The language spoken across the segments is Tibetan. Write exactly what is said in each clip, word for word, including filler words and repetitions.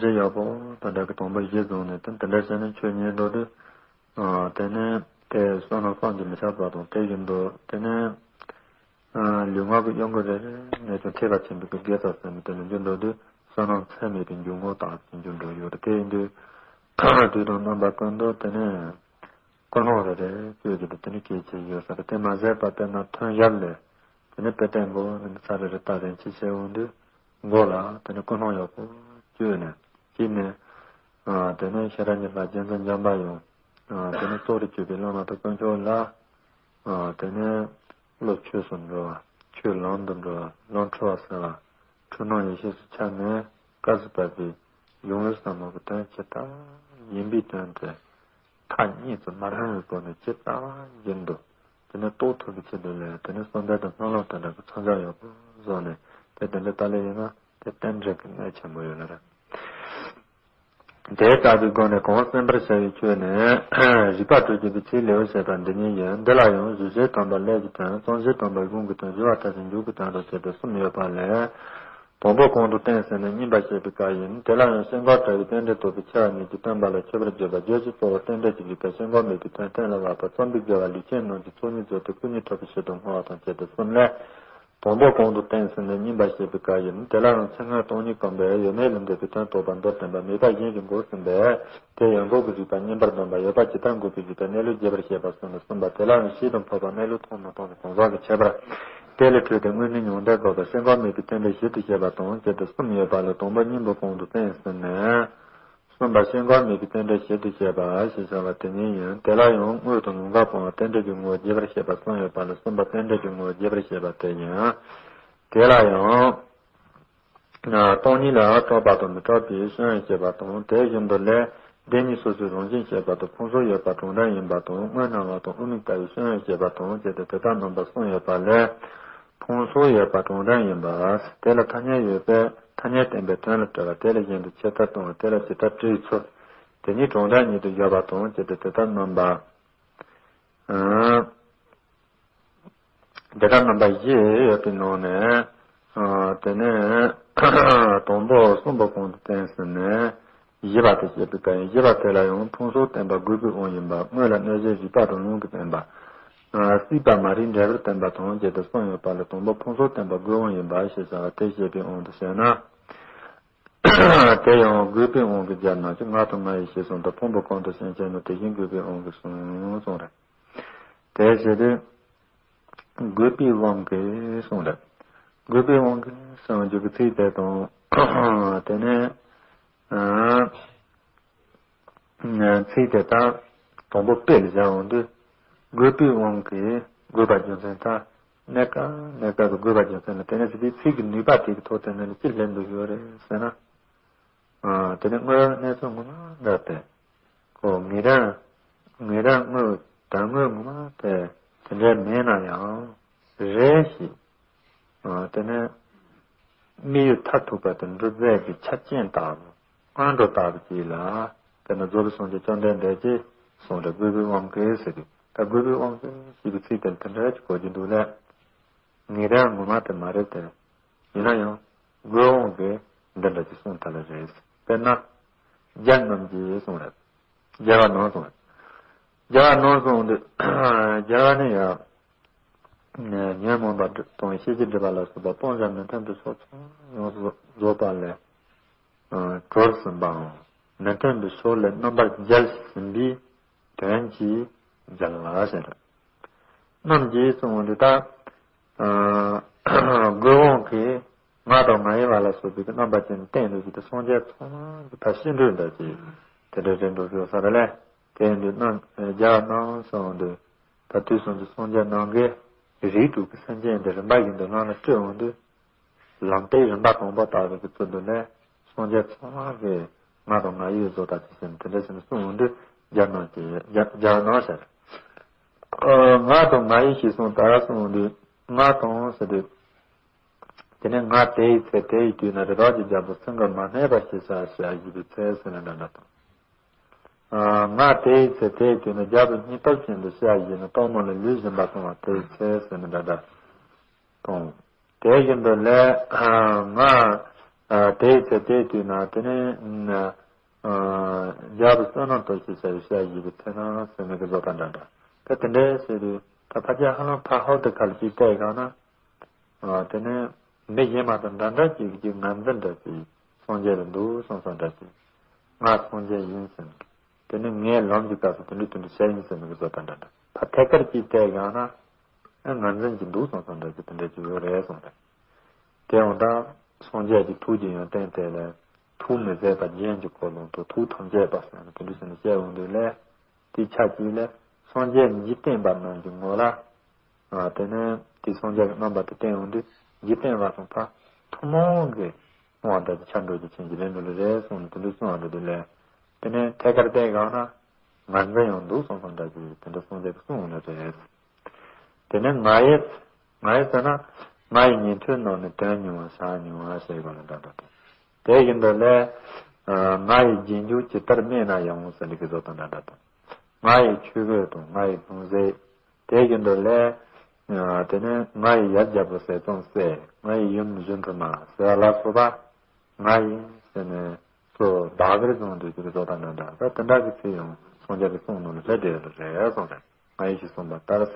ཞེས་ཡག་པོ་དང་འདྲ་གི་དང་པོ་གཞི་བཟུང་ནས་དེ་དེ་འདྲ་བྱས་ནས་ཆོས་ཉན་འགྲོ་དུས། དེ་ནས་དེ་བསོད་ནམས་བསམ་གྱིས་མི་ཁྱབ་པ་དང་དེ་བཞིན་དུ་དེ་ནས་ལུས་ངག་གི་གཡོ་འགུལ་རེ་རེ་ནས་ཀྱང་ཐེག་པ་ཆེན་པོའི་དགེ་རྩ་ཟེར་ནས་དེ་ལ་འཇུག་འགྲོ་དུས་བསོད་ནམས་ཚད་མེད་པའི་འཇུག་ངོགས་དག་ཅིང་འཇུག་འགྲོ་ཡོད་དེ་ཡིན་དུས། དུས་དང་རྣམ་པ་ཀུན་ཏུ་དེ་ནས་ཀུན་སློང་རེ་རེ་བཅོས་ཀྱི་འདུག་དེ་ནི་གལ་ཆེ་ཡོད་ས་རེད། དེ་མ་ཟད་པ་དཔེར་ན་ཐུན་བཞག་ལས། དེ་ནས་དཔེ་བསྟན་པོ་ནི་ཚར་རེ་རེ་ལྟ་རན་ཆེ་ཆེ་འོང་དུས་མགོ་ལ་དེ་ནས་ཀུན་སློང་ཡག་པོ་བཅོས་ནས་གཅིག་ནས་དེ་ནས་ཤེས་རབ་ཉི་ཤུ་རྗེ་བཙུན་འཇམ་པ་དབྱངས་དེ་ནས་གཙོ་རུ་གྱུར་པའི་བླ་མ་དང་དཀོན་མཆོག་ལ་དེ་ནས་བློ་ཆོས་སུ་འགྲོ་བ། ཆོས་ལམ་དུ་འགྲོ་བ། ལམ་འཁྲུལ་བ་སེལ་བ། འཁྲུལ་སྣང་ཡེ་ཤེས་སུ་འཆར་ནས་སྐབས་སུ་བབས་པའི་གཞུང་ལུགས་ཟབ་མོ་གི་དོན་ཇི་ལྟར་ཡིན་པའི་དོན་དེ། ཐག་ཉེ་ཙམ་མ་སྣང་བའི་སྒོ་ནས་ཇི་ལྟ་བ་བཞིན་དུ་དེ་ནས་རྟོགས་ཐུབ་པའི་ཆེད་དུ་ལས་དེ་ནས་བསམ་པ་དང་སྨོན་ལམ་དེ་འདྲ་གི་མཚམས་སྦྱར་ཡག་པོ་བཟོས་ནས་དེ་དེ་འདྲ་ལྟ་ལེ་ཡིན་ན་དེ་རྟེན་འབྲེལ་གྱི་གནད་ཆེན་པོ་ཡོད་ལ་རེད། དེ་ལྟ་བུའི་སྒོ་ནས་གང་གསན་པར་བྱ་བའི་ཆོས་ནི་རིགས་པ་སྤྲོས་བཅས་པའི་ཚིག་ལེའུར་བཤད་པ་འདི་ཉིད་ཡིན། འདི་ལ་ཡང་གཞུང་བཞི་དམ་པ་ཀླད་ཀྱི་དོན། རྩོམ་བཞི་དམ་པ་གཞུང་གི་དོན། བཞི་པ་མཐར་ཕྱིན་མཇུག་གི་དོན་དང་བཅས་ཏེ་གསུམ་ཡོད་པ་ལས། དང་པོ་གོང་དུ་བསྟན་ཟིན་ནས་གཉིས་པ་བཤད་པའི་སྐབས་ཡིན། དེ་ལ་ཡང་སེམས་ཁམས་བྲལ་བའི་རྟེན་འབྲེལ་རྟོགས་པའི་ཆེ་བ་ཉིད་ཀྱིས་སྟོན་པ་ལ་མཆོད་པར་བརྗོད་པ། རྗོད་བྱེད་གཙོ་བོ་རྟེན་འབྲེལ་གྱི་རིགས་པས་སེམས་ཁམས་མེད་པའི་དོན་གཏན་ལ་དབབ་པ། རྩོམ་པའི་དགེ་བ་ལུས་ཅན་རྣམས་ཀྱི་ཚོགས་གཉིས་རྫོགས་ཏེ་སྐུ་གཉིས་ཐོབ་པའི་ཕྱིར་དུ་བསྔོ་བ་དང་བཅས་ཏེ་གསུམ་ལས། དང་པོ་གོང་དུ་བསྟན་ཟིན་ནས་གཉིས་པ་བཤད་པའི་སྐབས་ཡིན། དེ་ལ་ཡང་ཚིག་ངན་སྟོང་ཉིད་བསྐུམ་པས་ཡོད་མེད་ལས་འདས་པའི་དོན་རྟོགས་པ་མདོར་བསྟན་པ། མེད་པ་གཞན་གྱིས་འགོག་ཟིན་པས་དེ་ཡོན་འགོག་གི་རིགས་པ་བསྙེན་པར་འདོན་པ། ཡོད་པ་ཇི་ལྟར་འགོག་པའི་རིགས་པས་གནས་ལུགས་རྒྱས་པར་བཤད་པ་གསུམ་ལས་གསུངས་པ། དེ་ལ་ཡང་ཤེས་དང་འཕགས་པ་གནས་ལུགས་མཐོང་མི་མཐོང་གི་གང་ཟག་གི་ཁྱད་པར། དེ་ལས་འཕྲོས་ཏེ་དངོས་གནས་མྱང་འདས་འགོག་པ། སེམས་ཁམས་མེད་པའི་རྟེན་འབྲེལ་བཞི་དུ་བཤད་པ་དང་བཅས་ཏེ་གསུམ་ཡོད་པ་ལས་དང་པོ་སྙིང་པོ་གོང་དུ་བསྟན་ཟིན་ནས། གསུམ་པ་སེམས་ཁམས་མེད་པའི་རྟེན་འབྲེལ་བཞི་དུ་བཤད་པ་ཞེས་བྱ་བ་དེ་ཉིད་ཡིན། དེ་ལ་ཡང་དངོས་དང་ལུང་འགལ་སྤོང་བ། རྟེན་འབྲེལ་གྱི་ངོ་བོ་རྒྱས་པར་བཤད་པ་གསུམ་ཡོད་པ་ལས་གསུམ་པ་རྟེན་འབྲེལ་གྱི་ངོ་བོ་རྒྱས་པར་བཤད་པ་དེ་ཡིན། དེ་ལ་ཡང་སྟོང་ཉིད་ལ་གྲགས་པ་དང་མི་གྲགས་པའི་སྐྱོན་ཡང་བཤད་པ་དང་། དེ་བཞིན་དུ་ལས་བདེན་གཉིས་སོ་སོའི་རང་བཞིན་བཤད་པ་དང་། ཕུང་སོགས་ཡོད་པ་གྲངས་ལྡན་ཡིན་པ་དང་། དངོས་སྣང་བ་དང་དབུ་མའི་ལྟ་བའི་སྐྱོན་ཡང་བཤད་པ་དང་བཅས་ཏེ་དེ་ལྟར་རྣམ་པ་གསུམ་ཡོད་པ་ལས། ཕུང་སོགས་ཡོད་པ་གྲངས་ལྡན་ཡིན་པ། དེ་ལ་ཐ་སྙད་ཡོད་པས་ཐ་སྙད་བསྟན་པའི་དོན་ལ་བྲལ་བ། དེ་ལས་གཞན་དུ་ཆད་ལྟར་གཏོང་བ། དེ་ལ་ཇི་ལྟར་བྲིའི་ཚུལ། དེ་ཉིད་གྲངས་ལྡན་ཉིད་དུ་བཞག་པ་དང་བཅས་ཏེ་དེ་ལྟར་རྣམ་པ། དེ་ལྟར་རྣམ་པ་བཞི་ཡོད་པའི་ནང་ནས། དེ་ནས་དང་པོ་གསུམ་པོ་གོང་དུ་བསྟན་ཟིན་ནས། བཞི་པ་དེ་བཤད་པའི་སྐབས་ཡིན། བཞི་པ་དེ་ལ་ཡང་ཕུང་སོགས་བསྟན་པ་དགོས་པའི་དབང་ཡིན་པ། དངོས་ལ་གནོད་བྱེད་རིགས་པ་དང་ལུང་གིས་བསྟན་པ། སྲིད་པ་མ་རིག་འབྲས་བུར་བསྟན་པ་དང་བཅས་ཏེ་གསུམ་ཡོད་པ་ལས་དང་པོ་ཕུང་སོགས་བསྟན་པ་དགོས་དབང་ཡིན་པ་ཞེས་བྱ་བ་དེ་བཤད་པའི་དབང་དུ་བྱས་ན། དེ་ཡང་དགོས་པའི་དབང་གིས་སྦྱར་ན་ཅི། ང་དང་ང་ཡི་ཞེས་གསུངས་དང་། ཕུང་པོ་གང་དུ་ཞེན་བྱས་ན་དེ་བཞིན་དགོས་པའི་དབང་གིས་གསུངས་གསུངས་རེད། དེ་བྱས་ཏེ། དགོས་པའི་དབང་གིས་གསུངས་རེད། དགོས་པའི་དབང་གིས་གསུངས་རྒྱུ་གི་ཚིག་དེ་དང་། དེ་ནས། ཚིག་དེ་དག་དང་པོ་དཔེ་ལ་བཞག་འོང་དུས། དགོས་པའི་དབང་གིས་དགོས་པ་རྒྱུ་མཚན་དང་། གནས་སྐབས་གནས་སྐབས་སུ་དགོས་པ་རྒྱུ་མཚན་ལ་བརྟེན་ནས་ཟེར་དུས་ཚིག་གི་ནུས་པ་དེ་གི་ཐོག་དེ་ནས་ཅི་སླེབས་འདུག་ཡོད་རེད་ཟེར་ན། དེ་ནས་དངོས་གནས་ཚུལ་ངོ་མ་འདྲ་སྟེ། ཁོ་ངེས་དོན་ངེས་དོན་དངོས་དོན་དངོས་ངོ་མ་དེ་དེ་འདྲ་མེད་ན་ཡང་རེད་ཞེས། དེ་ནས་དམིགས་ཡུལ་མཐར་ཐུག་པ་དེ་འགྲུབ་པའི་གི་ཆ་རྐྱེན་ལྟ་བུ། སྔོན་འགྲོ་ལྟ་བུ་ཅིག་ལ། དེ་ནི་རྫོགས་པའི་སངས་རྒྱས་བཅོམ་ལྡན་འདས་ཀྱིས་གསུངས་ཏེ་དགོས་པའི་དབང་གིས་ཟེར་དུས། ད་དགོས་པའི་དབང་གིས་ཞེས་པའི་ཚིག་དེ་དེ་འདྲ་ཅིག་གོ་རྒྱུ་འདུག་ལས། ངེས་དོན་ངོ་མ་དེ་མ་རེད་དེ། ཡིན་ན་ཡང་དགོས་དབང་གིས་འདི་འདྲ་ཅིག་གསུངས་ཐལ་ལ་རེད། དཔེར་ན། རྒྱལ་རྣམས་ཀྱིས་གསུངས་རེད། རྒྱལ་བ་རྣམས་གསུངས་རེད། རྒྱལ་བ་རྣམས་གསུངས་འདུག་རྒྱལ་བ་ནི་ཡང་། ཉོན་མོངས་པ་དང་ཤེས་བྱའི་སྒྲིབ་པ་ལ་སོགས་པ་སྤང་བྱ་མི་མཐུན་པའི་ཕྱོགས་ཚང་ཡོངས་སུ་རྫོགས་པ་ལས་གྲོལ་ཟིན་པའམ། མི་མཐུན་པའི་ཕྱོགས་ལས་རྣམ་པར་རྒྱལ་ཟིན་པའི་དོན་གྱིས་རྒྱལ་བ་ཟེར། རྣམས་ཀྱིས་གསུངས་འདུག་ད། དགོས་དབང་གིས་ང་དང་ང་ཡི་བ་ལ་སོགས་པའི་རྣམ་པ་ཅན་བསྟན་འདུག་ཅིག་ཏུ་སངས་རྒྱས་ཚང་མ་གི་ད་ཤེས་འདོད་འདྲ་ཅིག་དེ་འདྲ་རེད་འགྲོ་ཞོར་ས་རེད་ལས། དེ་ཡིན་དུས་རྣམས་རྒྱལ་བ་རྣམས་གསུངས་འདུག་ད་དུས་གསུམ་གྱི་སངས་རྒྱས་རྣམས་ཀྱིས་རིགས་དྲུག་གི་སེམས་ཅན་འདི་རིམ་པ་བཞིན་དུ་ལམ་ལ་བཀྲི་འོང་དུས། ལམ་སྟེགས་རིམ་པ་དང་པོ་ལྟ་བུ་གི་ཚུལ་དུ་ནས་སངས་རྒྱས་ཚང་མ་གིས་ང་དང་ང་ཡི་བཟོ་ལྟ་ཅི་ཟེར་ནས་དེ་འདྲ་ཟེར་ནས་གསུངས་འོང་དུས་རྒྱལ་རྣམས་ཀྱིས་རྒྱལ་རྒྱལ་རྣམས་ཟེར། ང་དང་ང་ཡི་ཞེས་གསུངས་ད་གསུངས་འོང་དུས་ང་དང་ཟེར་དུས། དེ་ནས་ང་དེ་ཡི་ཚེ་དེ་ཡི་དུས་ན་རི་དྭགས་ཀྱི་རྒྱལ་པོ་སེང་གེ་མ་སྨད་པ་ཞེས་བྱ་ཞེས་བཞི་པའི་ཚེ་ཟེར་ནས་འདྲ་འདྲ་དང་། ང་དེ་ཡི་ཚེ་དེ་ཡི་དུས་ན་རྒྱལ་པོ་སྙིང་སྟོབས་ཅན་དུ་ཞེས་བཞི་ནས་སྟག་མོ་ལ་ལུས་སྦྱིན་པ་གཏོང་བ་དེ་ཡི་ཚེ་ཟེར་ནས་འདྲ་འདྲ་དང་། དེ་བཞིན་དུ་ལས་ང་ དེའི་ཚེ་དེའི་དུས་ན་དེ་ནས་རྒྱལ་པོ་བསོད་ནམས་སྟོབས་ཆེ་ཟེར་བའི་ཤཱཀྱའི་ཚེ་ན་ཟེར་ནས་ཀྱི་བཟོ་ལྟ་འདྲ་འདྲ། ད་དེ་འདྲའི་ཟེར་དུས་ད་ཕལ་ཆེར་ཧ་ལམ་ཕ་ཧོར་དེ་ཁ་ལ་ཅིག་བལྟས་གང་ན། དེ་ནས་མི་གཞན་མ་དང་འདྲ་འདྲ་ཅིག་གི་ངར་འཛིན་འདྲ་ཅིག་སངས་རྒྱས་ལ་འདུག་སོང་སོང་འདྲ་ཅིག་ང་སངས་རྒྱས་ཡིན་ཟེར་ནས། དེ་ནས་ངའི་ལམ་གྱི་སྐབས་སུ་དེ་འདྲ་དེ་འདྲ་བྱས་ཡིན་ཟེར་ནས་ཀྱི་བཟོ་ལྟ་འདྲ་འདྲ། ད་ཐད་ཀར་ཅིག་བལྟས་གང་ན། ཨ་ངར་འཛིན་གྱི་འདུག་སོང་སོང་འདྲ་ཅིག་དེ་འདྲ་ཅིག་ཡོད་རེད་སོང་རེད། དེ་འོང་ད་སངས་རྒྱས་ཀྱི་ཐུགས་ཀྱི་ཡོན་ཏན་དེ་ལས་ཐུགས་མི་ཟད་པ་རྒྱན་གྱི་འཁོར་ལོ་དང་ཐུགས་ཐམས་ཅད་པ་ཟེར་ནས་དེ་འདྲ་ཟེར་ནས་བཤད་འོང་དུས་ལས། དེ་ཆ་གཅིག་ལས་སངས་རྒྱས་འཇིག་རྟེན་པ་རྣམས་ཀྱི་ངོ་ལ། དེ་ནས་དེ་སངས་རྒྱས་ཀྱི་རྣམ་པ་དེ་བསྟན་འོང་དུས་འཇིག་རྟེན་པ་དང་ཕ་ཐུན་མོང་གི་སྣང་བ་འདྲ་ཅིག་ཆ་འགྲོ་རྒྱུ་ཅན་གྱི་ལས་འགྲོ་ལེ་རེད་གསུངས་ནས་དེ་འདྲ་གསུངས་པ་འདྲ་དེ་ལས། དེ་ནས་ཐད་ཀར་བལྟས་གང་ན་ངར་འཛིན་ཡང་འདུག་སོང་སོང་འདྲ་ཅིག་དེ་འདྲ་སངས་རྒྱས་ཀྱིས་གསུངས་འོང་ལེ་རེད། དེ་ནས་ང་ཡི། ང་ཡི་ཟེར་ན། ང་ཡི་ཉན་ཐོས་རྣམས་ནི་དོན་ཉུང་བ་བྱ་ཉུང་བ་ཞེས་པ་ལ་འདྲ་འདྲ་དང་། དེ་བཞིན་དུ་ལས། ང་ཡི་རྗེས་འཇུག་ཇི་ལྟར་སྨྲས་ན་ཡང་ཟེར་ལི་གི་བཟོ་དང་འདྲ་འདྲ་དང་། ང་ཡི་ཆོས་གོས་དང་ང་ཡི་ལྷུང་བཟེད། དེ་བཞིན་དུ་ལས། དེ་ནས་ང་ཡི་ཡབ་རྒྱལ་པོ་ཟས་གཙང་སྲས། ང་ཡི་ཡུམ་གཞོན་ནུ་མ་ཟེར་བ་ལ་སོགས་པ། ང་ཡི་ཟེར་ནས་སོ་བདག་གིར་བཟུང་དུས་ཀྱི་བཟོ་དང་འདྲ་འདྲ་ད་དེ་འདྲ་གི་ཚུལ་ཡང་སངས་རྒྱས་ཀྱིས་གསུངས་ནོ་ལ་ལྷད་དེ་རེད་གསུངས་རེད། ང་ཡི་ཞེས་གསུངས་པ་ལྟར།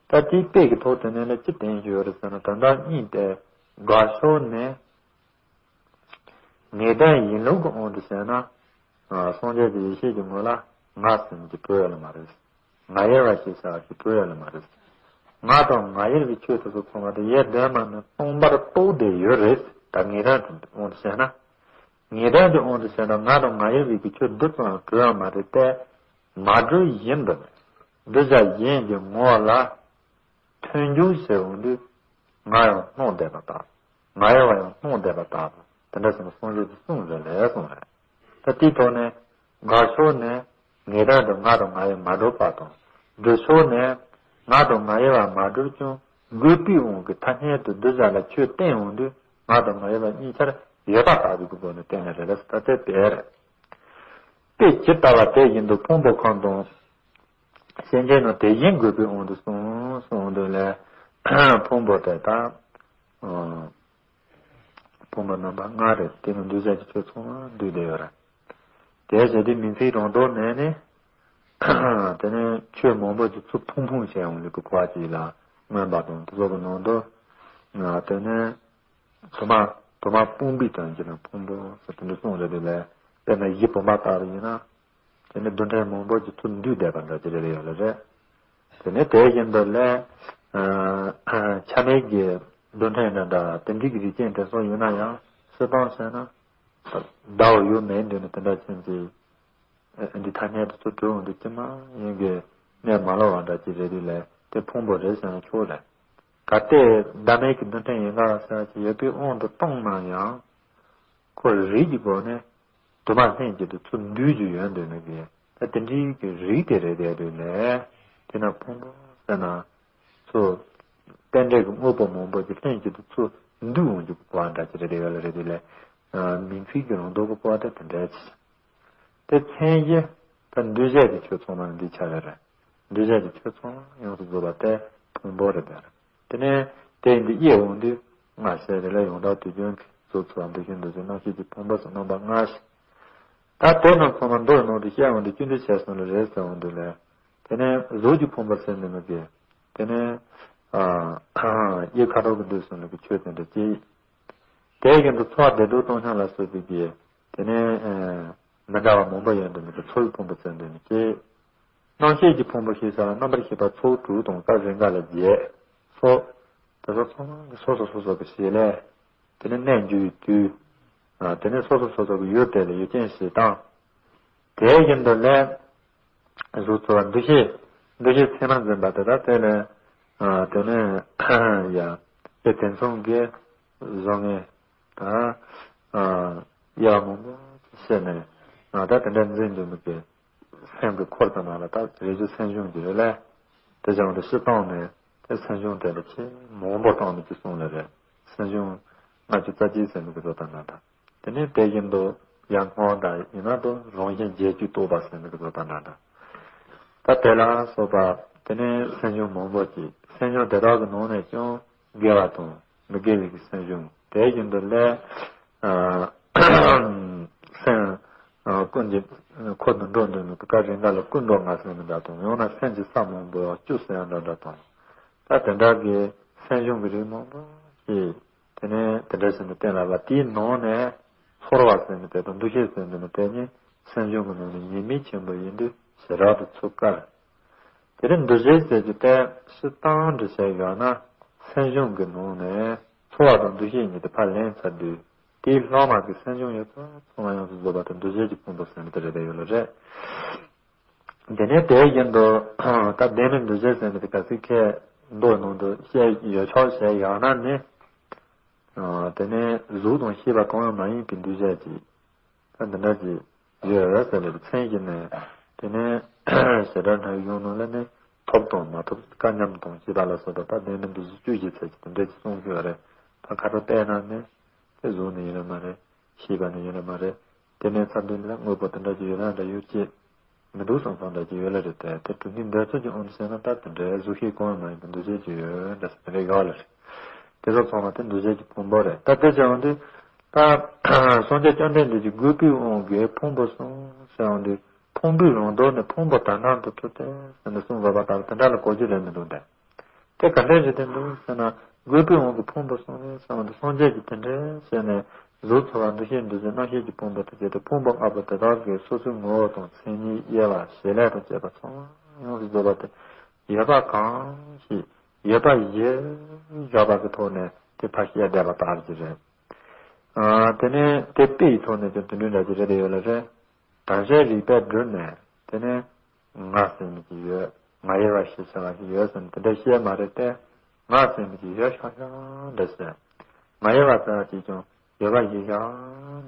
ད་དེའི་དཔེ་གི་ཐོག་དེ་ནས་ལ་ཅི་བསྟན་ཞུ་ཡོད་རེད་ཟེར་ན་ད་ལྟ་གཉིས་ཏེ་དགའ་ཕྱོགས་ནས་ངེས་དོན་ཡིན་ལུགས་ཀྱི་དབང་དུ་བྱས་ན། སངས་རྒྱས་ཀྱི་ཡེ་ཤེས་ཀྱི་ངོ་ལ་ང་ཟེར་གྱི་བོད་ཡ་ལ་མ་རེད། ང་ཡི་བ་ཞེས་བྱ་བ་ཞིག་བོད་ཡ་ལ་མ་རེད། ང་དང་ང་ཡི་བའི་ཆོས་དེ་ཚོ་ཚང་མ་དེ་ཡེ་གདོད་མ་ནས་སྟོང་པར་རྟོགས་བསྡད་ཡོད་རེད། ད་ངེས་དོན་དུ་དབང་དུ་བྱས་ན། ངེས་དོན་གྱི་དབང་དུ་བྱས་ན་ང་དང་ང་ཡི་བའི་གི་ཆོས་འདི་ཙམ་གྲོལ་ཡ་མ་རེད་དེ། མ་གྲོལ་བཞིན་དུ་ནི་གདུལ་བྱ་གཞན་གྱི་ངོ་ལ་ཐོས་འགྱུར་ཟེར་འོང་དུས་ང་ཡང་སྣང་བསྡད་པ་དང་ང་ཡི་བ་ཡང་སྣང་བསྡད་པ་དང་དེ་འདྲ་ཟེར་ན་སངས་རྒྱས་ཀྱིས་གསུངས་རེད་ལས་གསུངས་རེད། ད་དེའི་ཐོག་ནས་དགའ་ཕྱོགས་ནས་ངེས་དོན་དུ་ང་དང་ང་ཡི་མ་གྲོལ་བ་དང་། སྒྲུབ་ཕྱོགས་ནས་ང་དང་ང་ཡི་བ་མ་གྲོལ་ཀྱང་དགོས་པའི་དབང་གིས་ཐ་སྙད་དུ་གདུལ་བྱ་ལ་ཆོས་བསྟན་འོང་དུས་ང་དང་ང་ཡི་བ་གཉིས་ཆར་ཡོད་པ་ལྟ་བུའི་སྒོ་ནས་བསྟན་ནས་རེད་ལ་ད་དེ་དེ་རེད། དཔེ་ཇི་ལྟ་བ་དེ་བཞིན་དུ་ཕུང་པོ་ཁམས་དང་། སེམས་ཅན་རྣམས་དེ་བཞིན་འགོད་པའི་དབང་དུ་སོང་གསུངས་དོན་ལས། ཕུང་པོ་དེ་དག་ཕུང་པོ་རྣམ་པ་ལྔ་རེད་དེ་ནི་འདུས་བྱས་ཀྱི་ཆོས་ཚང་མ་འདུས་བསྡད་ཡོད་རེད། དེ་བྱས་ཏེ་མིང་ཚིག་རང་ལྡོག་ནས་ནི། དེ་ནས་ཆོས་མང་པོ་ཅིག་ཚུར་ཕུང་ཕུང་བྱས་ཡོང་ལུགས་ཀྱི་གོ་བ་ཅིག་ལ་མངོན་པ་དང་དེ་ཚོ་གི་ནང་དུ། དེ་ནས། དུ་མ་དུ་མ་སྤུངས་པའི་དོན་གྱི་ནང་ཕུང་པོ་ཟེར་དེ་འདྲ་གསུངས་རེད་དེ་ལས་དཔེར་ན་གཞི་བུམ་པ་ལྟ་བུ་ཡིན་ན། དེ་ནི་རྡུལ་ཕྲན་མང་པོ་ཅིག་ཚུར་འདུས་བསྡད་པ་འདྲ་ཅིག་རེད་ཡོད་ལ་རེད། དེ་ནི་དེ་བཞིན་དུ་ལས། ཆ་མེད་ཀྱི་རྡུལ་ཕྲན་འདྲ་འདྲ་དེ་འདྲའི་གི་རིགས་ཅན་དེ་ཚོ་ཡིན་ན་ཡང་སུ་དང་ཟེར་ན། ཟླ་བ་ཡོད་མེད་འདི་ནི་དེ་འདྲ་ཅན་གྱི། འདི་ཐ་སྙད་དུ་ཚུར་གྲུབ་འོང་དུས་ཅི་མ་ཡིན་གྱི་གནས་མ་ལོག་པ་འདྲ་ཅིག་རེད་དུས་ལས་དེ་ཕུང་པོ་རེད་ཟེར་ན་ཆོག་རེད། གལ་ཏེ་ཟླ་མེད་ཀྱི་རྡུལ་ཕྲན་ཡིན་ན་ཟེར་ཅིག་ཡོད་པའི་དབང་དུ་བཏང་ན་ཡང་། ཁོ་རིགས་ཀྱི་སྒོ་ནས་དུ་མ་ལྷན་ཅིག་ཏུ་ཚུར་འདུས་རྒྱུ་ཡོད་འདོད་ནི་གི་ད་དེ་འདྲའི་གི་རིགས་དེ་རེད་དེ་དུས་ལས་དེ་ན་ཕུང་པོ་ཟེར་ན། ཚུར། རྟེན་འབྲེལ་གྱི་དངོས་པོ་མང་པོ་ཅིག་ལྷན་ཅིག་ཏུ་ཚུར་འདུས་འོང་རྒྱུ་གི་གོ་བ་འདྲ་ཅིག་རེད་དེ་ཡོད་ལ་རེད་དེ་ལས། མིང་ཚིག་གི་རང་ལྡོག་གི་གོ་བ་དེ་དེ་འདྲ་ཅིག་དེ་མཚན་གཞི་ད་འདུས་བྱས་ཀྱི་ཆོས་ཚང་མ་ནི་འདི་ཆགས་ཡོད་རེད། འདུས་བྱས་ཀྱི་ཆོས་ཚང་མ་ཡོངས་སུ་རྫོགས་པ་དེ་ཕུང་པོ་རེད་དེ། དེ་ནས་དེ་འདི་དབྱེ་འོང་དུས་སྔ་ཕྱི་རེ་ལ་ཡང་དག་དུས་རྒྱུན་གྱི་གཟུགས་ཚོར་བ་འདུ་ཤེས་འདུ་བྱེད་རྣམ་ཤེས་ཀྱི་ཕུང་པོ་སོགས་རྣམ་པ་ལྔ་ཞིག་ད་དེ་རྣམས་ཚང་མ་མདོར་ནང་དུ་བཤད་འོང་དུས་བཅུ་འདུས་བྱས་སོང་ལ་རེད་ཟེར་འོང་དུས་ལས། དེ་ནས་གཟུགས་ཀྱི་ཕུང་པོ་ཟེར་ནས་མི་དགོས། དེ་ནས་ཨ་དབྱིབས་ཁ་དོག་གི་འདུས་སོང་ལ་གི་ཆོས་དེ་འདྲ་ཅིག་དེ་བཞིན་དུ་ཚོར་བ་བདེ་སྡུག་སྟོང་ཉིད་ལ་སོགས་པའི་གི། དེ་ནས་ཨ་མི་འདྲ་བ་མང་པོ་ཡོད་འདུག་མི་འདུག་ཚོར་བའི་ཕུང་པོ་ཟེར་འདུག་ནི་ཅི། རྣམ་ཤེས་ཀྱི་ཕུང་པོ་ཞེས་བྱ་བ་རྣམ་པར་ཤེས་པ་ཚོགས་དྲུག་དང་སྐབས་རེ་འགའ་ལ་བརྒྱད། སོགས། དེ་ཚོ་ཚང་མ་གི་སོ་སོ་སོ་སོ་གི་ཞེས་ལས། དེ་ནས་གནས་འགྱུར་བའི་དུས། ཨ་དེ་ནས་སོ་སོ་སོ་སོ་གི་ཡུལ་དེ་ལ་ཡུལ་ཅན་ཞེས་དང་། དེ་བཞིན་དུ་ལས། གཟུགས་ཚོར་བ་འདུ་ཤེས། འདུ་ཤེས་ཚད་མར་འཛིན་པ་དེ་དག་དེ་ལས། ཨ་དེ་ནས་ཡང་དེ་དེ་མཚུངས་ཀྱི་བཟོ་ངེས་དང་། ཨ་དབྱེ་བ་མང་པོ་ཕྱེ་ནས་ཨ་ད་དེ་འདྲ་འཛིན་འདུག་མི་དགོས། སེམས་ཀྱི་འཁོར་དུ་མ་ལ་ད་རེ་ཞུ་སེམས་བྱུང་གི་རེད་ལས། དེ་བྱུང་དུ་ཕྱི་བཏང་ནས་དེ་སེམས་བྱུང་དེ་ལ་ཆེས་མང་པོ་བཏང་ནས་ཀྱི་གསུང་ལས་རེད། སེམས་བྱུང་ལྔ་བཅུ་རྩ་གཅིག་ཟེར་ནས་ཀྱི་བཟོ་ལྟ་ན་ད། དེ་ནས་དེ་བཞིན་དུ་ཡང་སྔོན་དང་ཡིན་ན་དུ་རང་བཞིན་བརྒྱད་ཅུ་རྟོགས་པ་ཟེར་ནས་ཀྱི་བཟོ་ལྟ་ན་ད། ད་དེ་ལ་སོགས་པ་དེ་ནས་སེམས་བྱུང་མང་པོ་ཅིག་སེམས་བྱུང་དེ་དག་གི་ནང་ནས་ཀྱང་དགེ་བ་དང་མི་དགེ་བའི་གི་སེམས་བྱུང་དེ་བཞིན་དུ་ལས། སེམས་ཀུན་གྱི་འཁོར་དུ་འགྲོ་འདོད་མེད་པའི་སྐབས་རེ་འགའ་ལ་ཀུན་འགྲོ་ལྔ་ཟེར་ནི་འདྲ་དང་། ཡང་ན་སེམས་ཀྱི་ས་མང་པོ་བཅུ་ཟེར་ཡང་འདྲ་འདྲ་དང་། ད་དེ་འདྲ་གི་སེམས་བྱུང་གི་རིགས་མང་པོ་ཞིག་དེ་ནས་དེ་འདྲ་ཞིག་ནི་བསྟན་ལ་བ། དེའི་ནང་ནས་ཚོར་བ་ཟེར་ནི་དེ་དང་འདུ་ཤེས་ཟེར་ནི་དེ་ནི་སེམས་བྱུང་གི་ནང་ནས་ཉེས་དམིགས་ཆེན་པོ་ཡིན་དུས་ཞེ་དྲག་ཏུ་ཚུགས་དཀའ། དེ་རིང་འདུ་བྱེད་ཟེར་རྒྱུ་དེ་སྤྱིར་བཏང་འདྲི་བྱས་ཡོད་ན། སེམས་བྱུང་གི་ནང་ནས་ཚོར་བ་དང་འདུ་ཤེས་གཉིས་དེ་ཕར་ལེན་ཚར་དུས། དེའི་ལྷག་མ་གི་སེམས་བྱུང་ཡོད་ཚད་ཚང་མ་ཡོངས་སུ་རྫོགས་པ་དེ་འདུ་བྱེད་ཀྱི་ཕུང་པོ་ཟེར་ནི་དེ་རེད་དེ་ཡོད་ལ་རེད། དེ་ནས་དེ་བཞིན་དུ་ད་ལྡན་མིན་འདུ་བྱེད་ཟེར་ནི་དེ་ག་ཚོད་ཁའི་མདོ་ནང་དུ་བཤད་ཡོད་ཆོག་བཤད་ཡོད་ན་ནི། དེ་ནས་གཟུགས་དང་ཤེས་པ་གང་ཡང་མ་ཡིན་པའི་འདུ་བྱེད་ཀྱི། ད་འདི་འདྲ་ཅིག་ཡོད་ཟེར་ནས་མཚན་གཞི་ནས། དེ་ནས་ཞེ་དྲག་སྣང་ཡོང་ནང་ལ་ནི་ཐོབ་དང་མ་ཐོབ་དཀའ་མཉམ་དང་ཞེས་པ་ལ་སོགས་པ་ད་ལྡན་མིན་འདུ་བྱེད་བཅུ་ཞེས་ཚད་ཀྱི་དེ་འདྲ་ཅིག་གསུངས་ཡོད་རེད། ད་ཁ་ཐོག་བལྟས་ན་ནི་དེ་གཟུགས་ནི་ཡིན་ལ་མ་རེད། ཤེས་པ་ནི་ཡིན་ལ་མ་རེད། དེ་ནས་ཚ་མདུན་ལ་དངོས་པོ་དེ་འདྲ་ཅིག་ཡོད་ན་འདྲ་ཡོད་ཅེས། མི་འདུག་བསམ་བསམ་འདྲ་ཅིག་ཡོད་ལ་རེད་དེ། དེ་གྲུབ་ནི་འདོད་ཚུལ་གྱི་དབང་དུ་བྱས་ན་ད་དེ་འདྲའི་གཟུགས་ཤེས་གང་ཡང་མ་ཡིན་པའི་འདུ་བྱེད་ཅིག་ཡོད་འདྲ་ཟེར་དེ་འདྲའི་ཡོད་ལ་རེད། དེ་ཚོ་ཚང་མ་དེ་འདུ་བྱེད་ཀྱི་ཕུང་པོ་རེད། ད་དེ་བྱས་ཡོང་དུས་ད་སངས་རྒྱས་བཅོམ་ལྡན་འདས་ཀྱིས་དགོས་པའི་དབང་གིས་ཕུང་པོ་གསུམ་ཟེར་ཡོང་དུས། ཕུང་པོའི་རང་ལྡོག་ནས་ཕུང་པོ་དོན་དམ་དུ་གྲུབ་སྟེ་ཟེར་ནས་གསུངས་དགོས་པ་ལྟར་དེ་འདྲ་ལ་གོ་རྒྱུ་རེད་མི་འདུག་སྟེ། དེ་ག་འདྲའི་རེད་དེ་འདུག་ཟེར་ན། དགོས་པའི་དབང་གིས་ཕུང་པོ་གསུམ་ལས་གསུངས་ཏེ། སངས་རྒྱས་ཀྱིས་དེ་འདྲའི་བཤད་ནས་གཟུགས་ཚོར་བ་འདུ་ཤེས་འདུ་བྱེད་རྣམ་ཤེས་ཀྱི་ཕུང་པོ་དེ་བྱས་ཏེ། ཕུང་པོ་ལྔ་པོ་དེ་དག་གི་སོ་སོའི་ངོ་བོ་དང་མཚན་ཉིད་དབྱེ་བ་བྱེད་ལས་དང་བཅས་པ་ཚང་མ་ཡོངས་སུ་རྫོགས་པ་དེ་ཡོད་པ་གང་ཞིག་ཡོད་པ་བཞི་བཞག་པ་གི་ཐོག་ནས་དེ་ཕར་བཤད་བསྡད་པ་ལྟར་གྱི་རེད། ཨ། དེ་ནས་དེ་དཔེ་ཡི་ཐོག་ནས་ཀྱང་དེ་འདྲའི་འདྲ་གྱི་རེད་དེ་ཡོད་ལ་རེད། དྲང་གཞག་རིགས་པས་བསྒྲུབས་ནས་དེ་ནས། ང་ཟེར་མི་ཅིག་ཡོད། ང་ཡོད་པ་ཞེས་བྱ་བ་ཞིག་ཡོད་ཟེར་ནས་དེ་འདྲ་བཤད་མ་རེད་དེ། ང་ཟེར་མི་ཅིག་ཡོད་ཤག་ཤག་འདྲ་ཟེར། ང་ཡོད་པ་ཟེར་བ་ཅིག་ཀྱང་ཡོད་པ་ཞིག་ཤག་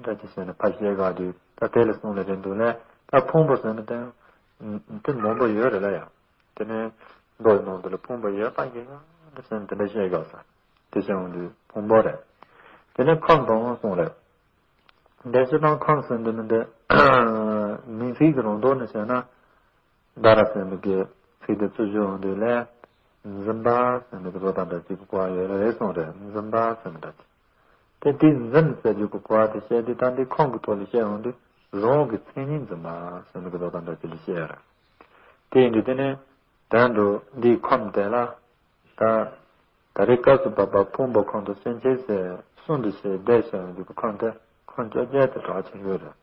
འདྲ་ཅིག་ཟེར་ནས་ཕར་བཤད་དགོས་དུས། ད་དེ་ལ་གསུངས་ལ་རེད་འདུག་ལས། ད་ཕུང་པོ་ཟེར་ནི་དེ་དེ་མང་པོ་ཡོད་རེད་ལ་ཡ། དེ་ནས་མདོ་ཡི་ནང་དུ་ལ་ཕུང་པོ་ཡོད་པ་ཞིག་ཤག་འདྲ་ཟེར་ནས་དེ་འདྲ་བཤད་དགོས་ས། དེ་བཤད་འོང་དུས་ཕུང་པོ་རེད། དེ་ནས་ཁམས་དང་གསུངས་རེད། འདས་ཕྱི་དང་ཁམས་ཟེར་འདི་ནི་འདི། མིང་ཚིག་གི་རང་ལྡོག་ནས་བཤད་ན། ད་ར་ཟེར་མི་གི་ཚིག་དེ་ཚུར་ཞུ་འོང་དུས་ལས། འཛིན་པ་ཟེར་མི་གི་བཟོ་ལྟ་འདྲ་ཅིག་གི་གོ་བ་ཡོད་རེད་གསུངས་རེད། འཛིན་པ་ཟེར་མི་འདྲ་ཅིག་དེ་དེ་འཛིན་ཟེར་རྒྱུ་གི་གོ་བ་དེ་བཤད་དུས། ད་འདི་ཁམས་ཀྱི་ཐོག་ལ་བཤད་འོང་དུས་རང་གི་མཚན་ཉིད་འཛིན་པ་ཟེར་མི་གི་བཟོ་ལྟ་འདྲ་ཅིག་ལ་བཤད་ཡོད་རེད། དེ་ཡིན་དུས་དེ་ནས་དོན་དུ་འདིའི་ཁམས་དེ་ལ། ད། ད་རེས་སྐབས་སུ་བབ་པ་ཕུང་པོ་ཁམས་དང་སེམས་ཅན་ཟེར་གསུམ་དུ་ཕྱེ་བསྡད་བྱ་ཡོང་རྒྱུ་གི་ཁམས་དེ་ཁམས་བཅོ་བརྒྱད་དེ་གྲགས་ཆེན་ཡོད་རེད།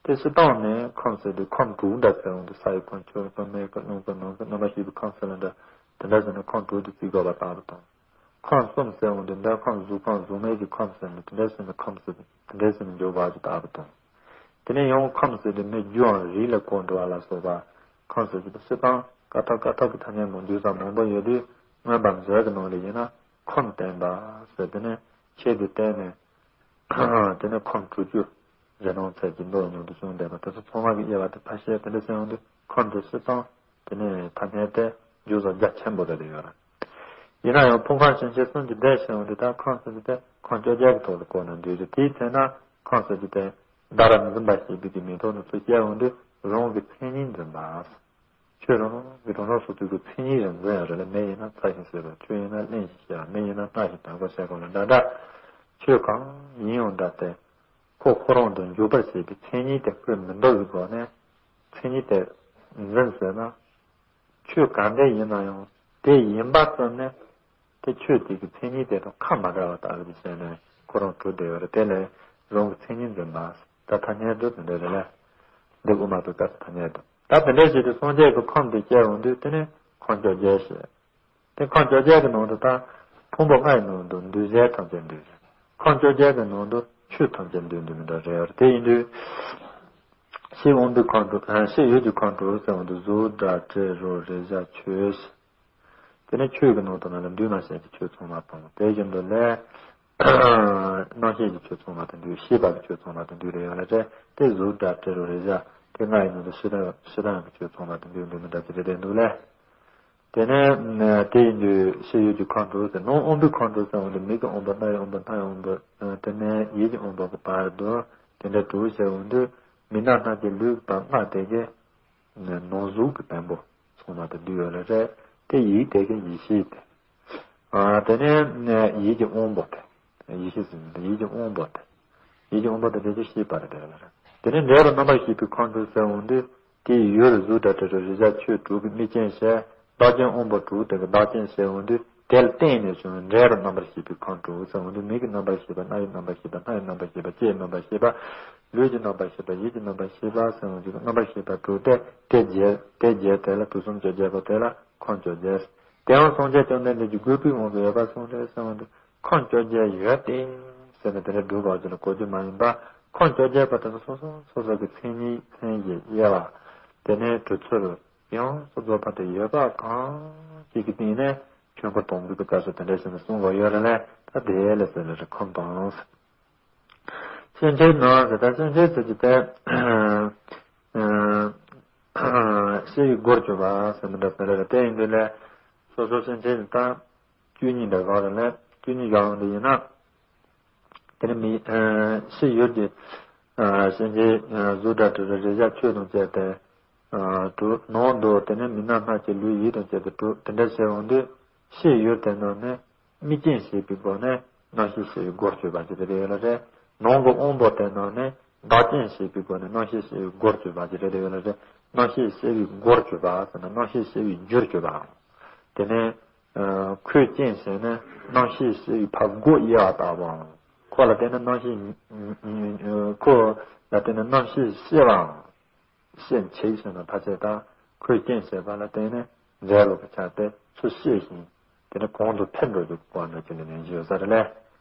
དེ་སྤྱིར་བཏང་ནས་ཁམས་ཟེར་དུས་ཁམས་དྲུག་འདྲ་ཟེར་འོང་དུས། ས་ཡི་ཁམས། ཆུ་ཡི་ཁམས། མེ་ཡི་ཁམས། རླུང་གི་ཁམས། ནམ་མཁའི་ཁམས། རྣམ་པར་ཤེས་པའི་ཁམས་ཟེར་ལ་འདྲ། དེ་འདྲ་ཟེར་ནས་ཁམས་དྲུག་དེ་བརྩི་དགོས་པ་ལྟ་བུ་དང་། ཁམས་གསུམ་ཟེར་འོང་དུས་འདོད་ཁམས། གཟུགས་ཁམས། གཟུགས་མེད་ཀྱི་ཁམས་ཟེར་ནས་དེ་འདྲ་ཟེར་ནས་ཁམས་ཟེར་དེ་འདྲ་ཟེར་ནས་འཇོག་དགོས་པ་ལྟ་བུ་དང་། དེ་ནས་ཡང་ཁམས་ཟེར་དུས་མི་རྒྱུའམ་རིགས་ལ་གོ་འགྲོ་བ་ལ་སོགས་པ། ཁམས་ཟེར་དུས་སྤྱིར་བཏང་ཀ་ཐོག་ཀ་ཐོག་གི་ཐ་སྙད་མང་རྒྱུ་ཙམ་མང་པོ་ཡོད་དུས། མངོན་པ་མཛོད་ཀྱི་ནང་ལ་ཡིན་ན་ཁམས་བསྟན་པ་ཟེར། དེ་ནས་ཆེད་དུ་བསྟན་ནས། དེ་ནས་ཁམས་དྲུག་ཅུ་རི་ནང་ཚད་ཀྱི་མདོ་ཉུང་དུ་གསུངས་བསྡད་པ་དེ་ཚོ་ཚང་མ་གི་དབྱེ་བ་དེ་ཕར་བཤད། དེ་འདྲ་ཟེར་ཡོང་དུས་ཁམས་དེ་སྤྱིར་བཏང་དེ་ནས་ཐ་སྙད་དེ་རྒྱུ་ཙམ་རྒྱ་ཆེན་པོ་རེ་རེ་ཡོད་རེད། ཡིན་ན་ཡང་ཕུང་ཁམས་སེམས་ཅན་གསུམ་གྱི་སྡེ་ཟེར་ཡོང་དུས། ད་ཁམས་ཟེར་དུས་དེ་ཁམས་བཅོ་བརྒྱད་ཀྱི་ཐོག་ལ་བཀོད་ན་འདོད་རྒྱུ་དེའི་ཚེ་ན་ཁམས་ཟེར་དུས་དེ་བདག་རང་འཛིན་པ་ཞེས་པའི་གི་མིང་ཐོག་ནས་ཚུར་བཤད་ཡོང་དུས་རང་གི་མཚན་ཉིད་འཛིན་པ། ཆོས་རང་རང་གི་རང་རང་སོ་སོའི་གི་མཚན་ཉིད་རང་འཛིན་ཡང་རེད་ལ། མེ་ཡིན་ན་ཚ་ཞིང་བསྲེག་པ། ཆུ་ཡིན་ན་རླན་ཞིང་གཤེར་བ། མེ་ཡིན་ན་སྣ་ཞིང་དག་པ་ཟེར་གོ་ལ་འདྲ་འདྲ། ཆོས་གང་ཡིན་ཡང་འདྲ་སྟེ། ཁོ་ཁོ་རང་དུ་འཇུག་པར་བྱེད་པའི་མཚན་ཉིད་དེ་ཁོས་མི་འདོར་བའི་སྒོ་ནས། མཚན་ཉིད་དེ་འཛིན་ཟེར་ན། ཆོས་གང་འདྲ་ཡིན་ན་ཡང་དེ་ཡིན་པ་ཙམ་ནས། དེ་ཆོས་དེ་གི་མཚན་ཉིད་དེ་དང་ཁ་མ་བྲལ་བ་ལྟ་བུ་དེ་བྱས་ནས་ཁོ་རང་གྲུབ་བསྡད་ཡོད་རེད། དེ་ལས་རང་གི་མཚན་ཉིད་འཛིན་པ། ད་ཐ་སྙད་དུ་དེ་འདྲ་རེད་ལ། འདི་དབུ་མ་པའི་སྐབས་སུ་ཐ་སྙད་དུ། ད་དེ་འདྲ་བྱས་ཏེ་སངས་རྒྱས་ཀྱི་ཁམས་དེ་བཤད་ཡོང་དུས་དེ་ནི་ཁམས་བཅོ་བརྒྱད་ཞེས། དེ་ཁམས་བཅོ་བརྒྱད་ཀྱི་ནང་དུ་ད་ཕུང་པོ་ལྔ་ཡི་ནང་དུ་འདུས་བྱས་ཐམས་ཅད་འདུས། ཁམས་བཅོ་བརྒྱད་ཀྱི་ནང་དུ་ཆོས་ཐམས་ཅད་འདུས་འདུས་མི་འདྲ་རེད། དེ་ཡིན་དུས་ཕྱི་དབང་པོའི་ཁམས་དྲུག་ཨ། ཕྱི་ཡུལ་གྱི་ཁམས་དྲུག་ཟེར་བ་འདི་གཟུགས་སྒྲ་དྲི་རོ་རེག་བྱ་ཆོས། དེ་ནས་ཆོས་ཀྱི་ནང་དུ་ན་ལ་འདུས་མ་བྱས་ཀྱི་ཆོས་ཚང་མ་དང་། དེ་བཞིན་དུ་ལས་རྣམ་ཤེས་ཀྱི་ཆོས་ཚང་མ་དང་འདུས། ཤེས་པ་གི་ཆོས་ཚང་མ་དང་འདུས་རེ་ཡོད་ལ་རེད། དེ་གཟུགས་སྒྲ་དྲི་རོ་རེག་བྱ་དེ་ལྔ་ཡི་ནང་དུ་ཕྱི་དང་ཕྱི་དང་གི་ཆོས་ཚང་མ་དང་འདུས་འདུས་མི་འདྲ་ཅི་རེད་དེ་འདུག་ལས། དེ་ནས་དེ་ཡིན་དུས་ཕྱི་ཡུལ་གྱི་ཁམས་དྲུག་ཟེར། ནང་དབང་པོའི་ཁམས་དྲུག་ཟེར་འོང་དུས་མིག་གི་དབང་པོ། རྣ་ཡི་དབང་པོ། སྣ་ཡི་དབང་པོ། དེ་ནས་ཡིད་ཀྱི་དབང་པོ་གི་བར་དུ་དེ་འདྲ་དྲུག་ཟེར་འོང་དུས་མི་རྣམས་རྣམས་ཀྱི་ལུས་པ་ལྔ་དེ་གའི་ནང་གཟུགས་ཀྱི་བེམ་པོ་ཚང་མ་དེ་འདུས་ཡོད་རེད། དེ་ཡིད་དེ་གའི་ཡིད་ཤེས་དེ། དེ་ནས་ཡིད་ཀྱི་དབང་པོ་དེ། ཡིད་ཤེས་ཟེར་ནི་དེ་ཡིད་ཀྱི་དབང་པོ་དེ། ཡིད་ཀྱི་དབང་པོ་དང་འབྲེལ་ཚུལ་ཤེས་པ་རེད་དེ་ལ་རེད། དེ་ནས་འབྲས་བུ་རྣམ་པར་ཤེས་པའི་ཁམས་དྲུག་ཟེར་འོང་དུས་དེའི་ཡུལ་གཟུགས་སྒྲ་དྲི་རོ་རེག་བྱ་ཆོས་དྲུག་གི་དམིགས་རྐྱེན་བྱས། བདག་རྐྱེན་དབང་པོ་དྲུག་དེ་གི་བདག་རྐྱེན་བྱས་འོང་དུས་དེ་ལ་བརྟེན་ནས་བྱུང་བའི་འབྲས་བུ་རྣམ་པར་ཤེས་པའི་ཁམས་དྲུག་ཟེར་འོང་དུས་མིག་གི་རྣམ་པར་ཤེས་པ། རྣ་ཡི་རྣམ་པར་ཤེས་པ། སྣ་ཡི་རྣམ་པར་ཤེས་པ། ལྕེའི་རྣམ་པར་ཤེས་པ། ལུས་ཀྱི་རྣམ་པར་ཤེས་པ། ཡིད་ཀྱི་རྣམ་པར་ཤེས་པ་ཟེར་འོང་དུས་རྣམ་པར་ཤེས་པ་དྲུག་སྟེ་དེ་བརྒྱད་དེ་བརྒྱད་དེ་ལ་དུག་གསུམ་བཅོ་བརྒྱད་པོ་དེ་ལ་ཁམས་བཅོ་བརྒྱད། དེའང་སངས་རྒྱས་བཅོམ་ལྡན་འདས་ཀྱིས་དགོས་པའི་དབང་གིས་ཡོད་པར་གསུངས་ཏེ་ཟེར་བ་འདི་ཁམས་བཅོ་བརྒྱད་ཡོད་དེ་ཟེར་ནས་དེ་འདྲ་སྒྲུབ་པ་ཅིག་ལ་གོ་རྒྱུ་མ་ཡིན་པ། ཁམས་བཅོ་བརྒྱད་པ་དེ་ཚོ་སོ་སོ་སོ་སོ་གི་མཚན་ཉིད་མཚན་གཞི་དབྱེ་བ། དེ་ནས་གྲུབ་ཚུལ་ཡོངས་སུ་རྫོགས་པ་དེ་ཡོད་པ་གང་ཞིག་གི་སྟེང་ནས་ཆོས་འཁོར་དོན་བསྡུ་གི་སྐབས་སུ་དེ་འདྲ་ཞིག་ནས་གསུངས་པ་ཡོད་རེད་ལས། ད་དེ་ལས་ཟེར་ལས་རེད། ཁམས་དང་། སེམས་ཅན་ནང་ཟེར། ད་སེམས་ཅན་ཟེར་གྱི་དེ། ཤེས་པའི་སྒོར་གྱུར་པ་ཟེར་མི་འདྲ་ཟེར་རེད། དེ་ཡིན་དུས་ལས་སོ་སོ་སེམས་ཅན་ད་བཅུ་གཉིས་འདྲ་བཞག་རེད་ལས། བཅུ་གཉིས་བཞག་ཡོང་དུས་ཡིན་ན། དེ་ནི་མི་ཤེས་ཡུལ་གྱི་སེམས་ཅན་གཟུགས་སྒྲ་དྲི་རོ་རེག་བྱ་ཆོས་དང་བཅས་ཏེ་དྲུག་ནང་དུ། དེ་ནི་མིག་རྣ་སྣ་ལྕེ་ལུས་ཡིད་དང་བཅས་ཏེ་དྲུག་དེ་འདྲ་བྱས་ཡོང་དུས་ཤེས་ཡུལ་དེ་ནང་ནས། དམིགས་རྐྱེན་བྱེད་པའི་སྒོ་ནས་རྣམ་ཤེས་ཤེས་པའི་སྒོར་གྱུར་པ་ཅིག་རེད་ཡོད་ལ་རེད། ནང་གི་དབང་པོ་དེ་ནང་ནས་བདག་རྐྱེན་བྱེད་པའི་སྒོ་ནས་རྣམ་ཤེས་ཤེས་པའི་སྒོར་གྱུར་པ་ཅིག་རེད་ཡོད་ལ་རེད། རྣམ་ཤེས་ཤེས་པའི་སྒོར་གྱུར་པ་ཟེར་ན་རྣམ་ཤེས་ཤེས་པའི་རྒྱུར་གྱུར་པའམ། དེ་ནས་ཁོའི་རྐྱེན་བྱས་ནས་རྣམ་ཤེས་ཤེས་པའི་ཕར་སྒོ་དབྱེ་བ་ལྟ་བུའམ། ཁོ་ལ་བརྟེན་ནས་རྣམ་ཤེས། ཁོ་ལ་བརྟེན་ནས་རྣམ་ཤེས་ཤེས་པའམ། ཤེས་བྱེད་ཟེར་ན་ཕལ་ཆེར་དང་ཁོའི་རྐྱེན་བྱེད་པ་ལ་བརྟེན་ནས་འབྲས་བུ་གི་ཆ་དེ་ཚུར་ཤེས་ཤིང་། དེ་ནས་གོང་དུ་འཕེལ་འགྲོ་རྒྱུ་གོ་བ་འདྲ་ཅིག་ལ་ནན་གྱི་ཡོད་ས་རེད་ལས།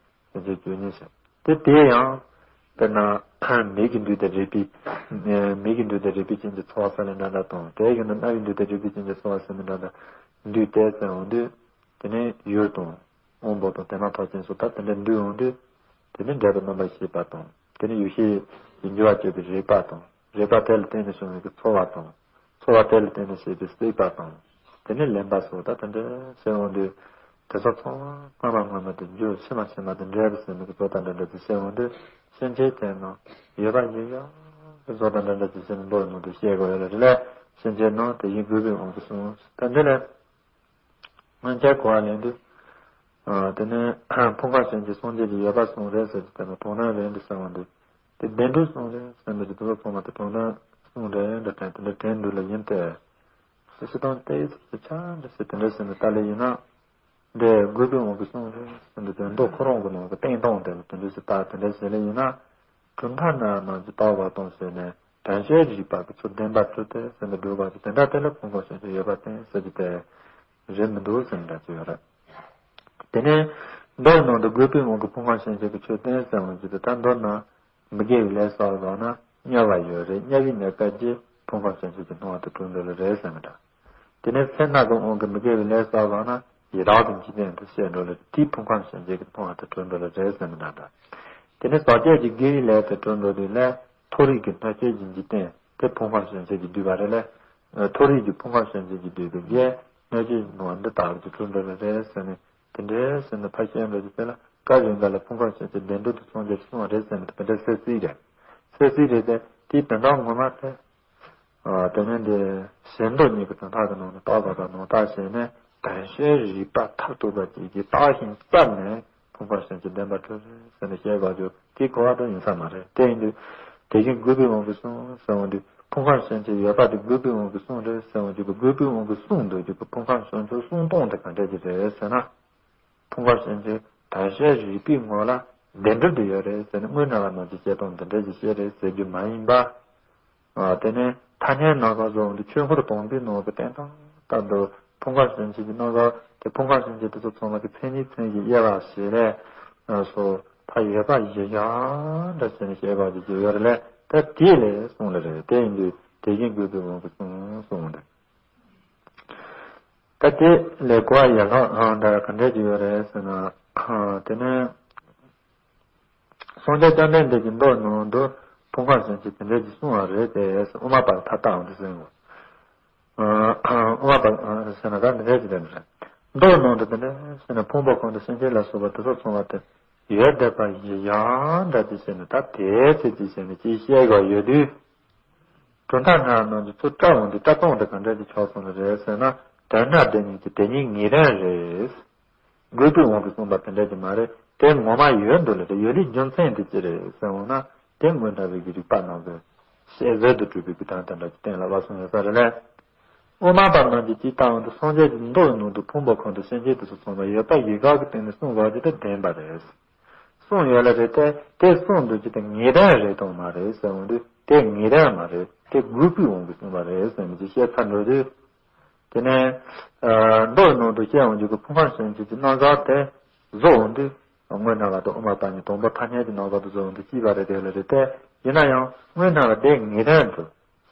དེ་ཚོའི་བཅུ་གཉིས་ཟེར། དེ་དེ་ཡང་དཔེར་ན་མིག་གི་འདུས་ཏེ་རེག་པའི། མིག་གི་འདུས་ཏེ་རེག་པའི་རྐྱེན་གྱིས་ཚོར་བ་སལ་ལེ་འདྲ་འདྲ་དང་། དེ་བཞིན་དུ་རྣ་ཡི་འདུས་ཏེ་རེག་པའི་རྐྱེན་གྱིས་ཚོར་བ་སལ་ལེ་འདྲ་འདྲ་འདུས་ཏེ་ཟེར་འོང་དུས། དེ་ནས་ཡུལ་དང་། དབང་པོ་དང་དེ་སྣ་ཐོག་ཅན་སོགས་ད་དེ་འདྲ་འདུས་འོང་དུས། དེ་ནས་འབྲས་བུ་རྣམ་པར་ཤེས་པ་དང་། དེ་ནས་ཡུལ་ཤེས་ཀྱི་འགྱུར་བ་གཅོད་པའི་རེག་པ་དང་། རེག་པ་དེ་ལ་བརྟེན་ནས་བྱུང་བའི་ཚོར་བ་དང་། ཚོར་བ་དེ་ལ་བརྟེན་ནས་སྐྱེས་པའི་སྲེད་པ་དང་། དེ་ནས་ལེན་པ་སོགས་ད་དེ་འདྲ་ཟེར་འོང་དུས། དེ་ཚོ་ཚང་མ་སྔ་མ་སྔ་མ་དང་རྒྱུ་ཕྱི་མ་ཕྱི་མ་དང་འབྲས་བུ་ཟེར་ནས་ཀྱི་བཟོ་ལྟ་འདྲ་འདྲ་ཅིག་ཟེར་འོང་དུས། སེམས་ཅན་དེ་ནང་ཡོད་པ་ཡིན་ཡང་བཟོ་ལྟ་འདྲ་འདྲ་ཅིག་ཟེར་ནས་མདོ་ནང་དུ་བཤད་དགོས་ཡོད་ལ་རེད་ལས། སེམས་ཅན་ནང་དེ་བཞིན་དགོས་པའི་དབང་གིས་གསུངས། ད་འདི་ལས། སྔོན་ཆད་གོ་བ་ལེན་དུས། དེ་ནས་ཕུང་ཁམས་ཞེན་གྱིས་སངས་རྒྱས་ཀྱི་ཡོད་པ་གསུངས་རེད་ཟེར་གྱི་དེ་ནས་དོན་དག་རེད་འདི་གསུངས་འདུག་དེ་བདེན་གྲུབ་གསུངས་རེད་ཟེར་འདུག་དེ་ཚོ་ཚང་མ་དེ་དོན་དག་གསུངས་རེད་འདི་དྲན་དེ་འདྲ་དྲན་འདུག་ལ་ཡིན་ཏེ། སུ་ཞིག་དང་དེའི་ཚིག་གི་ཆ་འདི་ཟེར་དེ་འདྲ་ཟེར་ནས་ལྟ་ལེ་ཡིན་ན། འདི་དགོས་པའི་དབང་གིས་གསུངས་རེད་ཟེར་འདུག་དོན་དག་ཁོ་རང་གི་ནང་གི་བསྟན་སྟངས་དེ་ལ་དེ་འདྲ་ཟེར་ལྟ་དེ་འདྲ་ཟེར་ལེ་ཡིན་ན། གྲུབ་མཐའ་རྣམས་ཀྱི་རྟག་པ་དང་ཟེར་ནས་དོན་བྱེད་རིགས་པ་གི་ཚུལ་བདེན་པར་གྲུབ་སྟེ་ཟེར་ནས་སྒྲུབ་པ་གི་དོན་དག་དེ་ལ་ཕུང་ཁམས་ཞེན་གྱིས་ཡོད་པར་བརྟེན་ཟེར་གྱི་དེ་རེད་མི་འདུག་ཟེར་ནས་འདྲ་ཅིག་ཡོད་རེད། དེ་ནས་མདོ་ནང་དུ་དགོས་པའི་དབང་གིས་ཕུང་ཁམས་ཞེན་གྱིས་ཀྱི་ཆོས་བསྟན་ཟེར་འོང་གི་དེ་ད་མདོ་ན་མི་དགེ་བའི་ལས་བསགས་པ་ན་དམྱལ་བ་ཡོད་རེད། དམྱལ་བའི་གནས་སྐབས་ཀྱི་ཕུང་ཁམས་ཞེན་གྱིས་ཀྱི་སྣང་བ་དེ་གྲུབ་འགྲོ་ལ་རེད་ཟེར་ནས་འདྲ། དེ་ནས་སེར་སྣ་གི་དབང་གིས་མི་དགེ་བའི་ལས་བསགས་པ་ན་ཡི་དྭགས་ཀྱི་འཇིག་རྟེན་དུ་སྐྱེ་འགྲོ་ལ་དེའི་ཕུང་ཁམས་ཞེན་གྱིས་ཀྱི་སྣང་བ་དེ་གྲུབ་འགྲོ་ལ་རེད་ཟེར་ནས་འདྲ་འདྲ། དེ་ནས་ཟག་བཅས་ཀྱི་དགེ་བའི་ལས་དེ་གྲུབ་འགྲོ་དུས་ལས་མཐོ་རིས་ཀྱི་སྣོད་བཅུད་ཀྱི་འཇིག་རྟེན་དེ་ཕུང་ཁམས་ཞེན་གྱིས་ཀྱི་བསྡུས་པ་རེད་ལས། མཐོ་རིས་ཀྱི་ཕུང་ཁམས་ཞེན་གྱིས་ཀྱི་བསྡུས་པའི་དགེ་སྣོད་བཅུད་ཀྱི་སྣང་བ་འདི་དག་གི་གྲུབ་འགྲོ་ལ་རེད་ཟེར་ནས་དེ་འདྲའི་ཟེར་ནས་ཕར་བཤད་འགྲོ་དུས་དེ་ལ་བཀའ་རིམ་པ་ལ་ཕུང་ཁམས་ཞེན་གྱིས་བདེན་གྲུབ་ཏུ་སངས་རྒྱས་གསུངས་པ་རེད་ཟེར་ནས་དེ་འདྲ་གསལ་གསལ་རེད། གསལ་གསལ་རེད་དེ་དེའི་དོན་དག་ངོ་མ་དེ། དེ་ནས་འདི་ཞེན་ལྡོག་གཉིས་ཀྱི་དོན་དག་གི་ནང་ནས་རྟོགས་པ་དང་ནང་རྟགས་བྱས་ནས་དོན་བྱེད་རིགས་པ་མཐར་ཐུག་པ་ཅིག་གིས་བརྟགས་ཤིང་བརྟགས་ནས་ཕུང་ཁམས་ཞེན་གྱིས་བདེན་པར་གྲུབ་ཟེར་ནས་བཤད་དགོས་རྒྱུ་དེ་གོ་བ་དང་ཡིན་ས་མ་རེད། དེ་ཡིན་དུས་དེ་བཞིན་དགོས་པའི་དབང་གིས་གསུངས་ཟེར་འོང་དུས་ཕུང་ཁམས་ཞེན་གྱིས་ཡོད་པ་དེ་དགོས་པའི་དབང་གིས་གསུངས་རེད་ཟེར་འོང་དུས་དགོས་པའི་དབང་གིས་གསུངས་འདུག་རྒྱུ་གི་ཕུང་ཁམས་ཞེན་གྱིས་གསུངས་སྟངས་དེ་ག་འདྲ་ཅིག་རེད་ཟེར་ན། ཕུང་ཁམས་ཞེན་གྱིས་དོན་བྱེད་རིགས་པའི་ངོ་ལ་བདེན་གྲུབ་ཏུ་ཡོད་རེད་ཟེར་ནས་དངོས་གནས་པ་ནང་གི་བཤད་སྟངས་འདི་འདྲ་ཞིག་བཤད་རེད་ཟེར་རྒྱུ་མ་ཡིན་པ། དེ་ནས་ཐ་སྙད་སྣ་ཚོགས་བཟོ་འོང་དུས་ཆོས་འཁོར་དང་པོའི་ནང་གི་བསྟན་སྟངས་ལྟར་དུ་ཕུང་ཁམས་ཞེན་གྱིས་ཀྱི་སྣ་ཚོགས་དེ་ཕུང་ཁམས་ཞེན་གྱིས་དེ་ཚོ་ཚང་མ་གི་མཚན་ཉིད་མཚན་གཞི་དབྱེ་བ་ཞིག་ལས་སོ་ཕ་ཡོད་པ་ཡི་ཡང་འདྲ་ཟེར་ནས་བཤད་པ་ཞིག་ཡོད་རེད་ལས། ད་དེ་ལས་གསུངས་ལ་རེད། དེ་ཡིན་དུས་དེ་བཞིན་དགོས་པའི་དབང་གིས་གསུངས་གསུངས་འདུག་ད་དེ་ལས་གོ་བ་ཡན་ལག་འདྲ་ག་འདྲ་ཅིག་ཡོད་རེད་ཟེར་ན། དེ་ནས་སངས་རྒྱས་བཅོམ་ལྡན་འདས་ཀྱིས་མདོ་ནང་དུ་ཕུང་ཁམས་ཞེན་གྱིས་དེ་འདྲ་ཅིག་གསུངས་པ་རེད་དེ། དབུ་མ་པ་ལ་ཐ་དད་འོང་དུ་ཟེར་ངོ་། དབུ་མ་པ་ཟེར་ན་ད་འདི་འདྲ་ཅིག་རེད་འདྲ། མདོ་ནང་དུ་དེ་འདྲ་ཟེར་ན་ཕུང་པོ་གང་དུ་སེམས་ཅན་ལ་སོགས་པ་དེ་ཚོ་ཚང་བ་དེ་ཡོད་བསྡད་པ་ཡི་ཡང་འདྲ་ཅིག་ཟེར་ནས་ད་དེའི་ཚེ་ཅིག་ཟེར་ནས་ཅིག་བཤད་དགོས་ཡོད་དུས། གྲུབ་མཐའ་རྣམས་ནང་གི་ཚུར་བཀྲལ་འོང་དུས་བཀྲལ་སྟངས་དེ་ག་འདྲ་ཅིག་ཆགས་སོང་ནི་རེད་ཟེར་ན། དོན་རྣམས་དེ་ཉིད་ཀྱི་དེ་ཉིད་ངེས་དོན་རེད། དགོས་པའི་དབང་གིས་གསུངས་པ་དེ་འདྲ་ཅིག་མ་རེད། དེ་ངོ་མ་ཡོད་འདུག་ལ་རེད། ཡོད་ལུགས་རྒྱུ་མཚན་དེ་ཅི་རེད་ཟེར་འོང་ན། དེ་དངོས་འདྲ་བའི་གི་རིགས་པ་རྣམས་ཀྱི་བཤད་ཟོལ་དུ་གྲུབ་པའི་གི་དོན་དེ་འདྲ་ཅིག་གཏན་ལ་ཕབ་སོང་ཡོད་ས་རེད་ལ། དབུ་མ་པ་རྣམས་ཀྱིས་ཅིག་ལྟ་འོང་དུས་སངས་རྒྱས་ཀྱི་མདོ་ཡི་ནང་དུ་ཕུང་པོ་ཁམས་དང་སེམས་ཅན་དུ་སོགས་ཚང་མ་ཡོད་པ་ཡིད་དགག་གི་སྟེང་ནས་གསུངས་པ་དེ་དེ་བདེན་པ་རེད། གསུངས་ཡོད་ལ་རེད། དེ་དེ་གསུངས་འདུག་ཅི་དེ་ངེས་དོན་རེད་དང་མ་རེད་ཟེར་འོང་དུས། དེ་ངེས་དོན་མ་རེད། དེ་དགོས་པའི་དབང་གིས་གསུངས་པ་རེད་ཟེར་ནས་ཅིག་བཤད་ཚར་འགྲོ་དུས། དེ་ནས་མདོ་ཡི་ནང་དུ་བཤད་འོང་རྒྱུ་གི་ཕུང་ཁམས་སེམས་ཅན་གྱི་རྣམ་གཞག་དེ་བཟོ་འོང་དུས། དངོས་གནས་པ་དང་དབུ་མ་པ་གཉིས་དང་པོ་ཐ་སྙད་ཀྱི་རྣམ་གཞག་ཏུ་བཟོ་འོང་དུས་གཅིག་པ་རེད། དེ་ལ་རེད། དེ་ཡིན་ན་ཡང་དངོས་གནས་པ་དེ་ངེས་དོན་དུ་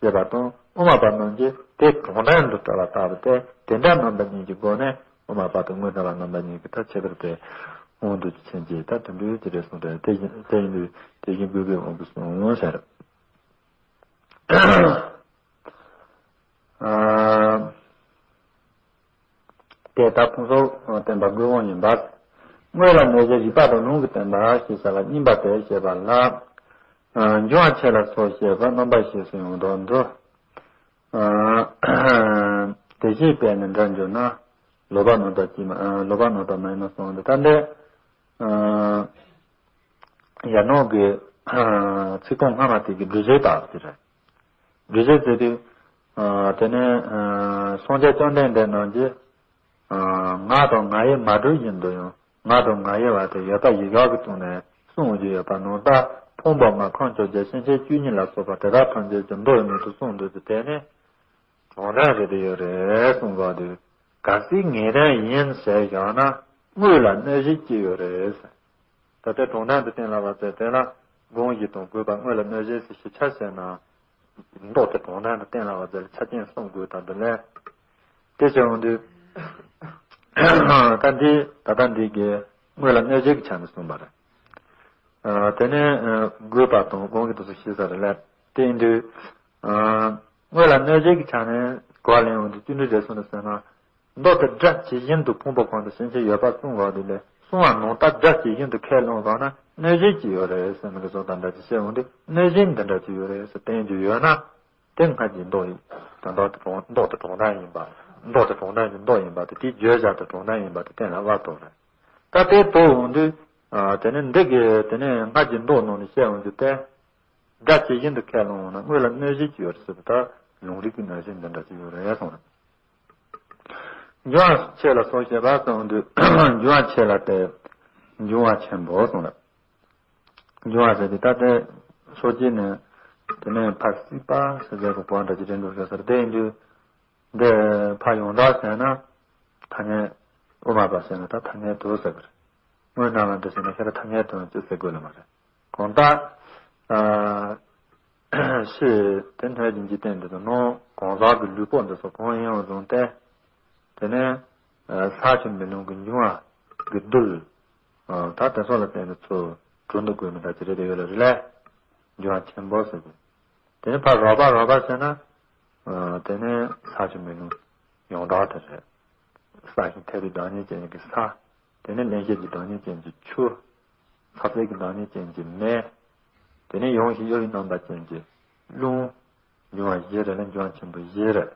བཤད་པ་དང་། དབུ་མ་པ་རྣམས་ཀྱིས་དེ་གྲུབ་དོན་དུ་བཀྲལ་བ་ལྟ་བུ་སྟེ། དེ་འདྲ་རྣམ་པ་གཉིས་ཀྱི་སྒོ་ནས་དབུ་མ་པ་དང་དངོས་གནས་པ་རྣམ་པ་གཉིས་ཀྱི་ཐད་ཁྱད་པར་དེ་དབང་དུ་ཕྱིན་གྱི་ད་དེ་འདྲའི་དེ་རེད་གསུངས་ཏེ། དེ་བཞིན་དེ་ཡིན་དུས་དེ་བཞིན་དགོས་པའི་དབང་གིས་གསུངས་ཟེར། ཨ། དེ་ལྟར་ཕུང་སོགས་བསྟན་པ་དགོས་དབང་ཡིན་པ། དངོས་ལ་གནོད་བྱེད་རིགས་པ་དང་ལུང་གིས་བསྟན་པ་ཞེས་བྱ་བ་གཉིས་པ་དེ་བཤད་པ་ལ། ཨ། འབྱུང་བ་ཆེ་ལ་སོགས་བཤད་པ་རྣམ་པ་བཞི་སུ་ཡང་འདོད་འདུག། ཨ། དེ་བཞིན་དཔེ་ནི་འདྲ་འཇོག་ན། ལོག་པ་རྣམ་དག་ཅིག་མ། ཨ། ལོག་པ་རྣམ་དག་མ་ཡིན་ན་གསུངས་འདུག། ད་འདི། ཨ། ཡར་ནང་གི་ཚིག་རྐང་སྔ་མ་དེ་གི་སྒྲུབ་བྱེད་པ་དེ་རེད། སྒྲུབ་བྱེད་ཟེར་དུས། ཨ། དེ་ནས། ཨ། སངས་རྒྱས་བཅོམ་ལྡན་འདས་རྣམས་ཀྱིས། ཨ། ང་དང་ང་ཡི་མ་གྲུབ་བཞིན་དུ་ཡང་ང་དང་ང་ཡི་བ་དེ་ཡོད་པ་ཡིད་དགག་གི་སྟེང་ནས་གསུངས་ཡོད་པ་ནང་ལྟར། ཕུང་པོ་ལྔ་ཁམས་བཅོ་བརྒྱད་སེམས་ཅན་བཅུ་གཉིས་ལ་སོགས་པ་དེ་དག་ཐམས་ཅད་ཀྱི་མདོ་ཡི་ནང་དུ་གསུངས་འདུག་ཟེར། དེ་ནི་གྲུབ་དོན་རེད་དེ་ཡོད་རེད་གསུངས་པ་དེ། གལ་སྲིད་ངེས་དོན་ཡིན་ཟེར་བཞག་ན་དངོས་ལ་གནོད་བྱེད་ཅི་ཡོད་རེད་ཟེར། ད་ལྟའི་གྲུབ་དོན་དུ་གཏན་ལ་ཕབ་ཚེ་དེ་ལ་དགོངས་གཞི་དང་དགོས་པ། དངོས་ལ་གནོད་བྱེད་ཟེར་ཞིབ་ཆ་བཤད་ན། མདོ་དེ་གྲུབ་དོན་དུ་གཏན་ལ་ཕབ་ཚེ་ཆ་རྐྱེན་གསུམ་དགོས། ད་དེ་ལས་དེ་བྱས་འོང་དུས། ད་འདི་ད་ལྟ་འདི་གི་དངོས་ལ་གནོད་བྱེད་ཀྱི་ཆ་ནས་གསུངས་པ་རེད། ཨ། དེ་ནས། ཨ། དགོས་པ་དང་དགོངས་ཀྱི་དུས་སུ་ཤེས་ས་རེད་ལ། དེ་ཡིན་དུས། ཨ། དངོས་ལ་གནོད་བྱེད་ཀྱི་ཆ་ནས་གོ་བ་ལེན་འོང་དུས་ཅི་འདྲ་རེད་གསུངས་ནས་ཟེར་ན། མདོ་དེ་སྒྲ་ཇི་བཞིན་དུ་ཕུང་པོ་གང་དུ་ཞེན་བྱེད་ཡོད་པ་གསུངས་པ་དེ་ལས། གསུངས་པ་ནང་ལྟར་སྒྲ་ཇི་བཞིན་དུ་ཁས་བླངས་པ་ན་གནོད་བྱེད་ཅི་ཡོད་རེད་ཟེར་ནས་གི་བཟོ་དང་འདྲ་ཅིག་བཤད་འོང་དུས། གནོད་བྱེད་འདི་འདྲ་ཅིག་ཡོད་རེད་ཟེར་བསྟན་རྒྱུ་ཡོད་ན། དེ་སྔར་གྱི་མདོ་ཡི་དོན་དག་དེ་གྲུབ། མདོ་དེ་གྲུབ་དོན་ཡིན་པ། མདོ་དེ་གྲུབ་དོན་གྱི་མདོ་ཡིན་པ་དེ། དེའི་བརྗོད་བྱ་དེ་གྲུབ་དོན་ཡིན་པ་དེ་གཏན་ལ་ཕབ་ཐུབ་རེད། ད་དེ་དོར་འོང་དུས། ཨ། དེ་ནས་འདི་གི་དེ་ནས་སྔར་གྱི་མདོ་ནང་ནས་བཤད་འོང་དུས་དེ། སྒྲ་ཇི་བཞིན་དུ་ཁས་བླངས་འོང་ན་དངོས་ལ་གནོད་བྱེད་ཅི་ཡོད་ཟེར་བ་ད་ལུང་རིགས་ཀྱི་གནོད་བྱེད་འདི་འདྲ་ཅིག་ཡོད་རེད་གསུངས་རེད། འབྱུང་བ་ཆེ་ལ་སོགས་བཤད་པ་གསུངས་དུས། འབྱུང་བ་ཆེ་ལ་སྟེ་འབྱུང་བ་ཆེན་པོ་གསུངས་རེད། འབྱུང་བ་ཟེར་དུས་ད་ལྟའི་ཕྱོགས་གཅིག་ནས་དེ་ནས་ཕར་སྲིད་པ་ཟེར་བའི་གོ་བ་འདྲ་ཅིག་རེད་འདུག་ཟེར་ས་རེད། དེ་ཡིན་དུས་འདི་ཕར་ཡོངས་གྲགས་ཟེར་ན་ཐ་སྙད། དབུ་མ་པ་ཟེར་ན་ད་ཐ་སྙད་དུ་ཟེར་གི་རེད། དངོས་གནས་ལ་འདི་ཟེར་ན་ཁྱེད་རང་ཐ་སྙད་དུ་ཅི་ཟེར་དགོས་ལ་མ་རེད། གང་ལྟར། ཨ། ཕྱི་དེ་སྣོད་ཀྱི་འཇིག་རྟེན་འདི་དང་ནང་གང་ཟག་གི་ལུས་པོ་འདི་ཚོ་གང་ཡིན་ཡང་བཟུང་སྟེ། དེ་ནས། ཨ། ས་ཆུ་མེ་རླུང་གི་འབྱུང་བ་གི་རྡུལ། ཨ། ད་དེ་ཚོ་ལ་བརྟེན་ནས་ཚུར་གྲུབ་འདུག་དགོས་མི་འདྲ་ཅི་རེད་དེ་ཡོད་ལ་རེད་ལ། འབྱུང་བ་ཆེན་པོ་ཟེར་གི། དེ་ནས་ཕར་རོགས་པ་རོགས་པ་ཟེར་ན། ཨ། དེ་ནས་ས་ཆུ་མེ་རླུང་ཡོངས་གྲགས་དེ་རེད། ས་ཞིང་ཐལ་བའི་བདག་ཉིད་ཅན་གྱི་ས། དེ་ནས་རླན་གཤེར་གྱི་བདག་ཉིད་ཅན་གྱི་ཆུ། ཚ་ཟེར་གྱི་བདག་ཉིད་ཅན་གྱི་མེ། དེ་ནས་ཡང་ཞིང་གཡོ་བའི་རྣམ་པ་ཅན་གྱི་རླུང་། འབྱུང་བ་བཞི་རེད་ལ། འབྱུང་བ་ཆེན་པོ་བཞི་རེད།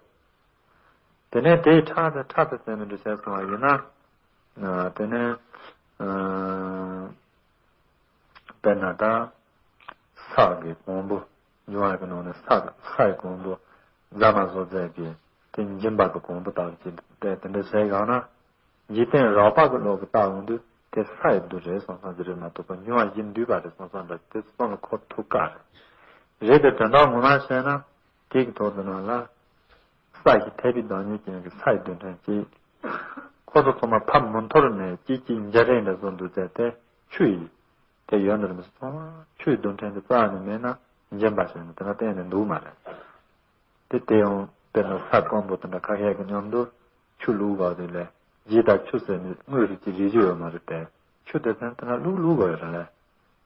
དེ་ནས་དེའི་ཕྲག་དང་ཕྲག་ཏུ་བརྩེགས་ནས་འདྲ་བྱས་སོང་བ་ཡིན་ན། ཨ། དེ་ནས། ཨ། དཔེར་ན་ད་ས་གི་གོང་བུ། འབྱུང་བ་གི་ནང་ནས་ས་གི་ས་ཡི་གོང་བུ། རྫ་མ་བཟོ་རྫས་ཀྱི་དེ་འཇིམ་པ་གི་གོང་བུ་ལྟ་བུ་ཅིག་དེ་དེ་འདྲ་བྱས་ཡོང་ན། འཇིག་རྟེན་རགས་པ་གི་བློ་གིས་བལྟ་འོང་དུས་དེ་ས་ཡི་རྡུལ་རེད་བསམ་བསམ་གྱི་རེད་མ་གཏོགས་པ་འབྱུང་བ་བཞི་འདུས་པ་རེད་བསམ་བསམ་འདྲ་དེ་བསམ་བློ་འཁོར་ཐུབ་ཀ་རེད། རེད་དེ་དོན་དག་ངོ་མ་བཤད་ན་དེ་གི་ཐོག་ཏུ་ནང་ལ། ས་ཞིང་ཐལ་བའི་བདག་ཉིད་ཅན་གྱི་ས་ཡི་རྡུལ་ཕྲན་གཅིག། ཁོ་ཚོ་ཚང་མ་ཕར་མུ་མཐུད་ནས་གཅིག་གཅིག་འབྱར་རེས་འདྲ་བཟོ་འདུག་ཚེ་དེ་ཆུ་ཡི་དེ་ཡོད་འདུག་མི་ཚང་མ་ཆུའི་རྡུལ་ཕྲན་དེ་རྩ་ནས་མེད་ན་འཇིམ་པ་ཞིག་ནི་དེ་ན་གཏན་ནས་འདུག་མ་རེད། དེ་དེ་ཡང་དཔེར་ན་ས་སྐམ་པོ་དེ་འདྲ་ཁ་ཤས་ཀྱི་མཉམ་དུ་ཆུ་བླུགས་པ་དེ་ལས་ལྗིད་དང་ཆུ་ཟེར་ནས་དངོས་རིགས་ཀྱི་རིགས་ཀྱི་ཡོད་མ་རེད་དེ། ཆུ་དེ་ཚན་དེ་ན་བླུགས་བླུགས་པ་ཡོད་རེད་ལས།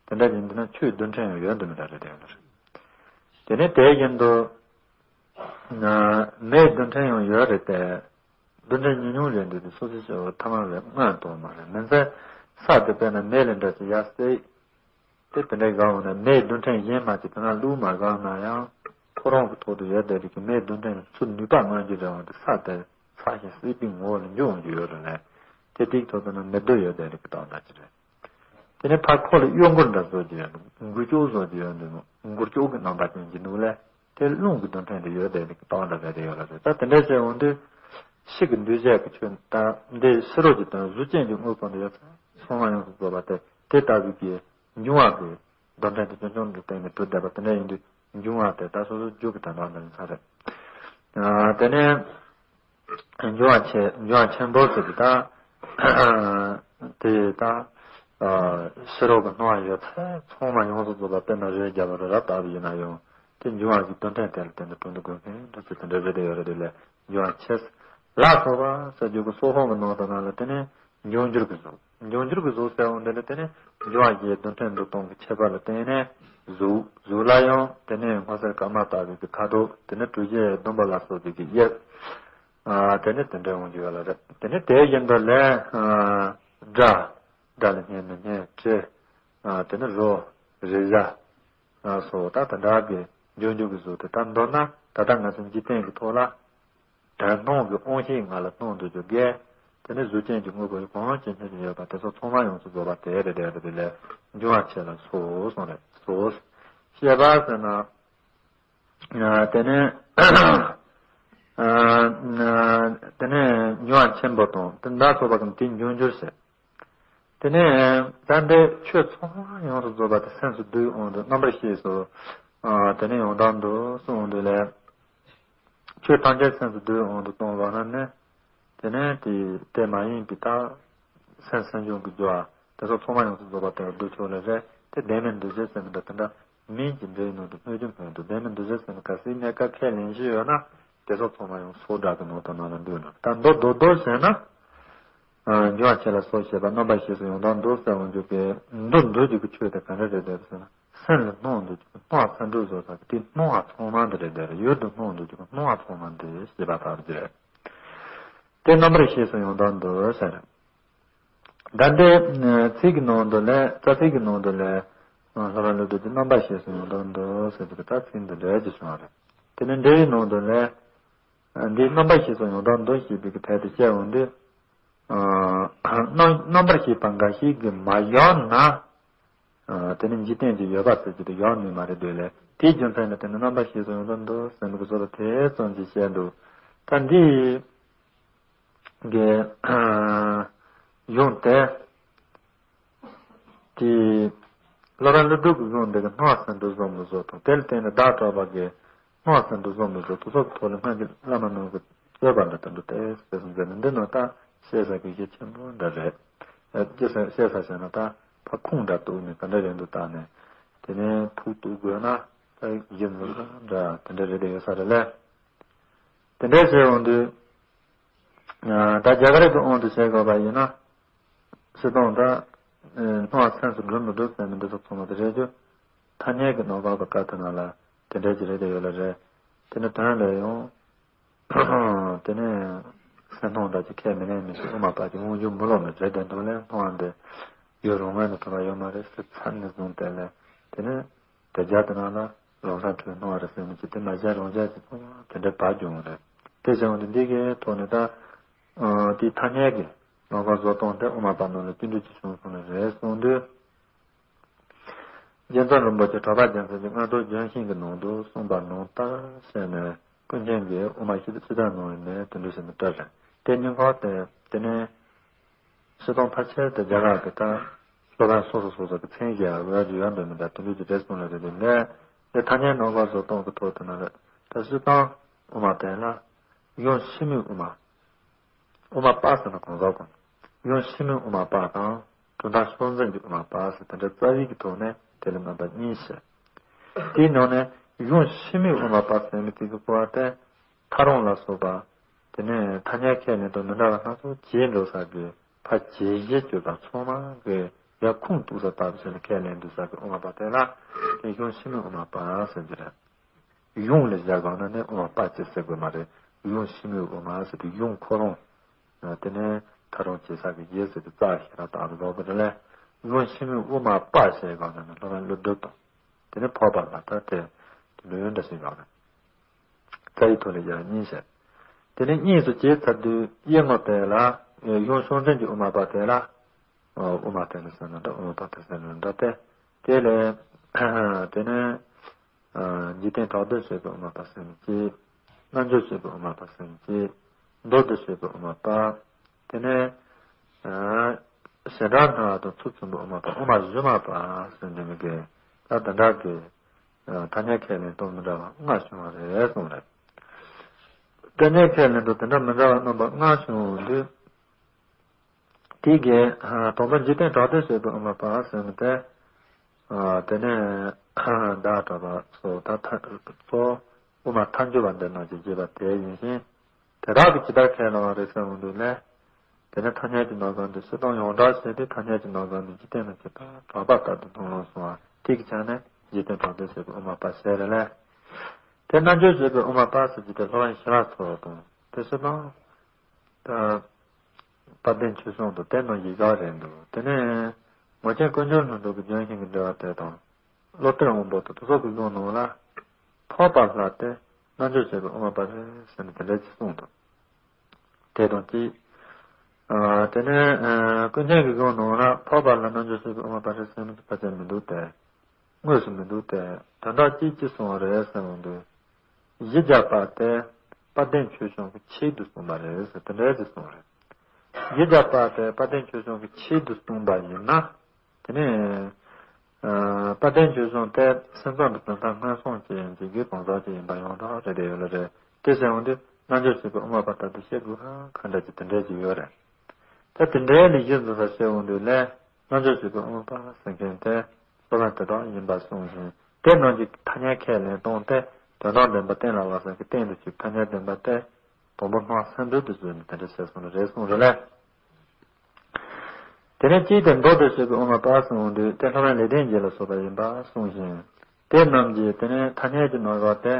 དེ་འདྲ་ཡིན་དུས་ན་ཆུའི་རྡུལ་ཕྲན་ཡང་ཡོད་འདུག་མི་འདྲ་རེད་དེ་ཡོད་རེད། དེ་ནས་དེ་བཞིན་དུ། མེའི་རྡུལ་ཕྲན་ཡང་ཡོད་རེད་དེ། རྡུལ་ཕྲན་ཉུང་ཉུང་རེད་འདུག་དེ་སོ་སོ་སོ་ཐ་མལ་བའི་སྔོན་དུ་མ་རེད། མི་ཚེ་ས་དེ་དཔེར་ན་མེ་ལས་འདྲ་ཞིག་ཡར་བསྲེགས། དེ་དེ་འདྲའི་སྒང་འོང་ན་མེའི་རྡུལ་ཕྲན་གཞན་མ་ཅིག་དེ་ན་བླུགས་མ་བཞག་ན་ཡང་ཁོ་རང་གི་ཐོག་ཏུ་ཡོད་བསྡད་རིགས་ཀྱི་མེའི་རྡུལ་ཕྲན་ཚུར་ནུས་པ་མངོན་གྱི་རེད་འོང་དེ་ས་དེ་ཚ་ཞིང་བསྲེགས་པའི་ངོ་བོ་ལ་འགྱུར་འོང་རྒྱུ་ཡོད་རེད་ལས། དེ་དེའི་ཐོག་ཏུ་ན་མེ་རྡོ་ཡོད་དེ་རིགས་ཀྱི་རྟགས་འདྲ་ཅིག་རེད། དེ་ནས་ཕར་ཁོ་ལ་གཡོ་འགུལ་འདྲ་བཟོ་རྒྱུ་ཡོད་འདུག་མགུལ་ལྕོག་བཟོ་རྒྱུ་ཡོད་འདུག་མགུལ་ལྕོག་གི་རྣམ་པ་ཅན་གྱི་འདུག་ལས། དེ་རླུང་གི་རྡུལ་ཕྲན་དེ་ཡོད་དེ་རིགས་ཀྱི་རྟགས་འདྲ་རེད་དེ་ཡོད་ལ་རེད། ད་དེ་འདྲ་བྱས་འོང་དུས། ཕྱི་གི་འདུས་བྱས་ཀྱི་ཆོས་ད་འདི་ཕྱི་རོལ་གྱི་དོན་གཟུགས་ཅན་གྱི་དངོས་པོ་འདི་ཡོད་ཚད་ཚང་མ་ཡོངས་སུ་རྫོགས་པ་སྟེ་དེ་ལྟ་བུའི་གི་འབྱུང་བ་གི་རྡུལ་ཕྲན་དེ་ཆུང་ཆུང་དུ་བསྟན་ནས་གྲུབ་བསྡད་པ་དེ་འདྲ་ཡིན་དུས་འབྱུང་བ་དེ་ད་སོ་སོ་རྒྱུ་གི་དོན་དག་འདྲ་ཡིན་ས་རེད། ཨ་དེ་ནས་འབྱུང་བ་ཆེ་འབྱུང་བ་ཆེན་པོ་ཟེར་གི་ད་དེ་ད་ཨ་ཕྱི་རོལ་གྱི་སྣང་བ་ཡོད་ཚད་ཚང་མ་ཡོངས་སུ་རྫོགས་པ་དཔེར་ན་རས་བརྒྱབ་པ་རེ་རབ་ལྟ་བུ་ཡིན་ན་ཡང་དེ་འབྱུང་བ་གི་རྡུལ་ཕྲན་དེ་ལ་བརྟེན་ནས་གྲུབ་འདུག་དགོས་མཁན་འདྲ་ཚོ་དེ་འདྲ་རེད་དེ་ཡོད་རེད་དེ་ལས། འབྱུང་བ་ཆེ། ལ་སོགས་པ་ཟེར་རྒྱུ་གི་སོགས་ཧོང་གི་ནང་དུ་ན་ལ་དེ་ནས་འབྱུང་འགྱུར་གྱི་གཟུགས། འབྱུང་འགྱུར་གྱི་གཟུགས་ཟེར་འོང་དེ་ལ་དེ་ནས་འབྱུང་བ་བཞིའི་རྡུལ་ཕྲན་འདུ་སྟངས་ཀྱི་ཁྱད་པར་ལ་བརྟེན་ནས་གཟུགས། གཟུགས་ལ་ཡང་དེ་ནས་མངོན་གསལ་དཀར་དམར་ལྟ་བུའི་གི་ཁ་དོག་དེ་ནས་གྲུ་བཞི་ཟླུམ་པ་ལ་སོགས་པའི་གི་དབྱིབས། ཨ་དེ་ནས་དེ་འདྲ་འོང་རྒྱུ་ཡོད་ལ་རེད། དེ་ནས་དེ་བཞིན་དུ་ལས་ཨ་སྒྲ། སྒྲ་ལ་སྙན་མི་སྙན་དྲི། ཨ་དེ་ནས་རོ། རེག་བྱ། ཨ་སོགས་ད་དེ་འདྲ་གི་འབྱུང་འགྱུར་གྱི་གཟུགས་དེ་ལྟར་མདོར་ན་ད་ལྟ་ང་ཚོ་འཇིག་རྟེན་གྱི་ཐོག་ལ། དོན་སྣང་གི་དབང་ཤེས་ལྔ་ལ་སྣང་འདུག་རྒྱུ་བརྒྱད། དེ་ནས་གཟུགས་ཅན་གྱི་དངོས་པོ་གང་ཅི་སྙེད་ཅིག་ཡོད་པ་དེ་ཚོ་ཚང་མ་ཡོངས་སུ་རྫོགས་པ་དེ་རེད་དེ་རེད་དེ་ལས་འབྱུང་བ་ཆེ་ལ་སོགས་གསུངས་རེད་སོགས། ཤེས་པ་ཟེར་ན། ཨ་དེ་ནས་ཨ་དེ་ནས་འབྱུང་བ་ཆེན་པོ་དང་དེ་འདྲ་སོགས་པ་གམ་དེ་འབྱུང་འགྱུར་ཟེར། དེ་ནས་ད་ལྟའི་ཆོས་ཚང་མ་ཡོངས་སུ་རྫོགས་པ་དེ་སེམས་སུ་བསྡུས་འོང་དུས་རྣམ་པར་ཤེས་སུ། ཨ་དེ་ནས་ཡང་དག་འདུ་གསུངས་འོང་དུས་ལས། ཆོས་ཐམས་ཅད་སེམས་སུ་བསྡུས་འོང་དུ་གཏོང་བ་ན་ནི། དེ་ནས་དེ་དེ་མ་ཡིན་པའི་ད། སེམས་སེམས་བྱུང་གི་སྦྱོར་བ་དེ་ཚོ་ཚང་མ་ཡོངས་སུ་རྫོགས་པ་དེར་བསྡུ་ཆོག་ལས་རེད་དེ་བདེན་མིན་འདུ་བྱེད་ཟེར་མི་འདྲ་དེ་འདྲ་མིན་གྱི་འདྲའི་ནང་དུ་སྣོད་བཅུད་སྔོན་དུ་བདེན་མིན་འདུ་བྱེད་ཟེར་ནི་གལ་སྲིད་གནས་སྐབས་ཁས་ལེན་བཞིན་ཡོད་ན་དེ་ཚོ་ཚང་མ་ཡང་སོགས་སྒྲ་གི་ནང་དུ་ནང་ལ་འདུས་ན་ད་མདོ་མདོ་མདོ་ཟེར་ན། འབྱུང་བ་ཆེ་ལ་སོགས་བྱེད་པ་རྣམ་པར་ཤེས་སུ་ཡང་དག་འདུ་ཟེར་འོང་རྒྱུ་གི་འདུ་འདུ་རྒྱུ་གི་ཆོས་དེ་ག་འདྲ་རེད་འདོད་ཟེར་ན་སེམས་ལ་སྣང་འདུ་རྒྱུ་གི་སྣང་བ་ཚ་འདུ་བཟོ་ས་གི་དེ་སྣང་བ་ཚང་མ་འདི་རེད་འདོད་རེད་ཡུལ་དུ་སྣང་འདུ་རྒྱུ་གི་སྣང་བ་ཚང་མ་འདི་ཞེས་པ་ལྟ་བུ་རེད། དེ་རྣམ་པར་ཤེས་སུ་ཡང་དག་འདུ་ཟེར། ད་ལྟའི་ཚིག་གི་ནང་དུ་ལས་རྩ་ཚིག་གི་ནང་དུ་ལས་ལྷ་རམས་ལུགས་འདི་རྣམ་པར་ཤེས་སུ་ཡང་དག་འདུ་ཟེར་གྱི་རྩ་ཚིག་འདི་འགྲེལ་གྱི་བྱུང་བ་རེད། དེ་ནས་འགྲེལ་བའི་ནང་དུ་ལས། འདི་རྣམ་པར་ཤེས་སུ་ཡང་དག་འདུ་ཞེས་པའི་གི་ཐད་དུ་བཤད་འོང་དུས། རྣམ་རྣམ་པར་ཤེས་པ་འགའ་ཞིག་གིས་མ་བཞག་ན། དེ་ནི་འཇིག་རྟེན་གྱི་ཡོད་པ་ཟེར་རྒྱུ་དེ་ཡོང་ནུས་མ་རེད་འདོད་ལས་དེའི་རྒྱུ་མཚན་ནི་དེ་ནི་རྣམ་པར་ཤེས་སུ་ཡང་དག་འདུ་ཟེར་མི་གི་བཟོ་ལ་དེ་ཙམ་གྱིས་བཤད་འདུག་ད་འདི་གི་གཞུང་དེ། དེ། བླ་རབས་ཀླུ་སྒྲུབ་ཀྱི་གཞུང་འདི་གི་སྣང་བ་སེམས་འདུ་བཟོ་མི་བཟོ་དང་དེ་ལ་བརྟེན་ནས་བདག་གྲགས་པ་གི་སྣང་བ་སེམས་འདུ་བཟོ་མི་བཟོ་དུ་སོགས་ཐོག་ལ་སྔར་གྱི་བླ་མ་རྣམས་ཀྱི་རྩོད་པ་འདི་ལྟ་འདུག་སྟེ་ཟེར་གསུངས་མཛད་ནས་འདི་ནང་ལྟར་བཤད་ས་གི་གཞི་ཆེན་པོ་འདྲ་རེད། བཤད་ས་བཤད་ས་བྱས་ན་ད་ཕ་ཁུངས་འདྲ་གཏུགས་ནས་ག་འདྲ་རེད་འདུག་བལྟས་ནས་དེ་ནས་ཕུགས་གཏུགས་དགོས་ན་ད་གཞི་འཛིན་ས་འདྲ་དེ་འདྲ་རེད་དེ་ཡོད་ས་རེད་ལས། དེ་འདྲ་བྱས་འོང་དུས། ད་རྒྱ་གར་གྱི་དབང་དུ་བྱས་དགོས་པ་ཡིན་ན། སྤྱིར་བཏང་ད། སྣང་བ་སེམས་སུ་སྒྲུབ་མི་སྒྲུབ་ཟེར་ནས་འདི་ཚོ་ཚང་མ་དེ་རེད་རྒྱུ། ཐ་སྙད་ཀྱི་སྣང་བ་བ་ཀ་ཐ་ན་ལ་དེ་འདྲ་ཅིག་རེད་དེ་ཡོད་ལ་རེད། དེ་ནི་དོན་ལ་ཡང་། དེ་ནས་སེམས་སྣང་འདྲ་ཅིག་ཁས་མི་ལེན་མི་ཞིག་དབུ་མ་པ་ཅིག་དབང་སྒྱུར་མི་ལོག་མི་རེད་དེ་འདུག་ལས་སྣང་བ་འདི་ཡུལ་རང་ངོས་ནས་ཐོབ་པ་ཡོད་མ་རེད་ཟེར་ཚར་ནས་བཟུང་སྟེ་ལས་དེ་ནས། དེ་རྒྱ་དེ་ནང་ལ་རང་སར་འཕྲོས་སྣང་བ་རེད་ཟེར་མི་ཅིག་དེ་མ་གཞི་རང་རྒྱལ་གྱི་ཚོགས་དེ་འདྲའི་བར་བྱུང་བ་རེད། དེ་བྱུང་སྟེ་འདི་གའི་ཐོག་ནས་ད། དེའི་ཐ་སྙད་ཀྱི་ལམ་ཁ་བཟོ་སྟངས་དེ་དབུ་མ་པ་རྣམས་ལ་བསྟུན་གྲོས་ཀྱི་བྱུང་སོང་ནི་རེད་གསུངས་དུས། རྗེ་བཙུན་རིན་པོ་ཆེ་གྲགས་པ་རྒྱལ་མཚན་གྱི་མངོན་རྟོགས་ལྗོན་ཤིང་གི་ནང་དུ་གསུངས་པ་ནང་ལྟར་བྱས་ནས་ཀུན་མཁྱེན་གྱིས་དབུ་མ་ཤེས་ཚུལ་ཕྱི་དོན་ནང་ནས་དེ་འདྲ་ཞིག་ནི་བཀྲལ་རེད། དེ་སྙིང་ཁོང་དེ་དེ་ནས། སྤྱིར་བཏང་ཕལ་ཆེར་དེ་རྒྱ་གར་གྱི་ད་སློབ་དཔོན་སོ་སོ་སོ་སོ་གི་མཚན་གཞི་ཡང་འོས་ཀྱི་ཡོད་འདོད་མི་འདྲ་དེ་འདྲ་གྱི་རེད་གསུངས་ལ་རེད་དེ་ལས་དེ་ཐ་སྙད་ནང་ག་བཟོ་སྟངས་ཀྱི་ཐོག་དེ་ན་རེད་ད་སྤྱིར་བཏང་དབུ་མ་དེ་ལ་གཞུང་ཕྱི་མོའི་དབུ་མ། དབུ་མ་པ་ཟེར་ན་གང་ཟག་གང་། གཞུང་ཕྱི་མོའི་དབུ་མ་པ་དང་གྲུབ་མཐའ་ཕྱོགས་འཛིན་གྱི་དབུ་མ་པ་ཟེར་དེ་འདྲ་རྩ་བའི་གི་ཐོག་ནས་དེ་ལ་རྣམ་པ་གཉིས་བཤད། དེའི་ནང་ནས་གཞུང་ཕྱི་མོའི་དབུ་མ་པ་ཟེར་མི་དེ་གི་སྐོར་དེ། ཐ་རུང་ལ་སོགས་པ། དེ་ནས་ཐ་སྙད་ཁས་ལེན་དང་མི་འདྲ་བ་སྣ་ཚོགས་བྱེད་འགྲོ་ས་གི་ཕ་བྱེད་གཞི་གཅོད་པ་ཚང་མ་གི་ཡར་ཁུངས་གཏུགས་ས་ལྟ་བུ་ཞིག་ལ་ཁས་ལེན་འདུག་ས་གི་དབུ་མ་པ་དེ་ལ་དེ་གཞུང་ཕྱི་མོའི་དབུ་མ་པ་ཟེར་གྱི་རེད། གཞུང་ལ་བཞག་དགོས་ན་ནི་དབུ་མ་པ་ཅེས་ཟེར་དགོས་མ་རེད། གཞུང་ཕྱི་མོའི་དབུ་མ་ཟེར་དུས་གཞུང་ཁོ་རང་། དེ་ནས་ཐ་རུང་བྱེད་ས་གི་རྗེས་ཟེར་དུས་རྩ་ཞེ་དྲག་དག་གི་ལོག་པ་རེད་ལས། གཞུང་ཕྱི་མོའི་དབུ་མ་པ་ཟེར་དགོས་ན་ནི་སློབ་དཔོན་ཀླུ་སྒྲུབ་དང་། དེ་ནས་འཕགས་པ་ལ་ད་དེ་དེ་ལོས་འདྲ་ཞིག་ཡོང་ནས། རྩ་བའི་ཐོག་ལ་ཡང་གཉིས་བཤད། དེ་ནས་གཉིས་སུ་བྱས་ཚར་དུས་གཡས་ངོ་དེ་ལ་ གཞུང་གཞུང་འཛིན་གྱི་དབུ་མ་པ་དེ་ལ་དབུ་མ་ཐལ་ཟེར་ན་འདྲ། དབུ་མ་པ་ཐལ་ཟེར་ན་འདྲ་སྟེ། དེ་ལས་དེ་ནས་འཇིག་རྟེན་གྲགས་བདེ་ཟེར་བའི་དབུ་མ་པ་ཟེར་ནི་གཅིག། རྣལ་འབྱོར་ཟེར་བའི་དབུ་མ་པ་ཟེར་ནི་གཅིག། མདོ་སྡེ་ཟེར་བའི་དབུ་མ་པ། དེ་ནས་ཞེ་དྲག་སྣང་བ་དང་ཚུལ་མཐུན་པའི་དབུ་མ་པ། དབུ་མ་བཞི་མ་པ་ཟེར་འདི་མི་དགེ། ད་དེ་འདྲ་གི་ཐ་སྙད་ཁས་ལེན་སྟངས་མི་འདྲ་བ་ལྔ་བྱུང་བ་རེད་གསུངས་རེད། ཐ་སྙད་ཁས་ལེན་སྟངས་དེ་འདྲ་མི་འདྲ་བ་རྣམ་པ་ལྔ་བྱུང་བ་འདུག། དེ་གའི་དང་པོ་འཇིག་རྟེན་གྲགས་བདེ་ཟེར་བའི་དབུ་མ་པ་ཟེར་ནི་དེ། དེ་ནས་བདག་གྲགས་པ་སོགས་ད་ཐ་སོགས་དབུ་མ་ཐལ་འགྱུར་བ་འདི་རྣམས་ཀྱིས་བརྗོད་པ་དེ་ཡིན་ཞིང་། དེ་དག་གིས་ཇི་ལྟར་ཁས་བླངས་པ་རེད་ཟེར་འོང་དུས་ལས། དེ་ནས་ཐ་སྙད་ཀྱི་རྣམ་གཞག་འདི་སྤྱིར་བཏང་ཡོངས་གྲགས་བྱས་ཏེ་ཐ་སྙད་ཀྱི་རྣམ་གཞག་འདི་འཇིག་རྟེན་ན་ཇི་ལྟར་གྲགས་པ་ལྟར་དུ་མཐོང་ལ་གསུངས་པ་དེ་གི་ཆ་ནས་འཇིག་རྟེན་གྲགས་བདེ་ཟེར་བའི་དབུ་མ་པ་ཟེར་རེད་ལས། དེ་རྣལ་འབྱོར་ཟེར་བའི་དབུ་མ་པ་ཟེར་རྒྱུ་དེ་སློབ་དཔོན་ཤེས་རབ་མཚོ་དང་དེ་སྤྱིར་བཏང་། ད་དཔལ་ལྡན་ཆོས་གསུང་དང་དེ་རྣམས་ཡི་ག་རེད་འདུག། དེ་ནས་ངོར་ཆེན་དཀོན་མཆོག་ལྷུན་གྲུབ་ཀྱི་ལྗོན་ཤིང་གི་འགྲེལ་བ་དེ་དང་། བློ་གཏེར་དབང་པོ་དང་དེ་སོགས་ཀྱི་གཞུང་ནང་ལ། འཕགས་པ་ལྷ་དེ་རྣལ་འབྱོར་ཟེར་བའི་དབུ་མ་པ་རེད་ཟེར་ནས་དེ་འདྲ་ཅིག་གསུངས་འདུག། དེ་དང་གཅིག། དེ་ནས་ཀུན་མཁྱེན་གྱི་གཞུང་ནང་ལ་འཕགས་པ་ལྷ་རྣལ་འབྱོར་ཟེར་བའི་དབུ་མ་པ་རེད་ཟེར་ནས་ཕལ་ཆེར་མི་འདུག་སྟེ། དངོས་སུ་མི་འདུག་སྟེ། དོན་དག་གཅིག་ཅིག་གསུངས་པ་རེད་ཟེར་འོང་དུས། གཞི་བརྒྱ་པ་དེ་དཔལ་ལྡན་ཆོས་གསུང་གི་ཆེད་དུ་གསུངས་པ་རེད་ཟེར་དེ་འདྲའི་ཅིག་གསུངས་རེད། གཞི་བརྒྱ་པ་དེ་དཔལ་ལྡན་ཆོས་གསུང་གི་ཆེད་དུ་གསུངས་པ་ཡིན་ན། དེ་ནས་དཔལ་ལྡན་ཆོས་གསུང་དེ་སེམས་ཙམ་གྱི་དོན་དག་སྔོན་སོང་ཅན་གྱི་རྒྱུད་གང་ཟག་ཅིག་ཡིན་པ་ཡོངས་གྲགས་རེད་དེ་ཡོད་ལ་རེད། དེ་ཟེར་འོང་དུས་རྣལ་འབྱོར་ཟེར་བའི་དབུ་མ་པ་ལྟ་བུ་བཤད་དགོས་ཧ་གང་འདྲ་ཅིག་དེ་འདྲའི་ཅིག་ཡོད་རེད། ད་དེ་འདྲའི་ལས་གཞི་འཛིན་ས་ཟེར་འོང་དུས་ལས། རྣལ་འབྱོར་ཟེར་བའི་དབུ་མ་པ་ཟེར་མཁན་དེ་སློབ་དཔོན་དེ་དག་ཡིན་པར་གསུངས་ཤིང་དེ་རྣམས་ཀྱི་ཐ་སྙད་ཁས་ལེན་སྟངས་དེ་དོན་དམ་བདེན་པ་གཏན་ལ་དབབ་ས་གི་སྟེང་དུ་བཅུག། ཐ་སྙད་བདེན་པ་དེ་དང་པོ་སྣང་སེམས་སྒྲུབ་ཏུ་བཟོས་ནས་དེ་འདྲ་བྱས་སོང་རེད་གསུངས་རེད་ལས། དེ་ནས་གཅིག་དེ་མདོ་སྡེ་ཟེར་བའི་དབུ་མ་པ་གསུངས་འོང་དུས་དེ་སློབ་དཔོན་ལེགས་ལྡན་འབྱེད་ལ་སོགས་པ་ཡིན་པར་གསུངས་ཤིང་། དེ་རྣམས་ཀྱིས་དེ་ནས་ཐ་སྙད་ཀྱི་རྣམ་གཞག་དེ།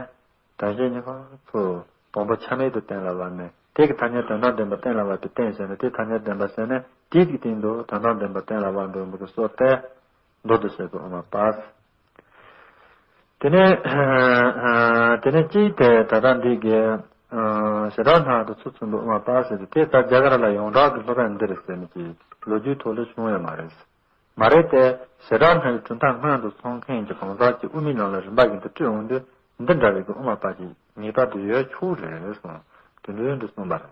དྲན་ཤེས་གཉིས་ཀ་ཚུར་དང་པོ་ཆ་མེད་དུ་གཏན་ལ་དབབ་ནས་དེ་གི་ཐ་སྙད་དོན་དམ་བདེན་པ་གཏན་ལ་དབབ་པའི་རྟེན་བྱས་ནས་དེ་ཐ་སྙད་བདེན་པ་ཟེར་ནས་དེའི་སྟེང་དུ་དོན་དམ་བདེན་པ་གཏན་ལ་དབབ་འགྲོ་མི་གི་སྲོལ་དེ་མདོ་སྡེ་ཟེར་བའི་དབུ་མ་པ། དེ་ནས་དེ་ནས་གཅིག་དེ་ད་ལྟ་འདི་གའི་ཞེ་དྲག་སྣང་དང་ཚུལ་མཐུན་པའི་དབུ་མ་པ་ཟེར་ཏེ་དེ་ལྟར་རྒྱ་གར་ལ་ཡོངས་གྲགས་ཀྱི་སློབ་དཔོན་འདི་རེད་ཟེར་ནས་ཀྱི་ལོ་རྒྱུས་ཐོག་ལ་བྱུང་ཡོད་མ་རེད། མ་རེད་དེ། ཞེ་དྲག་སྣང་བའི་གྲུབ་མཐའ་སྔོན་དུ་སོང་མཁན་གྱི་གང་ཟག་ཅིག་དབུ་མའི་ལམ་ལ་རིམ་པ་བཞིན་དུ་སྤྲོད་འོང་དུས་འདི་འདྲ་བའི་གི་དབུ་མ་པ་ཅིག་ངེས་པར་དུ་ཡོད་ཆོག་རེད་གསུངས། དེ་འདྲའི་འདུག་གསུངས་པ་རེད།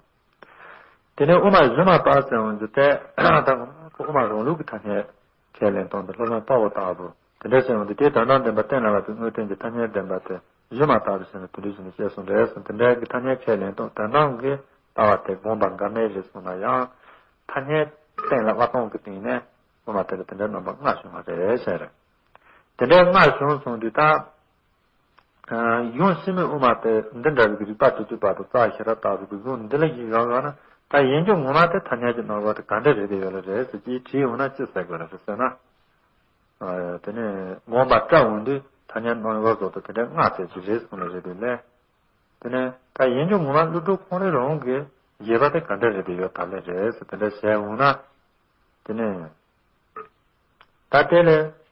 དེ་ནས་དབུ་མ་བཞི་མ་པ་ཟེར་འོང་དུས་དེ་ད་དབུ་མ་རང་ལུགས་ཀྱི་ཐ་སྙད་ཁས་ལེན་སྟངས་དེ་སློབ་དཔོན་དཔའ་བོ་ལྟ་བུ་དེ་འདྲ་ཟེར་འོང་དུས་དེ་དོན་དམ་བདེན་པ་གཏན་ལ་དབབ་པའི་དངོས་བསྟན་གྱི་ཐ་སྙད་བདེན་པ་དེ་བཞི་མ་ལྟ་བུ་ཟེར་ནས་དེ་འདྲ་ཞིག་ནས་བཤད་སོང་རེད་གསུངས། དེ་འདྲའི་གི་ཐ་སྙད་ཁས་ལེན་སྟངས་དོན་དམ་གྱི་ལྟ་བ་དེ་དགོངས་པ་འགལ་མེད་རེད་གསུངས་ན་ཡང་ཐ་སྙད་གཏན་ལ་དབབ་སྟངས་ཀྱི་སྟེང་ནས། དབུ་མ་དེ་ལ་དེ་འདྲའི་རྣམ་པ་ལྔ་བྱུང་བ་རེད་ཟེར། དེ་འདྲའི་ལྔ་བྱུང་སོང་དུས་ད། གཞུང་ཕྱི་མའི་དབུ་མ་དེ་འདི་འདྲ་བའི་རིགས་པ་དྲུག་ཅུ་པ་དང་རྩ་ཤེས་རབ་ལྟ་བུ་གི་གཞུང་འདི་ལ་ཡིག་རང་རང་ན་ད་ཡིན་རྒྱུ་ངོ་མ་དེ་ཐ་སྙད་ཀྱི་རྣམ་པ་དེ་ག་འདྲ་རེད་དེ་ཡོད་ལ་རེད་ཟེར་གྱིས་དྲིས་འོང་ན་ཅི་ཟེར་དགོས་རེད་ཟེར་ན། དེ་ནས་དགོངས་པ་བཀྲལ་འོང་དུས་ཐ་སྙད་རྣམ་པ་བཟོ་དེ་དེ་འདྲའི་ལྔ་ཟེར་གྱི་རེད་གསུངས་ལ་རེད་དེ་ལས། དེ་ནས་ད་ཡིན་རྒྱུ་ངོ་མ་ཀླུ་སྒྲུབ་ཁོང་རང་རང་གི་བཞེད་པ་དེ་ག་འདྲ་རེད་དེ་ཡོད་ད་ལས་རེད་ཟེར་དེ་འདྲ་བྱས་འོང་ན། དེ་ནས། ད་དེ་ལས།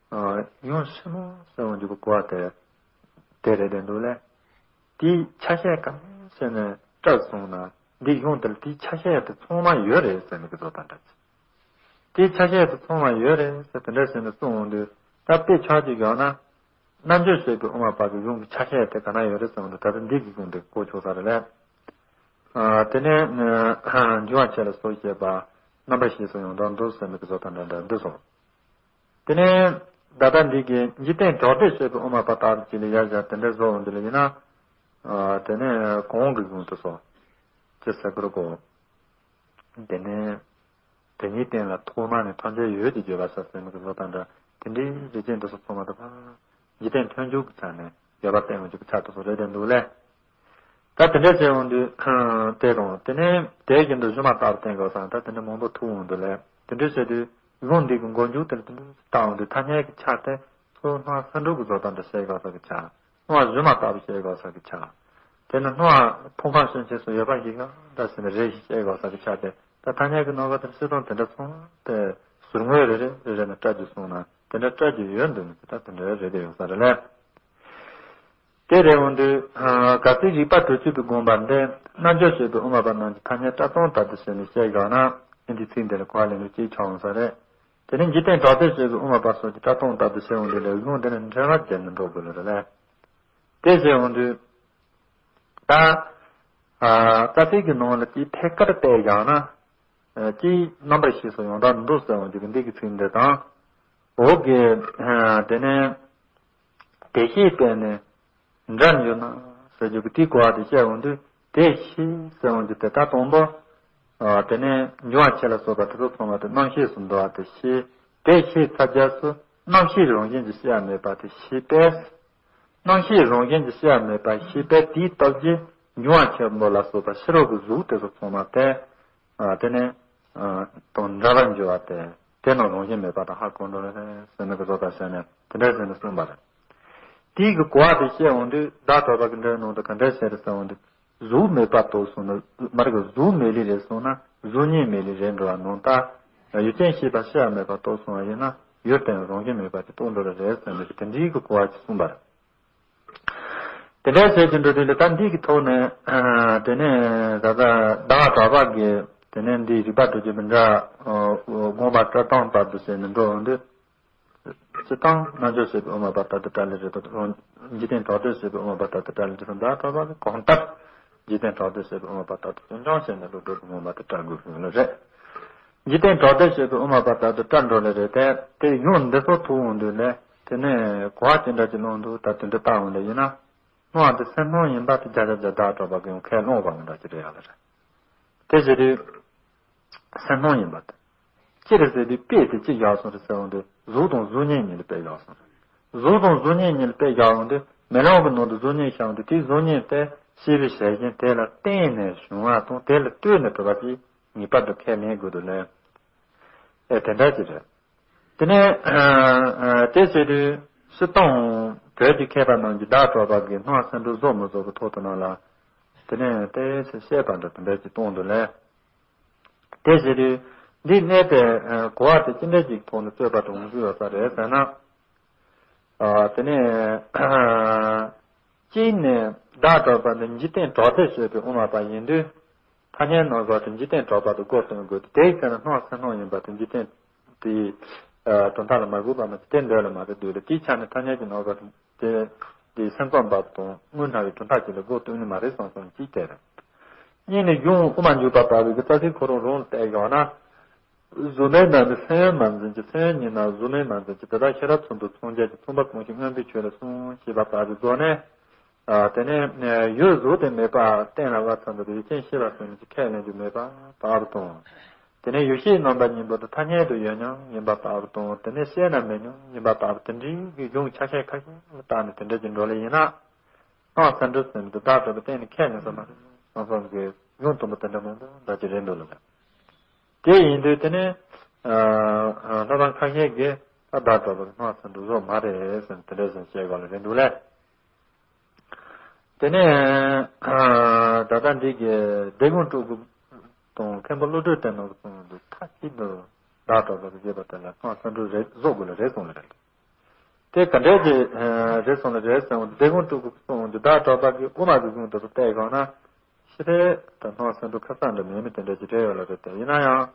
ཡང་ཕྱི་མ་གསལ་བར་འཇུག་པའི་གོ་བ་དེ། དེ་རེད་དེ་འདུག་ལས། དེའི་ཆ་ཤས་གང་ཟེར་ནས་བཀྲལ་སོང་ན་འདི་གཞུང་དེར་དེའི་ཆ་ཤས་དེ་ཚང་མ་ཡོད་རེད་ཟེར་ནས་ཀྱི་བཟོ་དང་འདྲ་ཅིག། དེའི་ཆ་ཤས་དེ་ཚང་མ་ཡོད་རེད་ཟེར་དེ་འདྲ་ཟེར་ནས་གསུངས་འོང་དུས་ད་དཔེ་ཆ་ཅིག་ཡོད་ན། རྣལ་འབྱོར་ཟེར་བའི་དབུ་མ་པ་གི་གཞུང་གི་ཆ་ཤས་དེ་ག་ན་ཡོད་རེད་ཟེར་འོང་དུས་ད་ལྟ་འདི་གི་གཞུང་དེ་གོ་ཆོག་ས་རེད་ལས། དེ་ནས་འབྱུང་བ་ཆེ་ལ་སོགས་བཤད་པ་རྣམ་པ་བཞི་སོགས་ཡང་དག་འདུག་ཟེར་ནས་ཀྱི་བཟོ་དང་འདྲ་འདྲ་འདུག་སོ། དེ་ནས་ད་ལྟ་འདི་གི་འཇིག་རྟེན་གྲགས་བདེ་ཟེར་བའི་དབུ་མ་པ་ལྟ་བུ་ཅིག་ལ་ཡར་བཞག་དེ་འདྲ་བཟོ་འོང་དུས་ལ་ཡིན་ན། དེ་ནས་གོང་གི་གཞུང་དུ་སོ། ཅི་ཟེར་དགོས་རེད་གོ། དེ་ནས། དེ་ཉིད་རྟེན་ལ་ཐོག་མ་ནས་ཐམས་ཅད་ཡོད་དེ་བརྗོད་པ་ས་ཟེར་མི་གི་བཟོ་དང་འདྲ་དེ་འདྲའི་རིགས་ཅན་འདི་ཚོ་ཚང་མ་དང་འཇིག་རྟེན་མཐུན་འཇུག་གི་ཆ་ནས་ཡོད་པ་བསྟན་འོང་རྒྱུ་གི་ཆ་དེ་ཚོ་རེད་དེ་འདུག་ལས། ད་དེ་འདྲ་བྱས་འོང་དུས་དེ་དང་དེ་ནས་དེ་བཞིན་དུ་གཞུང་མ་ལྟར་བསྟན་དགོས་ས་ད་དེ་འདྲ་མང་པོ་ཐུག་འོང་དུས་ལས་དེ་འདྲ་བྱས་དུས་གཞུང་འདི་གི་མགོ་མཇུག་དེར་དེ་འདྲ་བལྟ་འོང་དུས་ཐ་སྙད་ཀྱི་ཆ་དེ་ཚུར་སྣང་སེམས་སྒྲུབ་ཀྱི་བཟོ་དང་འདྲ་བཤད་དགོས་ས་གི་ཆ། སྣང་བ་བཞི་མ་ལྟ་བུ་བཤད་དགོས་ས་གི་ཆ། དེ་ནི་སྣང་བ་ཕུང་ཁམས་ཤུན་ཆེན་སོགས་ཡོད་པ་ཞིག་ཡང་འདྲ་ཟེར་ནས་རེ་ཞིག་བཤད་དགོས་ས་གི་ཆ་དེ་ད་ཐ་སྙད་ཀྱི་རྣམ་པ་དེ་སྲིད་དང་དེ་འདྲ་མཚུངས་ཏེ་ཟུར་ངོས་རེ་རེ་རེ་རེ་ནས་བཀྲལ་རྒྱུ་སོང་ན་དེ་འདྲ་བཀྲལ་རྒྱུ་ཡོད་འདུག་ནི་ད་དེ་འདྲ་རེད་དེ་ཡོད་ས་རེད་ལས། དེ་རེད་འོང་དུས། གལ་སྲིད་རིག་པ་བྲུལ་བཅུག་གི་དགོངས་པ་འདི་རྣལ་འབྱོར་བྱེད་པའི་དབུ་མ་པ་རྣམས་ཀྱི་ཐ་སྙད་སྒྲ་གདངས་ལྟར་དུ་བྱས་ནས་བཤད་བཞག་ན། ཨེ་འདི་ཚིག་འདི་ལ་གོ་བ་ལེན་ལུགས་གཅིག་ཆགས་འོང་ས་རེད། དེ་ནས་འཇིག་རྟེན་གྲགས་སྡེ་བྱེད་པའི་དབུ་མ་པ་སོགས་ཀྱི་སྒྲ་གདངས་ལྟར་དུ་བཤད་འོང་དུས་ལས་གཞུང་འདི་ནི་འགྲེལ་བ་བརྒྱབ་ནས་འགྲོ་དགོས་ལ་རེད་ལ། དེ་བྱས་འོང་དུས། ད། རྩ་ཚིག་གི་ནང་ལ་གཅིག་ཐད་ཀར་བལྟས་བཞག་ན། གཅིག་རྣམ་པར་ཤེས་སུ་ཡང་དག་འདུག་ཟེར་འོང་དུས་ཀྱི་འདི་གི་ཚིག་འདི་དང་། འོག་གི། དེ་ནས། དེ་ཤེས་པས་ནི། འདྲར་འགྱུར་ན། ཟེར་རྒྱུ་གི་དེའི་གོ་བ་དེ་བཤད་འོང་དུས་དེ་ཤེས་ཟེར་འོང་དུས་དེ་ལྟར་དང་པོ། དེ་ནས་འབྱུང་བ་ཆེ་ལ་སོགས་པ་དེ་ཚོ་ཚང་མ་དེ་རྣམ་ཤེས་སུ་འདུ་བ་དེ་ཤེས། དེ་ཤེས་ཚར་རྗེས་སུ་རྣམ་ཤེས་རང་བཞིན་གྱིས་ཤེས་པ་མེད་པ་དེ་ཤེས་པས། རྣམ་ཤེས་རང་བཞིན་གྱིས་ཤེས་པ་མེད་པ་ཤེས་པས་དེའི་སྟོབས་ཀྱིས་འབྱུང་བ་ཆེན་པོ་ལ་སོགས་པ་ཕྱི་རོལ་གྱི་གཟུགས་དེ་ཚོ་ཚང་མ་དེ། དེ་ནས། དང་འདྲ་བར་འགྱུར་བ་སྟེ། དེ་རྣམས་རང་བཞིན་མེད་པ་དང་ཧ་གོ་འགྲོ་ལ་ཟེར་ནས་ཀྱི་བཟོ་ལྟར་བྱས་ནས་དེ་འདྲ་ཟེར་ནས་གསུངས་པ་རེད། དེའི་གི་གོ་བ་དེ་བཤད་འོང་དུས་བདག་གྲགས་པ་གི་འགྲེལ་ནང་དུ་ག་འདྲ་བཤད་རེད་ཟེར་འོང་དུས། གཟུགས་མེད་པ་རྟོགས་སོང་ན་མ་རེད་གི། གཟུགས་མེད་ལེ་རེད་སོང་ན་གཟུགས་བརྙན་མེད་ལེ་རེད་འགྲོ་བ་ནང་ལྟར། ཡུལ་ཅན་ཤེས་པ་ཤེས་པ་མེད་པ་རྟོགས་སོང་བ་ཡིན་ན་ཡུལ་དེ་རང་བཞིན་མེད་པ་དེ་རྟོགས་འགྲོ་ལ་རེད་ཟེར་ནས་ཀྱི་དེ་འདྲའི་གི་གོ་བ་ཅིག་གསུངས་པ་རེད། དེ་འདྲའི་བྱས་ཀྱི་འགྲོ་དུས་ལ་ད་འདི་གི་ཐོག་ནས། དེ་ནས་ད་ལྟ་བདག་གྲགས་པ་གི་དེ་ནས་འདིའི་རིག་པ་བྲུལ་བཅུག་པའི་སྒྲ། དགོངས་པ་སྒྲ་གདངས་ལྟར་དུ་བྱས་ནས་འགྲོ་འོང་དུས། སྤྱིར་བཏང་རྣལ་འབྱོར་བྱེད་པའི་དབུ་མ་པ་ལྟར་དུ་སྒྲ་ལས་རེད་དོ། འཇིག་རྟེན་གྲགས་སྡེ་བྱེད་པའི་དབུ་མ་པ་ལྟར་དུ་སྒྲ་ལས་རེད་དོ། བདག་གྲགས་པ་གི་གང་ལྟར། འཇིག་རྟེན་གྲགས་སྡེ་བྱེད་པའི་དབུ་མ་པ་ལྟར་དུ་སྐྱོན་ཅང་བྱས་ནས་ལུགས་སྒྲོག་གི་ངོ་མ་དེ་སྒྲ་དགོས་ཀྱི་ཡོད་ལ་རེད། འཇིག་རྟེན་གྲགས་སྡེ་བྱེད་པའི་དབུ་མ་པ་ལྟར་དུ་སྒྲ་འགྲོ་ལེ་རེད་དེ། དེ་ཡང་འདི་ཚོ་ཐུག་འོང་དུས་ལས་དེ་ནས་གོ་བ་ཅི་འདྲ་ཅིག་སློང་འདུག་ད་དེ་འདྲ་བལྟ་འོང་ལེ་ཡིན་ན། སྣང་བ་འདི་སེམས་སྣང་ཡིན་པ་དེ་བརྒྱ་ཆ་བརྒྱ་བདག་གྲགས་པ་གི་ཡང་ཁས་བླངས་པ་མི་འདྲ་ཅིག་རེད་ཡ་ལ་རེད། དེ་བྱེད་དུས། སེམས་སྣང་ཡིན་པ་དེ། ཅི་རེད་ཟེར་དུས་དཔེ་དེ་ཅི་བཞག་སོང་རེད་ཟེར་འོང་དུས་གཟུགས་དང་གཟུགས་བརྙན་གཉིས་ལ་དཔེ་བཞག་སོང་རེད། གཟུགས་དང་གཟུགས་བརྙན་གཉིས་ལ་དཔེ་བཞག་འོང་དུས་མེ་ལོང་གི་ནང་དུ་གཟུགས་བརྙན་བཞག་འོང་དུས་དེའི་གཟུགས་བརྙན་དེ་ཤེས་པའི་ཞལ་བཞིན་དེ་ལ་བརྟེན་ནས་བྱུང་བ་དང་དེ་ལ་ལྟོས་ནས་གྲུབ་པ་ཅིག་ངེས་པར་དུ་ཁས་ལེན་དགོས་འདུག་ལས། ཨེ་དེ་འདྲ་ཅིག་རེད། དེ་ནས་དེ་བྱེད་དུས་སྤྱིར་བཏང་བོད་ཀྱི་མཁས་པ་རྣམས་ཀྱིས་བདག་གྲགས་པ་གི་སྣང་སེམས་འགྲོ་རྫོགས་མི་རྫོགས་ཀྱི་ཐོག་ཏུ་ནང་ལ། དེ་ནས་དེ་ཚེ་བཤད་པ་འདྲ་དེ་འདྲ་ཅིག་གཏོང་འདུག་ལས། དེ་བྱེད་དུས་འདི་གནས་པའི་གོ་བ་དེ་ཅི་འདྲ་ཅིག་ཐོག་ནས་རྩོད་པ་དུ་འོང་གི་ཡོད་ས་རེད་ཟེར་ན། དེ་ནས་གཅིག་ནས་བདག་གྲགས་པ་འདི་འཇིག་རྟེན་གྲགས་སྡེ་བྱེད་པའི་དབུ་མ་པ་ཡིན་དུས། ཐ་སྙད་རྣམ་གཞག་དེ་འཇིག་རྟེན་གྲགས་པ་དེ་སྒོ་སྟོན་དགོས་ཏེ་དེའི་ཚེ་ན་སྣང་སེམས་སྣང་ཡིན་པ་དེ་འཇིག་རྟེན་དེའི་གྲུབ་མཐའ་ལ་མ་གུས་པ་མ་ཚད་དེ་འདོད་ལ་མ་རེད་འདོད་ལ་དེའི་ཆ་ནས་ཐ་སྙད་ཀྱི་རྣམ་གཞག་དེ་དེའི་སེམས་ཙམ་པ་དང་དངོས་སྣང་བའི་གྲུབ་མཐའ་གཅིག་ལ་སྒོ་སྟོན་ནི་མ་རེད་བསམ་སོང་གཅིག་དེ་རེད། གཉིས་ནས་གཞུང་དབུ་མ་འཇུག་པ་ལྟ་བུའི་གི་རྩ་ཚིག་ཁོ་རང་རང་ལ་བལྟས་བཞག་ན། གཟུགས་མེད་ན་ནི་སེམས་མ་འཛིན་གྱི་སེམས་ཉིད་ན་གཟུགས་མེད་མ་འཛིན་གྱི་དེ་དག་ཤེས་རབ་ཚུལ་དུ་མཚོན་བྱེད་ཀྱི་མཚོན་པ་གང་ཞིག་མངོན་པའི་ཆོས་ལ་གསུངས་ཞེས་པ་ལྟ་བུའི་སྒོ་ནས། དེ་ནས་ཡུལ་གཟུགས་དེ་མེད་པ་གཏན་ལ་དབབ་ཚར་འདུག་ཡུལ་ཅན་ཤེས་པ་ཟེར་ནས་ཀྱི་ཁས་ལེན་རྒྱུ་མེད་པ་ལྟ་བུ་དང་། དེ་ནས་ཡུལ་ཤེས་རྣམ་པ་གཉིས་པོ་དེ་ཐ་སྙད་དུ་ཡོད་མཉམ་ཡིན་པ་ལྟ་བུ་དང་དེ་ནས་ཤེས་ན་མེད་མཉམ་ཡིན་པ་ལྟ་བུ་དེ་འདྲའི་གི་གཞུང་ཆ་ཤས་ཁ་ཤས་ལ་བརྟགས་ནས་དེ་འདྲ་ཅིག་འགྲོ་ལེ་ཡིན་ན། སྣང་སེམས་འགྲོ་ཟེར་ནས་དེ་བདག་གྲགས་པའི་སྟེང་ནས་ཁས་ལེན་ས་མ་རེད་བསམ་བསམ་གི་གཞུང་དུམ་བུ་དེ་འདྲ་མང་པོ་འདྲ་ཅིག་རེད་འདུག་ལ། དེ་ཡིན་དུས་དེ་ནས་ལྷ་དང་ཁ་ཤས་ཀྱིས་ད་བདག་གྲགས་པ་གི་སྣང་སེམས་འགྲོ་བཟོ་མ་རེད་ཟེར་དེ་འདྲ་ཟེར་བཤད་དགོས་ལ་རེད་འདུག་ལས། དེ་ནས་ད་ལྟ་འདི་གི་སྡེ་དགོན་སྤྲུལ་སྐུ་དང་མཁན་པོ་བློ་གྲོས་བསྟན་ནོ་གི་གསུང་འདུག་མཐའ་གཅིག་ཏུ་བདག་གྲགས་པ་གི་བཞེད་པ་དེ་ལ་སྣང་སེམས་འགྲོ་རེད་བཟོ་དགོས་ལ་རེད་གསུངས་ལ་རེད། དེ་ག་འདྲས་ཀྱི་རེད་སོང་ལ་རེད་ཟེར་འོང་དུས་སྡེ་དགོན་སྤྲུལ་སྐུ་གསུང་འོང་དུས་བདག་གྲགས་པ་གི་དབུ་མ་གི་གཞུང་དེ་ཚོ་བལྟས་གང་ན། ཤི་རེད་ད་སྣང་སེམས་འགྲོ་ཁ་ས་འདྲ་མེད་མི་དེ་འདྲ་ཅིག་རེད་ཡོད་ལ་རེད་དེ་ཡིན་ན་ཡང་།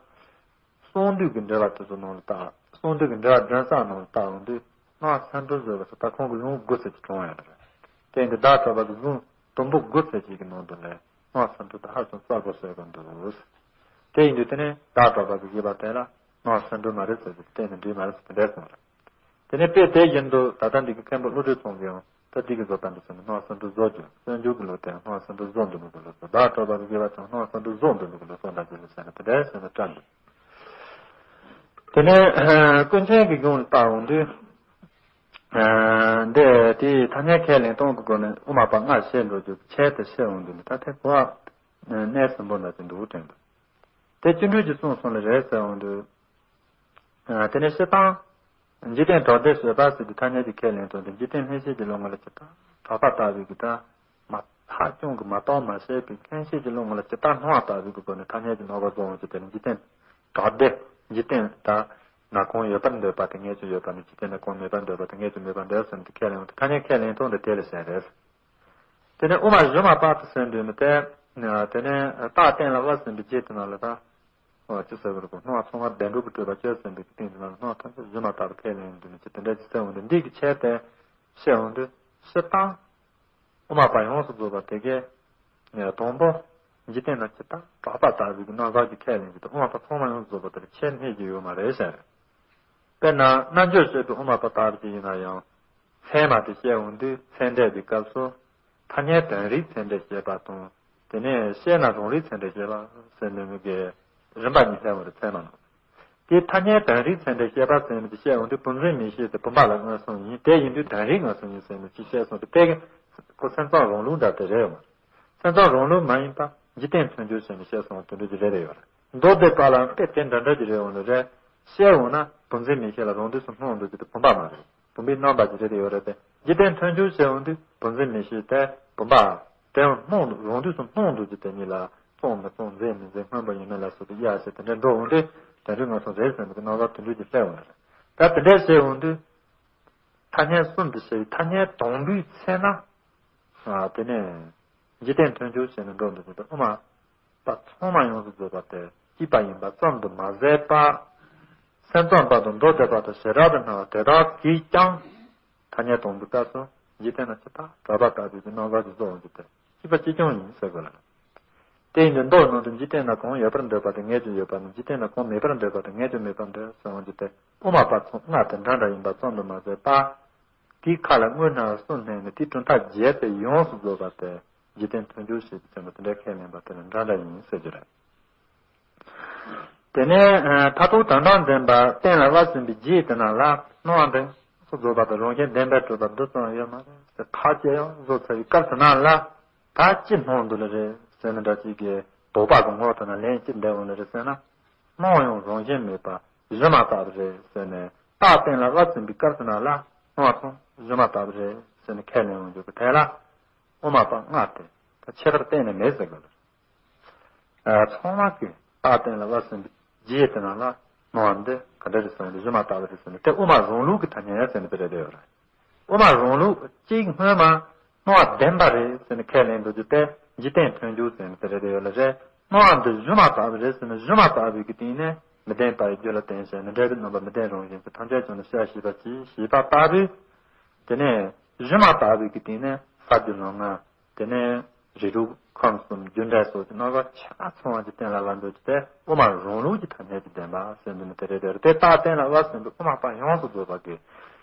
གསང་འདུས་ཀྱི་འགྲེལ་པ་དེ་ཚོ་ནང་ལ་བལྟ། གསང་འདུས་ཀྱི་འགྲེལ་པ་འདོན་ས་ནང་ལ་བལྟ་འོང་དུས་སྣང་སེམས་འགྲོ་བཟོས་པ་ཚོ་ད་ཁོང་གི་ལུང་དགུ་ཚོད་ཀྱི་གྲོང་ཡོད་རེད། དེ་ཡིན་དུས་བདག་གྲགས་པ་གི་གཞུང་དུམ་བུ་དགུ་ཚོད་ཅིག་གི་ནང་དུ་ལས་སྣང་སེམས་འགྲོ་དེ་ཧ་ཅང་གསལ་པོ་བཟོས་ཀྱི་འདུག་དེ་ཡིན་དུས་དེ་ནས་བདག་གྲགས་པ་གི་བཞེད་པ་དེ་ལ། སྣང་སེམས་འགྲོ་མ་རེད་ཟེར་གྱི་གཏན་ནས་འགྲིག་མ་རེད་ཟེར་དེ་འདྲས་གསུངས་རེད། དེ་ནས་དཔེ་དེ་བཞིན་དུ་ད་ལྟ་འདི་གི་མཁན་པོ་བློ་གྲོས་ཚང་གིས་ཡང་ད་འདི་གི་བཟོ་ལྟ་འདི་ཚོ་ནི་སྣང་སེམས་འགྲོ་བཟོ་རྒྱུ་སྤྱོད་འཇུག་གི་ལུགས་དེ་སྣང་སེམས་འགྲོ་བཟོ་འདུག་མི་དགོས་ལུགས་སོ་བདག་གྲགས་པ་གི་དགེ་བ་དང་སྣང་སེམས་འགྲོ་བཟོ་འདུག་མི་དགོས་ལུགས་སོ་ལྟ་ཅི་ལ་ཟེར་ན་དེ་འདྲས་ཟེར་ན་བཀྲ་འདུག་དེ་ནས་ཀུན་མཁྱེན་གྱི་གཞུང་ལ་བལྟ་འོང་དུས། འདི་དེའི་ཐ་སྙད་ཁས་ལེན་སྟངས་ཀྱི་སྒོ་ནས་དབུ་མ་པ་སྔར་བཤད་འགྲོ་རྒྱུ་ཆེད་དུ་བཤད་འོང་དུས་ནི་ད་ཐེངས་གོ་བ་གནས་གསུམ་པོ་འདྲ་ཅིག་འདུག་དྲན་འདུག་དེ་སྤྱི་འགྲོས་ཀྱི་གསུངས་སོང་ལ་རེད་ཟེར་འོང་དུས། དེ་ནས་སྤྱིར་བཏང་། འཇིག་རྟེན་གྲགས་སྡེ་བྱེད་པ་ཟེར་དུས་ཐ་སྙད་ཀྱི་ཁས་ལེན་སྟངས་དེ་འཇིག་རྟེན་ལྷན་སྐྱེས་ཀྱི་བློ་ངོ་ལ་ཇི་ལྟར་གྲགས་པ་ལྟ་བུའི་གི་ད། མ་ཐག་ཅུང་གི་མ་རྟོགས་མ་ཤེས་པའི་ཁྱད་ཆོས་ཀྱི་བློ་ངོ་ལ་ཇི་ལྟར་སྣང་བ་ལྟ་བུའི་གི་སྒོ་ནས་ཐ་སྙད་ཀྱི་རྣམ་པ་བཟོ་འོང་ཅིག་དེ་ནི་འཇིག་རྟེན་གྲགས་སྡེ། འཇིག་རྟེན་ད། ན་གང་ཡོད་པར་འདོད་པ་དེ་ངེས་ཀྱང་ཡོད་པ་ནི་འཇིག་རྟེན་ན་གང་མེད་པར་འདོད་པ་དེ་ངེས་ཀྱང་མེད་པར་འདོད་ཟེར་ནས་ཁས་ལེན་འོང་དུས་ཐ་སྙད་ཁས་ལེན་སྟངས་འདི་དེ་ལ་ཟེར་རེད། དེ་ནས་དབུ་མ་གཞི་མ་དཔག་ཏུ་ཟིན་དུས་ནི་དེ། དེ་ནས་རྟགས་གཏན་ལ་དབབ་ཟིན་པའི་རྗེས་དེ་ན་ལ་ད། ཨོ་ཅི་ཟེར་བར་གོ་སྣང་བ་ཚང་མ་བདེན་གྲུབ་ཀྱི་སྤྲོས་པ་གཅོད་ཟིན་པའི་སྟེང་དེ་ན་ལ་སྣང་བ་ཐམས་ཅད་གཞི་མ་དག་པའི་ཁས་ལེན་འདི་ནི་ཅི་དེ་འདྲ་ཅི་ཟེར་འོང་དུས་འདི་གི་ཆེད་དེ་བཤད་འོང་དུས་སྤྱིར་བཏང་དབུ་མ་པ་ཡོངས་སུ་རྫོགས་པ་དེ་གས་དང་པོ་འཇིག་རྟེན་ན་ཇི་ལྟར་གྲགས་པ་ལྟ་བུའི་གི་རྣམ་གཞག་གི་ཁས་ལེན་གྱི་དང་དབུ་མ་པ་ཚང་མ་ཡོངས་སུ་རྫོགས་པ་དེར་ཁྱད་ནས་ཀྱི་ཡོད་མ་རེད་ཟེར། དཔེར་ན་རྣལ་འབྱོར་སྤྱོད་པའི་དབུ་མ་པ་ལྟ་བུ་དེ་ཡིན་ན་ཡང་ཚད་མ་དེ་བཤད་འོང་དུས་ཚད་འབྲས་ཀྱི་སྐབས་སུ་ཐ་སྙད་དོན་རིག་ཚད་འབྲས་བཤད་པ་དང་དེ་ནས་བཤད་ན་རང་རིག་ཚད་འབྲས་བཤད་པ་ཟེར་ནས་མི་དགེ་རིམ་པ་གཉིས་ལྷན་པར་ཚད་མ་ནོ། དེ་ཐ་སྙད་དོན་རིག་ཚད་འབྲས་བཤད་པ་ཟེར་ནས་དེ་བཤད་འོང་དུས་བུམ་འཛིན་མིག་ཤེས་དེ་བུམ་པ་ལ་མངོན་སུམ་ཡིན། དེ་ཡིན་དུས་དོན་རིག་མངོན་སུམ་ཡིན་ཟེར་ནས་ཅི་བཤད་སོང་དེ་དེ་གི་ཁོ་སེམས་ཙམ་རང་ལུགས་འདྲ་དེ་རེད་འོང་། སེམས་ཙམ་རང་ལུགས་མ་ཡིན་པ་འཇིག་རྟེན་མཐུན་འཇུག་ཟེར་ནས་བཤད་སོང་དེ་འདྲ་ཅི་རེད་རེད་ཡོད་རེད། མདོ་སྡེ་པ་ལ་དཔེ་དེ་འདྲ་འདྲ་ཅི་རེད་འོང་ལ་རེད། བཤད་འོང་ན་བུམ་འཛིན་མིག་ཤེས་ལ་རང་དུས་སུ་སྣང་འདུག་ཅི་དེ་བུམ་པ་མ་རེད། བུམ་པའི་རྣམ་པ་ཅི་རེད་དེ་ཡོད་རེད་དེ། འཇིག་རྟེན་མཐུན་འཇུག་བྱེད་འོང་དུས་བུམ་འཛིན་མིག་ཤེས་དེ་བུམ་པ་དེ་སྣང་རང་དུས་སུ་སྣང་འདུག་ཅི་དེ་གཉིས་ལ་གཙང་མི་གཙང་མཛེས་མི་མཛེས་སྔོན་པོ་ཡིན་མིན་ལ་སོགས་པའི་དབྱེ་བ་དེ་འདྲ་འགྲོ་འོང་དུས་དོན་རིག་མངོན་སུམ་རེད་ཟེར་ནས་རྣམ་གཞག་དེ་འདྲ་ཅིག་སླེབས་འོང་རེད། ད་དེ་འདྲ་བྱེད་འོང་དུས་ཐ་སྙད་གསུམ་དུ་བྱས་པའི་ཐ་སྙད་དང་པོའི་ཚེ་ན། དེ་ནས་འཇིག་རྟེན་མཐུན་འཇུག་བྱས་ནས་འགྲོ་འདུག་ཅི་དེ་དབུ་མ་པ་ཚང་མ་ཡོངས་སུ་རྫོགས་པ་དེ་གཅིག་པ་ཡིན་པ་ཙམ་དུ་མ་ཟད་པ། སེམས་ཙམ་པ་དང་མདོ་སྡེ་པ་དང་བྱེ་བྲག་ཏུ་སྣང་བ་དེ་དག་གིས་ཀྱང་ཐ་སྙད་དང་པོའི་སྐབས་སུ་འཇིག་རྟེན་ན་ཇི་ལྟར་གྲགས་པ་ལྟ་བུའི་རྣམ་གཞག་ཅིག་རྫོགས་འོང་རྒྱུ་དེ་གཅིག་པ་གཅིག་རྐྱང་ཡིན་ཟེར་དགོས་ལ། དེ་ཡིན་དུས་མདོ་ནང་དུ་འཇིག་རྟེན་ན་གང་ཡོད་པར་འདོད་པ་དེ་ངེས་ཀྱང་ཡོད་པ་ནི་འཇིག་རྟེན་ན་གང་མེད་པར་འདོད་པ་དེ་ངེས་ཀྱང་མེད་པར་འདོད་ཟེར་འོང་རྒྱུ་དེ་དབུ་མ་པ་ཚང་ལྔ་དེ་འདྲ་འདྲ་ཡིན་པ་ཙམ་དུ་མ་ཟད་པ། དེའི་ཁ་ལ་དངོས་སྣང་གསུམ་བསྣན་ནས་དེའི་གྲུབ་མཐའ་བརྒྱད་དེ་ཡོངས་སུ་རྫོགས་པ་དེ་འཇིག་རྟེན་མཐུན་འཇུག་ཞེས་པའི་ཚད་མ་དེ་འདྲའི་ཁས་ལེན་པ་དེ་ལ་འདྲ་འདྲ་ཡིན་ཟེར་རྒྱུ་རེད། དེ་ནས་མཐར་ཐུག་དོན་དམ་བདེན་པ་གཏན་ལ་དབབ་ཟིན་པའི་རྗེས་དེ་ན་ལ་སྣང་བ་འདི་སོ་རྫོགས་པ་དང་རང་བཞིན་བདེན་པར་གྲུབ་པ་འདི་ཙམ་ཡོད་མ་རེད་ཟེར་ཐག་བཅད་ཡང་བཟོ་ཚར་བའི་སྐབས་དེ་ན་ལ་ད་ཅི་སྣང་འདུག་ལེ་རེད་ཟེར་ནས་འདྲ་ཅིག་གི་དོགས་པ་གི་ངོ་དེ་ན་ལན་ཅི་འདེབས་འོང་ལེ་རེད་ཟེར་ན། སྣང་ཡང་རང་བཞིན་མེད་པ་གཞི་མ་དག་པ་རེད་ཟེར་ནས་རྟགས་གཏན་ལ་དབབ་ཟིན་པའི་སྐབས་དེ་ན་ལ་སྣང་བ་ཚང་གཞི་མ་དག་པ་རེད་ཟེར་ནས་ཁས་ལེན་འོང་རྒྱུ་གི་དེ་ལ་དབུ་མ་པ་ལྔ་དེ་ད་ཁྱད་པར་གཏན་ནས་མེད་ཟེར་དགོས་ལེ། ཚང་མ་གིས་རྟགས་གཏན་ལ་དབབ་ཟིན་པའི་རྗེས་དེ་ན་ལ་སྣང་བ་འདི་ག་འདྲ་རེད་ཟེར་ན་གཞི་མ་དག་པ་རེད་ཟེར་ནས་དེ་དབུ་མ་རང་ལུགས་ཀྱི་ཐ་སྙད་ཟེར་ནས་དེ་རེད་དེ་ཡོད་རེད། དབུ་མ་རང་ལུགས་གཅིག་སྔོན་མ་སྣང་བ་བདེན་པ་རེད་ཟེར་ནས་ཁས་ལེན་འདུག་རྒྱུ་དེ་འཇིག་རྟེན་མཐུན་འཇུག་ཟེར་ནས་དེ་རེད་དེ་ཡོད་ལ་རེད། སྣང་བ་འདི་གཞི་མ་དག་པ་རེད་ཟེར་ནས་གཞི་མ་དག་པའི་གི་སྟེང་ནས་མི་བདེན་པ་ཡི་རྒྱུ་ལ་བརྟེན་བྱས་ནས་འབྲས་བུ་རྣམ་པ་མི་བདེན་རང་བཞིན་དུ་ཐམས་ཅད་ཀྱང་ནི་ཤེས་ཤེས་པ་ཅིག་ཤེས་པ་ལྟ་བུའི། དེ་ནས་གཞི་མ་དག་པའི་གི་སྟེང་ནས་ས་རྒྱུ་ལམ་ལྔ། དེ་ནས་རིགས་དྲུག་ཁམས་གསུམ་རྒྱུ་འབྲས་སོགས་ཀྱི་རྣམ་གཞག་ཆ་ཚང་བ་ཅིག་གཏན་ལ་དབབ་འདོད་ཀྱི་དེ་དབུ་མ་རང་ལུགས་ཀྱི་ཐ་སྙད་ཀྱི་བདེན་པ་ཟེར་འདུག་ནི་དེ་རེད་དེ་རེད་དེ་རྟགས་གཏན་ལ་དབབ་ཟིན་པའི་དབུ་མ་པ་ཡོངས་སུ་རྫོགས་པ་གི་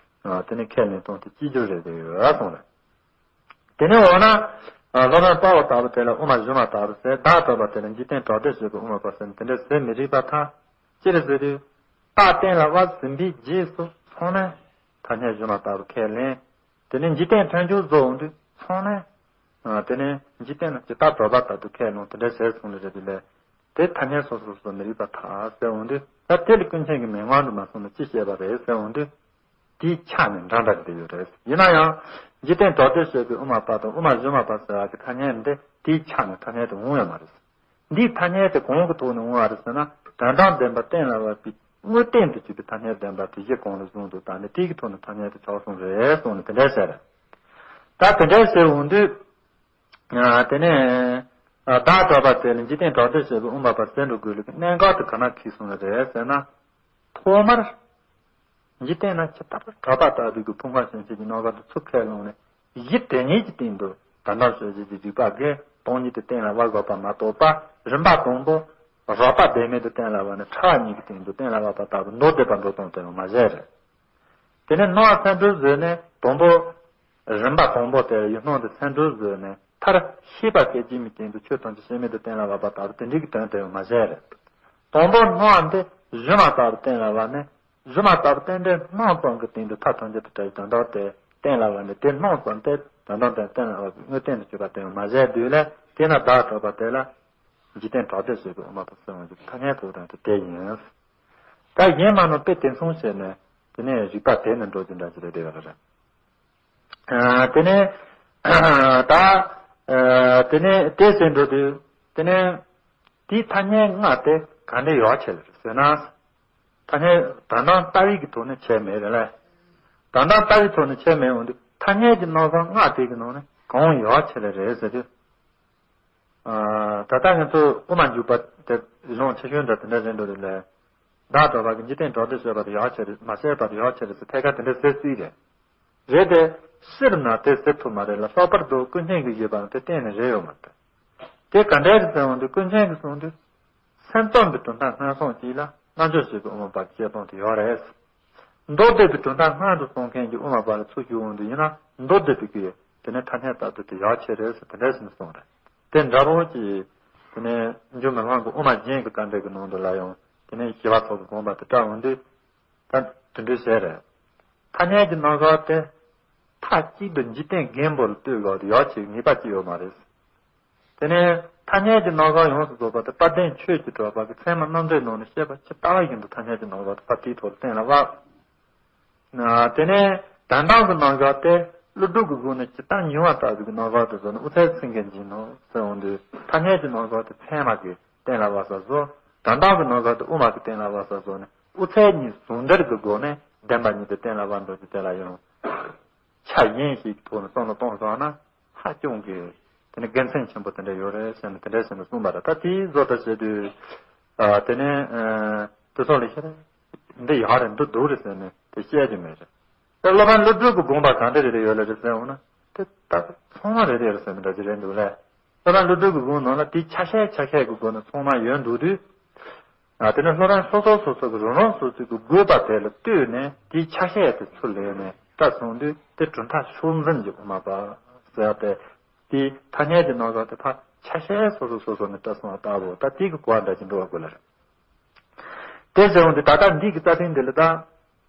དེ་ནས་ཁས་ལེན་སྟངས་དེ་གཅིག་གྱུར་རེད་དེ་ཡོད་གསུངས་རེད། དེ་ནས་འོ་ན། སློབ་དཔོན་དཔའ་བོ་ལྟ་བུ་དེ་ལ་དབུ་མ་གཞི་མ་དག་པ་ཟེར་བདག་གྲགས་པ་དེ་ལ་འཇིག་རྟེན་གྲགས་སྡེ་ཞེས་པའི་དབུ་མ་པ་ཟེར་ནས་དེ་འདྲ་ཟེར་མི་རིགས་པ་དང་། ཅི་རེད་ཟེར་དུས། རྟགས་གཏན་ལ་དབབ་ཟིན་པའི་རྗེས་སུ་ཚང་མས་ཐ་སྙད་གཞི་མ་དག་པ་ཁས་ལེན། དེ་ནས་འཇིག་རྟེན་མཐུན་འཇུག་རྫོགས་འོང་དུས་ཚང་མས། དེ་ནས་འཇིག་རྟེན་ལ་ཇི་ལྟར་གྲགས་པ་ལྟ་བུ་ཁས་ལེན་དེ་འདྲ་ཟེར་སོང་ནི་རེད་དེ་ལས། དེ་ཐ་སྙད་སོ་སོ་སོ་མི་རིགས་པ་དག་ཟེར་འོང་དུས་ད་དེ་ལ་ཀུན་མཁྱེན་གྱི་མན་ངག་འདི་མ་སོང་ན་ཅི་བཤད་པ་རེད་ཟེར་འོང་དུས། དེའི་ཆ་ནས་འདྲ་འདྲ་གི་དེ་ཡོད་རེད། ཡིན་ན་ཡང་། འཇིག་རྟེན་གྲགས་སྡེ་ཞེས་པའི་དབུ་མ་པ་དང་དབུ་མ་གཞི་མ་པ་ཟེར་བ་གི་ཐ་སྙད་འདི་དེའི་ཆ་ནས་ཐ་སྙད་དུ་འོང་ཡོད་མ་རེད། འདིའི་ཐ་སྙད་དེ་གང་གི་ཐོག་ནས་འོང་བ་རེད་ཟེར་ན་དོན་དམ་བདེན་པ་གཏན་ལ་དབབ་པའི་དངོས་བསྟན་དུ་གྱུར་པའི་ཐ་སྙད་བདེན་པ་དེ་གཞི་གང་ལ་བཟུང་འདུག་ད་ནི་དེ་གི་ཐོག་ནས་ཐ་སྙད་དེ་ཆགས་སོང་རེད་གསུངས་ནས་དེ་འདྲ་ཟེར། ད་དེ་འདྲ་ཟེར་འོང་དུས། དེ་ནས། བདག་གྲགས་པ་དེ་ལ་འཇིག་རྟེན་གྲགས་སྡེ་ཞེས་པའི་དབུ་མ་པ་ཟེར་འགྲོ་དགོས་ལུགས་ཀྱི་གནད་འགག་དེ་ག་ན་འཁེལ་སོང་ནི་རེད་ཟེར་ན། ཐོག་མར། འཇིག་རྟེན་ན་ཇི་ལྟར་གྲགས་པ་ལྟ་བུའི་གི་ཕུང་ཁམས་ཞེན་ཆེན་གྱི་རྣམ་པ་དེ་ཚུར་ཁས་བླངས་ནས་གཞི་དེ་ཉིད་ཀྱི་སྟེང་དུ་དོན་དམ་དཔྱོད་བྱེད་ཀྱི་རིགས་པ་གིས་སྟོང་ཉིད་དུ་གཏན་ལ་དབབ་དགོས་པ་མ་གཏོགས་པ་རིམ་པ་དང་པོ་རགས་པ་བདེན་མེད་དུ་གཏན་ལ་དབབ་ནས་ཕྲ་བ་ཉིད་ཀྱི་སྟེང་དུ་གཏན་ལ་དབབ་པ་ལྟ་བུ་མདོ་སྡེ་པ་འགྲོ་སྟངས་དེ་ཡང་མ་བཞག་རེད། དེ་ནས་སྣང་བ་ཚད་འགྲོ་བཟོས་ནས་དང་པོ། རིམ་པ་དང་པོ་དེ་ཡུལ་སྣང་དུ་ཚད་འགྲོ་བཟོས་ནས་མཐར་ཤེས་པ་སྐད་ཅིག་མའི་སྟེང་དུ་ཆོས་ཐམས་ཅད་ཤེས་མེད་དུ་གཏན་ལ་དབབ་པ་ལྟ་བུ་དེ་འདྲའི་གི་དོན་དེ་ཡང་མ་བཞག་རེད། དང་པོ་སྣང་བ་འདི་གཞི་མ་ལྟ་བུ་གཏན་ལ་དབབ་ནས། གཞི་མ་ལྟ་བུ་རྟེན་འབྲེལ་སྣང་ཙམ་གྱི་སྟེང་དུ་མཐར་ཐམས་ཅད་དུ་བྲལ་བའི་དོན་དག་དེ་གཏན་ལ་དབབ་ནས་དེ་སྣང་ཙམ་དེ་དོན་དམ་དོན་གཏན་ལ་དབབ་པའི་དངོས་བསྟན་དུ་གྱུར་པ་དེ་ཡང་མ་བཞག་དུས་ལས་དེས་ན་བདག་གྲགས་པ་དེ་ལ་འཇིག་རྟེན་གྲགས་སྡེ་ཞེས་པའི་དབུ་མ་པ་ཟེར་བ་ཞིག་ཐ་སྙད་དུ་དང་དེ་དེ་ཡིན། ད་གཞན་མ་ནོར་དཔེ་དེ་མཚུངས་བྱས་ནས་དེ་ནས་རིགས་པ་དེ་ནི་འགྲོ་རྒྱུ་འདྲ་ཞིག་རེད་བསྡད་པ་རེད། དེ་ནས་ད་དེ་ནས་དེ་ཟེར་འགྲོ་དུས་དེ་ནས། དེའི་ཐ་སྙད་ལྔ་དེ་ག་འདྲ་ཡོད་བྱས་ཟེར་ན། ཐ་སྙད་དོན་དམ་ལྟ་བའི་གི་ཐོག་ནས་བྱས་མེད་རེད་ལ། དོན་དམ་ལྟ་བའི་ཐོག་ནས་བྱས་མེད་འོང་དུས་ཐ་སྙད་ཀྱི་རྣམ་གཞག་ལྔ་དེ་གི་ནང་ནས་ དོན་ཡོད་ཆེ་ལེ་རེད་ཟེར་དུས། ད་ལྟ་ང་ཚོ་དབུ་མ་འཇུག་པ་དེ་གཞུང་ཆེ་ཆུང་འདྲ་དེ་འདྲ་རེད་འགྲོ་རེད་ལས། བདག་འགྲོ་བ་གི་འཇིག་རྟེན་གྲོགས་སྡེ་ཞེས་པ་དེ་ཡོད་ཆེ་རེད། མ་བཤད་པ་དེ་ཡོད་ཆེ་རེད་ཟེར་ཐད་ཀར་དེ་འདྲ་ཟེར་སྲིད་རེད། རེད་དེ། སྤྱིར་ན་དེ་ཟེར་ཐུབ་མ་རེད་ལ། ལྷག་པར་དུ་ཀུན་མཁྱེན་གྱི་བཞེད་པ་ནི་དེ་གཏན་ནས་རེད་ཡོད་མ་རེད། དེ་ག་འདྲ་རེད་ཟེར་འོང་དུས་ཀུན་མཁྱེན་གྱིས་གསུངས་དུས། སེམས་ཙམ་གྱི་གྲུབ་མཐའ་སྔར་སོང་གཅིག་ལ་རྣལ་འབྱོར་བྱེད་པའི་དབུ་མ་པ་བཤད་སྟངས་དེ་ཡོད་རེད། མདོ་སྡེ་པའི་གྲུབ་མཐའ་སྔར་དུ་སོང་མཁན་གྱི་དབུ་མ་པ་ལ་ཚུར་ཞུགས་འོང་དུས་ཡིན་ན་མདོ་སྡེ་པའི་གི་དེ་ནས་ཐ་སྙད་ལྟར་དུ་དེ་ཡོད་ཆེ་རེད་ཟེར་དེ་འདྲ་ཞིག་གསུངས་རེད། དེ་འདྲ་པོ་ཅིག་དེ་ནས་འཇུ་མི་ཕམ་གྱི་དབུ་མ་རྒྱན་གྱི་དཀའ་འགྲེལ་གྱི་ནང་དུ་ལ་ཡང་དེ་ནས་ཞི་བ་འཚོ་གི་དགོངས་པ་དེ་བཀྲལ་འོང་དུས། ད་དེ་འདྲའི་ཟེར་རེད། ཐ་སྙད་ཀྱི་རྣམ་གཞག་དེ་མཐའ་གཅིག་ཏུ་འཇིག་རྟེན་རྒན་པོ་ལ་ལྟོས་དགོས་དེ་ཡོད་ཆེ་ངེས་པ་ཅིག་ཡོད་མ་རེད། དེ་ནས་ཐ་སྙད་ཀྱི་རྣམ་གཞག་ཡོངས་སུ་རྫོགས་པ་དེ་དཔལ་ལྡན་ཆོས་ཀྱི་གྲགས་པ་གི་ཚད་མ་རྣམ་འགྲེལ་ནང་ནས་བཤད་པ་ཇི་ལྟ་བ་བཞིན་དུ་ཐ་སྙད་ཀྱི་རྣམ་གཞག་དེ་ཕར་དེའི་ཐོག་ཏུ་གཏན་ལ་དབབ། དེ་ནས་དོན་དམ་གྱི་རྣམ་གཞག་དེ་ཀླུ་སྒྲུབ་ཀྱི་སྒོ་ནས་ཇི་ལྟར་མྱོང་བ་ལྟ་བུའི་རྣམ་གཞག་དེ་ཚོ་ནི་དབུ་ཚད་ཚིག་འགན་འཇིག་ནོ་ཟེར་འོང་དུས་ཐ་སྙད་ཀྱི་རྣམ་གཞག་དེ་ཚད་མ་གི་གཏན་ལ་དབབ་ས་བཟོ། དོན་དམ་གྱི་རྣམ་གཞག་དེ་དབུ་མ་གི་གཏན་ལ་དབབ་ས་བཟོ་ནས་དབུ་ཚད་གཉིས་ཟུང་འབྲེལ་གྱི་སྒོ་ནས་བདེན་པ་གཉིས་དེ་གཏན་ལ་དབབ་འགྲོ་རྒྱུ་དེ་ལ་ཡང་ཆ་གཞན་ཞིག་གི་ཐོག་ནས་བསམ་བློ་གཏོང་སོང་ན་ཧ་ཅང་གི་དེ་ནི་དགེ་མཚན་ཆེན་པོ་དེ་འདྲ་ཡོད་རེད་ཟེར་ནས་དེ་འདྲ་ཟེར་ནས་གསུངས་པ་རེད། ད་དེའི་བཟོ་ལྟ་བྱེད་དུས་དེ་ནི་དེ་ཚོ་ལས་ཤེས་རེད། འདི་ཡག་རེད། འདི་སྡུག་རེད་ཟེར་ནས་དེ་བཤད་རྒྱུ་མེད་རེད། དེ་སློབ་དཔོན་ཀླུ་སྒྲུབ་ཀྱི་དགོངས་པ་གང་འདྲ་རེ་རེ་ཡོད་ལ་རེད་ཟེར་འོང་ན་དེ་ད་ཚང་མ་རེ་རེ་རེད་ཟེར་ནས་འདྲ་ཅིག་རེད་འདུག་ལས། སློབ་དཔོན་ཀླུ་སྒྲུབ་ཀྱི་དགོངས་ནང་ལ་དེ་ཆ་ཤས་ཆ་ཤས་ཀྱི་སྒོ་ནས་ཚང་མ་ཡོད་འདུག་དུས། དེ་ནི་སློབ་དཔོན་སོ་སོ་སོ་སོ་གི་རང་རང་སོ་སོ་གི་དགོས་པ་དེ་ལ་ལྟོས་ནས་དེའི་ཆ་ཤས་དེ་ཚུར་ལེན་ནས་བཀྲལ་སོང་དུས་དེ་གྲུབ་མཐའ་ཕྱོགས་འཛིན་གྱི་དབུ་མ་པ་ཟེར་ཏེ། དེའི་ཐ་སྙད་ཀྱི་རྣམ་གཞག་དེ་ཕར་ཆ་ཤས་སོ་སོ་སོ་སོ་ནས་བཀྲལ་སོང་བ་ལྟ་བུ་ད་དེ་གི་གོ་བ་འདྲ་ཅིག་འགྲོ་བ་དགོས་ལ་རེད། དེ་ཟེར་འོང་དུས་ད་ལྟ་འདི་གི་རྩ་ཕན་འདི་ལ་ད་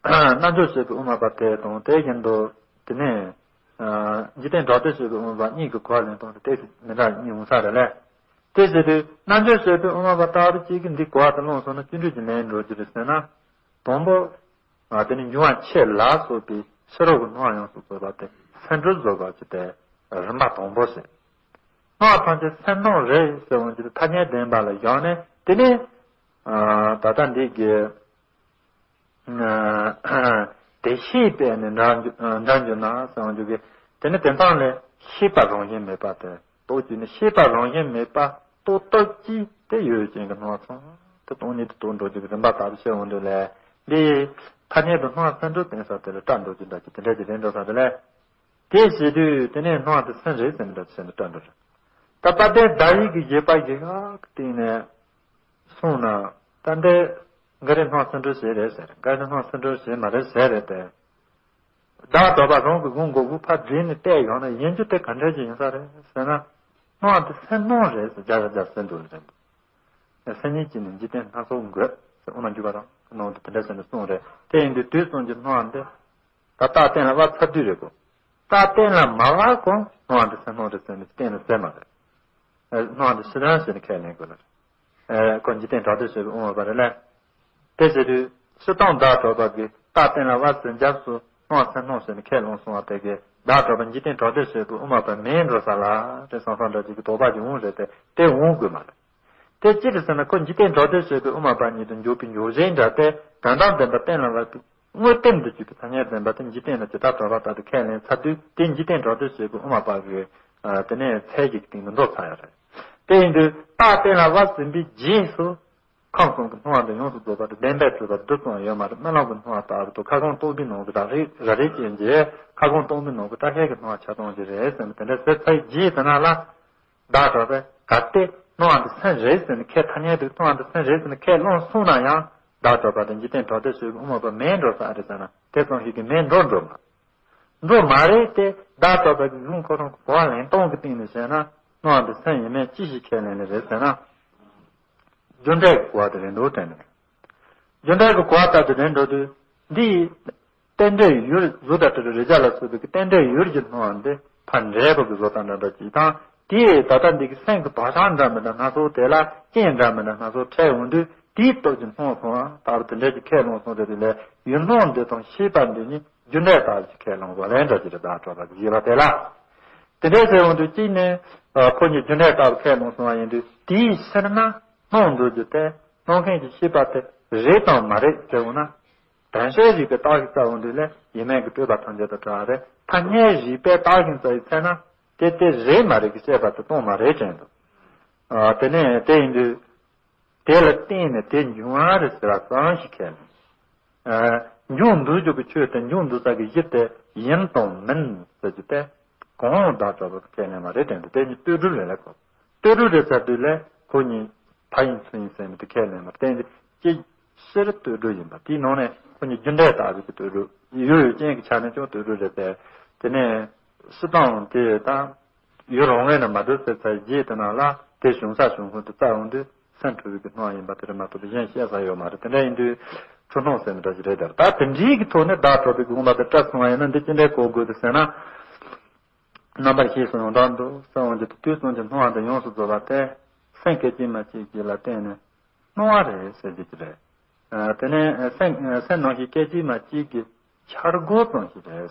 རྣལ་འབྱོར་བྱེད་པའི་དབུ་མ་པ་དེ་དང་དེ་བཞིན་དུ་དེ་ནས་འཇིག་རྟེན་གྲགས་སྡེ་བྱེད་པའི་དབུ་མ་པ་གཉིས་ཀྱི་གོ་བ་ལེན་སྟངས་དེ་དེ་མི་འདྲ་གཉིས་འོང་ས་རེད་ལས། དེ་ཟེར་དུས་རྣལ་འབྱོར་བྱེད་པའི་དབུ་མ་པ་ལྟ་བུ་གཅིག་གིས་འདི་གོ་བ་དེ་བླངས་སོང་ན་བཅུ་འགྲོས་ཀྱི་ལན་འགྲོ་རྒྱུ་རེད་ཟེར་ན། དང་པོ། དེ་ནི་འབྱུང་བ་ཆེ་ལ་སོགས་པའི་ཕྱི་རོལ་གྱི་སྣང་བ་ཡོངས་སུ་རྫོགས་པ་དེ་སེམས་ཁྲོ་བཟོ་བར་བྱེད་དེ་རིམ་པ་དང་པོ་ཟེར། སྣང་བ་ཐམས་ཅད་སེམས་སྣང་རེད་ཟེར་བ་འདི་ཐ་སྙད་བདེན་པ་ལ་བཞག་ནས་དེ་ནི། ད་ལྟ་འདི་གི། དེ་ཤེས་པས་ནི་འདྲ་འགྱུར་ན་ཟེར་བ་འདི་གི་དེ་ནི་དེ་དག་ལས་ཤེས་པ་རང་བཞིན་མེད་པ་དེ་རྟོགས་ཀྱི་ནི་ཤེས་པ་རང་བཞིན་མེད་པ་རྟོགས་སྟོབས་ཀྱིས་དེ་ཡོད་ཅན་གྱི་སྣང་བ་ཚང་དེ་སྟོང་ཉིད་དུ་རྟོགས་འགྲོ་རྒྱུ་གི་རིམ་པ་ལྟ་བུ་བཤད་འོང་དུས་ལས་འདི་ཐ་སྙད་དུ་སྣང་བ་སེམས་ཁྲོ་བསྟན་ས་དེ་ལ་བཀྲལ་འགྲོ་རྒྱུ་འདྲ་ཅིག་དེ་འདྲ་ཅིག་རེད་འགྲོ་ས་དེ་ལས། དེ་བྱེད་དུས་དེ་ནས་སྣང་བ་དེ་སེམས་རེད་ཟེར་ནས་འདྲ་ཅིག་བྱས་ནས་བཀྲལ་འགྲོ་རེད། ད་དཔལ་ལྡན་ཟླ་བའི་གི་བཞེད་པ་ཡི་ག་གི་སྟེང་ནས་གསུངས་ན་ད་འདི་འགའ་རེ་སྣང་སེམས་ཁྲོ་བྱེད་རེད་ཟེར། འགའ་རེ་སྣང་སེམས་ཁྲོ་བྱེད་མ་རེད་ཟེར་རེད་དེ། བདག་གྲགས་པ་རང་གི་དགོངས་འགོ་དགུ་ཕར་བསྒྲིལ་ནས་བལྟས་ཡོང་ན་ཡིན་རྒྱུ་དེ་ག་འདྲ་ཅིག་ཡིན་ས་རེད་ཟེར་ན། སྣང་བ་དེ་སེམས་སྣང་རེད་ཟེར་བརྒྱ་ཆ་བརྒྱ་ཟེར་འདུག་ལ་རེད། སེམས་ཉིད་ཀྱིས་ནི་འཇིག་རྟེན་སྣ་ཚོགས་འགོད་ཟེར་དབུ་མ་འཇུག་པ་དང་ནང་དུ་དེ་འདྲ་ཟེར་ནས་གསུངས་རེད། དེ་ཡིན་དུས་དུས་གསུམ་གྱི་སྣང་བ་འདི་ད་རྟགས་གཏན་ལ་དབབ་ཚར་དུས་རེད་གོ། རྟགས་གཏན་ལ་མ་དབབ་གོང་སྣང་བ་འདི་སེམས་སྣང་རེད་ཟེར་ནས་གཏན་ལ་ཟེར་མ་རེད། སྣང་བ་འདི་ཕྱི་དོན་ཟེར་ནས་ཁས་ལེན་དགོས་ལ་རེད། ཁོ་འཇིག་རྟེན་གྲགས་སྡེ་བྱེད་པའི་དབུ་མ་པ་རེད་ལ། དེ་ཟེར་དུས་སྤྱིར་བཏང་བདག་གྲགས་པ་གིས་རྟགས་གཏན་ལ་དབབ་ཟེར་འཇབ་སུ་སྣང་བ་སེམས་སྣང་ཟེར་ནས་ཁས་ལོན་སོང་བ་དེ་གིས་བདག་གྲགས་པ་འཇིག་རྟེན་གྲགས་སྡེ་བྱེད་པའི་དབུ་མ་པ་མིན་འགྲོ་ས་ལ་དེ་སང་སང་འདྲ་ཅིག་གི་དོགས་པ་ཅིག་འོང་རེད་དེ་དེ་འོང་དགོས་མ་རེད། དེ་ཅི་རེད་ཟེར་ན་ཁོ་འཇིག་རྟེན་གྲགས་སྡེ་བྱེད་པའི་དབུ་མ་པ་ཉིད་དུ་འཇོག་པའི་འཇོག་བྱེད་འདྲ་སྟེ་དོན་དམ་བདེན་པ་གཏན་ལ་དབབ་པའི་དངོས་བསྟན་དུ་གྱུར་པའི་ཐ་སྙད་བདེན་པ་དེ་འཇིག་རྟེན་ལ་ཇི་ལྟར་གྲགས་པ་ལྟར་དུ་ཁས་ལེན་ཚར་དུས་དེ་འཇིག་རྟེན་གྲགས་སྡེ་བྱེད་པའི་དབུ་མ་པ་གི་དེ་ནས་ཚད་ཀྱི་སྟེང་དུ་འགྲོ་ཚར་ཡོད་རེད། དེ་ཡིན་དུས་རྟགས་གཏན་ལ་དབབ་ཟིན་པའི་རྗེས་སུ་ཁམས་གསུམ་གྱི་སྣང་བ་འདི་ཡོངས་སུ་རྫོགས་པ་དེ་བདེན་པའི་གྲུབ་པ་རྡུལ་ཙམ་ཡོད་མ་རེད། རྨི་ལམ་གྱི་སྣང་བ་ལྟ་བུ་དང་ཁ་སྐོང་སྟོང་པའི་ནང་གི་ར་རི་ར་རི་ཅན་གྱི་ཁ་སྐོང་སྟོང་པའི་ནང་གི་སྐྲ་ཤད་ཀྱི་སྣང་བ་ཆ་ཚང་ཅིག་རེད་ཟེར་ནས་དེ་འདྲ་ཟེར་ཚར་བའི་རྗེས་དེ་ན་ལ། བདག་གྲགས་པས་གལ་ཏེ་སྣང་བ་འདི་སེམས་རེད་ཟེར་ནས་ཁས་ཐ་སྙད་དུ་སྣང་བ་འདི་སེམས་རེད་ཟེར་ནས་ཁས་བླངས་སོང་ན་ཡང་བདག་གྲགས་པ་དང་འཇིག་རྟེན་གྲགས་སྡེ་བྱེད་པའི་དབུ་མ་པ་མིན་འགྲོ་ས་རེད་ཟེར་ན་དེ་ཙམ་ཞིག་གིས་མིན་འགྲོ་འགྲོ་མ་འགྲོ་མ་རེད་དེ་བདག་གྲགས་པ་གི་གཞུང་ཁོ་རང་གི་གོ་བ་ལེན་སྟངས་ཀྱི་སྟེང་ནས་བཤད་ན་སྣང་བ་འདི་སེམས་ཡིན་མིན་ཅི་ཞིག་ཁས་ལེན་ལེ་རེད་ཟེར་ན། རྒྱུ་འབྲས་ཀྱི་གོ་བ་དེ་རེད་འདུག་དྲན་ནས། རྒྱུ་འབྲས་ཀྱི་གོ་བ་ལྟར་དུ་རེད་འགྲོ་དུས་འདི་ཡིས། རྟེན་འབྲེལ་ཡུལ་གཟུགས་དང་དྲི་རོ་རེག་བྱ་ལ་སོགས་པའི་རྟེན་འབྲེལ་ཡུལ་གྱི་སྣང་བ་འདི་ཕར་འབྲེལ་བ་གི་བཟོ་ལྟ་འདྲ་འདྲ་ཅིག་དང་དེས་ད་ལྟ་འདི་གི་སེམས་ཀྱི་བག་ཆགས་འདྲ་མི་འདྲ་སྣ་ཚོགས་དེ་ལ་རྐྱེན་འདྲ་མི་འདྲ་སྣ་ཚོགས་འཕྲད་འོང་དུས་དེའི་སྟོབས་ཀྱིས་སྣང་བ་སོང་བ་ལྟ་བུ་དེ་འདྲ་ཅིག་ཁས་ལོངས་སོང་རེད་དེ་ལས་ཡུལ་སྣང་འདི་དང་ཤེས་པ་འདི་གཉིས་རྒྱུ་འབྲས་ལྟ་བུ་ཅིག་ཁས་ལོངས་དགོས་ལན་འདྲ་ཅིག་རེད་བདག་གྲགས་པ་གི་བཞེད་པ་དེ་ལ། དེ་འདྲ་ཟེར་འོང་དུས་གཅིག་ནས་ཁོ་གཉིས་རྒྱུ་འབྲས་ལྟ་བུ་ཁས་ལོངས་སོང་བ་ཡིན་དུས་དེའི་ཕྱིར་ན་སྣང་འདུག་རྒྱུ་དེ་སྣང་མཁན་གྱི་ཤེས་པ་དེ་རེད་དང་མ་རེད་ཟེར་འོང་ན། དོན་བྱེད་རིགས་པའི་རྟགས་ཀྱིས་བཙལ་འོང་དུས་ལས་ཡིན་མིན་གྱི་སྤྲོས་པ་ཐམས་ཅད་དང་བྲལ་བ་རེད། ཐ་སྙད་རིགས་པའི་རྟགས་ཀྱིས་བཙལ་བའི་ཚེ་ན། དེ་དེ་རེད་མ་རེད་ཀྱི་བཤད་པ་དེ་གཏོང་མ་རེད་དྲན་འདུག་ཨ་དེ་ནས་དེ་ཡིན་དུས། དེ་ལ་བརྟེན་ནས་དེ་འབྱུང་བ་རེད་ཟེར་བ་ཙམ་ཞིག་ཁས་ལེན། ཨ་འབྱུང་འདུག་རྒྱུ་གི་ཆོས་དེ་འབྱུང་འདུག་ས་གི་གཞི་དེ་ཡིན་དང་མིན་ཟེར་རྒྱུ་དེ་གང་ཡང་བདག་གྲོལ་བ་ཁས་ལེན་མ་རེད་དྲན་འདུག་དེ་ནི་ལྟོས་གྲུབ་རེད་ལ་གོ་ལྟོས་གྲུབ་རེད་ཟེར་དུས་ལས་ཁོ་གཉིས་ཕ་ཡིན་ཚུལ་ཡིན་ཟེར་ནས་དེ་ཁས་ལེན་མ་རེད་དེ་ཅི། སྤྱིར་ལྟོས་གྲུབ་ཡིན་པ་དེའི་ནང་ནས་ཁོ་གཉིས་རྒྱུ་འབྲས་ལྟ་བུའི་ལྟོས་གྲུབ་ཡོད་ཡོད་རྐྱེན་གྱི་ཆ་ནས་ཀྱང་ལྟོས་གྲུབ་རེད་པས། དེ་ནས་སྤྱིར་བཏང་དེ་དང་ཡུལ་རང་ངོས་ནས་མ་གྲུབ་ཟེར་ཚར་རྗེས་དེ་ནང་ལ་དེ་བྱུང་ས་བྱུང་ཁུངས་དེ་རྩ་འོང་དུས་སེམས་འཁྲུལ་བའི་གི་སྣང་བ་ཡིན་པ་དེ་རེད་མ་གཏོགས་གཞན་བཤད་ས་ཡོད་མ་རེད། དེ་འདྲ་ཡིན་དུས་འཁྲུལ་སྣང་ཟེར་ནི་འདྲ་ཞིག་རེད་དེ་ད་དེ་འདྲའི་གི་ཐོག་ནས་བདག་གྲོལ་བའི་དགོངས་པ་དེ་བཀྲལ་སོང་བ་ཡིན་ན་འདི་ཅི་འདྲའི་གོ་དགོས་དེ་ཟེར་ན། རྣམ་པར་ཤེས་སུ་ཡང་དག་འདུག་གསལ་འོང་གྱི་དུས་གསུམ་གྱི་སྣང་བ་དེ་ཡོངས་སུ་རྫོགས་པ་སྟེ། སེམས་སྐད་ཅིག་མ་གཅིག་གཅིག་ལ་བརྟེན་ནས་སྣང་བ་རེད་ཟེར་རྒྱུ་དེ་རེད། ཨ་དེ་ནས་སེམས་སེམས་ནང་བཞིན་སྐད་ཅིག་མ་གཅིག་གི་འཆར་སྒོ་ཙམ་ཞིག་རེད།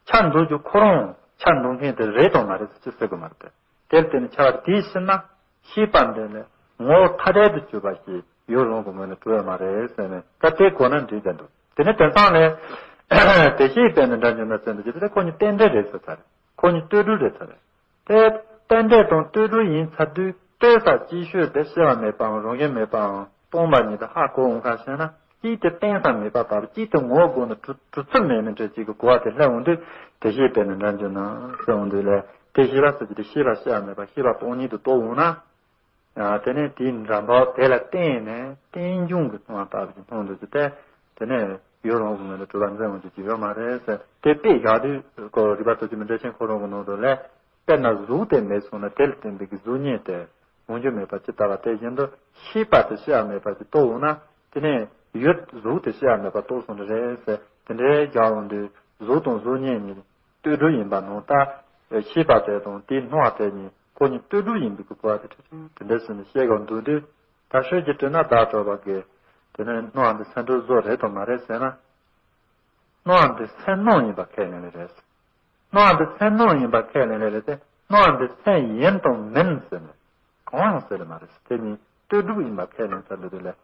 འཆར་འདུག་རྒྱུ་ཁོ་རང་འཆར་འདུག་མཁན་དེ་རེད་དང་མ་རེད་ཟེར་ཅི་ཟེར་དགོས་མ་རེད་དེ། དེར་བརྟེན་ནས་འཆར་བ་དེའི་ཕྱིར་ན་ཤེས་པ་འདི་ནི་ངོ་བོ་ཐ་དད་དུ་གྱུར་པ་ཞིག་ཡུལ་རང་གི་ངོས་ནས་གྲུབ་ཡོད་མ་རེད་ཟེར་ནས་ད་དེ་གོ་ན་འགྲིག་ཀྱི་འདུག་དེ་ནས་དེང་སང་ནས་དེ་ཤེས་པས་ནི་འདྲ་འགྱུར་ན་ཟེར་འདུག་ཅེས་དེ་ཁོ་གཉིས་རྟེན་འབྲེལ་རེད་ཟེར་ཚར་རེད། ཁོ་གཉིས་ལྟོས་གྲུབ་རེད་ཚར་རེད། དེ་རྟེན་འབྲེལ་དང་ལྟོས་གྲུབ་ཡིན་ཚར་དུས་ལྟོས་ས་ཅིག་ཤོས་དེ་སྐྱེ་བ་མེད་པའམ་རང་བཞིན་མེད་པའམ་སྟོང་པ་ཉིད་དུ་ཧ་གོ་འོང་ཁ་ཤས་ན་གཅིག་དེ་བརྟེན་ས་མེད་པ་ལྟ་བུ་གཅིག་དེ་ངོ་བོ་ནི་གྲུབ་གྲུབ་ཚུལ་མེད་ནི་འདྲ་གཅིག་གི་གོ་བ་དེ་སླེབས་འོང་དུས་དེ་ཤེས་པས་ནི་འདྲ་འགྱུར་ན་ཟེར་འོང་དུས་ལས་དེ་ཤེས་པ་ཟེར་རྒྱུ་དེ་ཤེས་པ་སྐྱེ་བ་མེད་པ་ཤེས་པ་སྟོང་ཉིད་དུ་རྟོགས་འོང་ན། ཡང་དེ་ནས་དེའི་འདྲ་འབག་དེ་ལ་བརྟེན་ནས་རྟེན་འབྱུང་གི་སྣང་བ་ལྟ་བུ་ཞིག་མཐོང་འདུག་ཅེས་ཏེ། དེ་ནས་ཡུལ་རང་གི་ངོས་ནས་གྲུབ་པ་འཛིན་འོང་རྒྱུ་ཅིག་ཡོད་མ་རེད་ཟེར་དེ་དཔེ་བཞག་དུས་ཁོ་རིག་པ་ཚོ་ཅི་མི་འདྲ་ཆེན་ཁོ་རང་གི་ནང་དུ་ལས་དཔེར་ན་གཟུགས་དེ་མེད་སོང་ན་དེ་ལ་བརྟེན་པའི་གི་གཟུགས་བརྙན་དེ་འོང་རྒྱུ་མེད་པ་ཇི་ལྟ་བ་དེ་བཞིན་དུ་ཤེས་པ་དེ་སྐྱེ་བ་མེད་པ་ཅིག་རྟོགས་འོང་ན་དེ་ནས་ཡུལ་གཟུགས་དེ་སྐྱེ་བ་མེད་པ་རྟོགས་སོང་ནི་རེད་ཟེར་དེ་འདྲའི་བཞག་འོང་དུས་གཟུགས་དང་གཟུགས་བརྙན་གཉིས་ལྟོས་གྲུབ་ཡིན་པ་ནང་ལྟར་ཤེས་པ་དེ་དང་དེའི་སྣང་བ་དེ་གཉིས། ཁོ་གཉིས་ལྟོས་གྲུབ་ཡིན་པའི་གི་གོ་བ་དེ་འཕྲོད་ཅིང་དེ་འདྲ་ཟེར་ནས་བཤད་དགོས་འདུག་དུས་ད་ཤོད་ཀྱི་དྲི་ན་བདག་གྲོལ་བ་གི་དེ་ནས་སྣང་བ་འདི་སེམས་འགྲོ་བཟོ་རེད་དང་མ་རེད་ཟེར་ན། སྣང་བ་འདི་སེམས་སྣང་ཡིན་པ་ཁས་ལེན་ལེ་རེད། སྣང་བ་འདི་སེམས་སྣང་ཡིན་པ་ཁས་ལེན་ལེ་རེད་དེ་སྣང་བ་འདི་སེམས་ཡིན་དང་མིན་ཟེར་ནས་གང་ཡང་ཟེར་ལེ་མ་རེད་དེ་ནི་ལྟོས་གྲུབ་ཡིན་པ་ཁས་ལེན་ཚར་འདུག་དེ་ལས།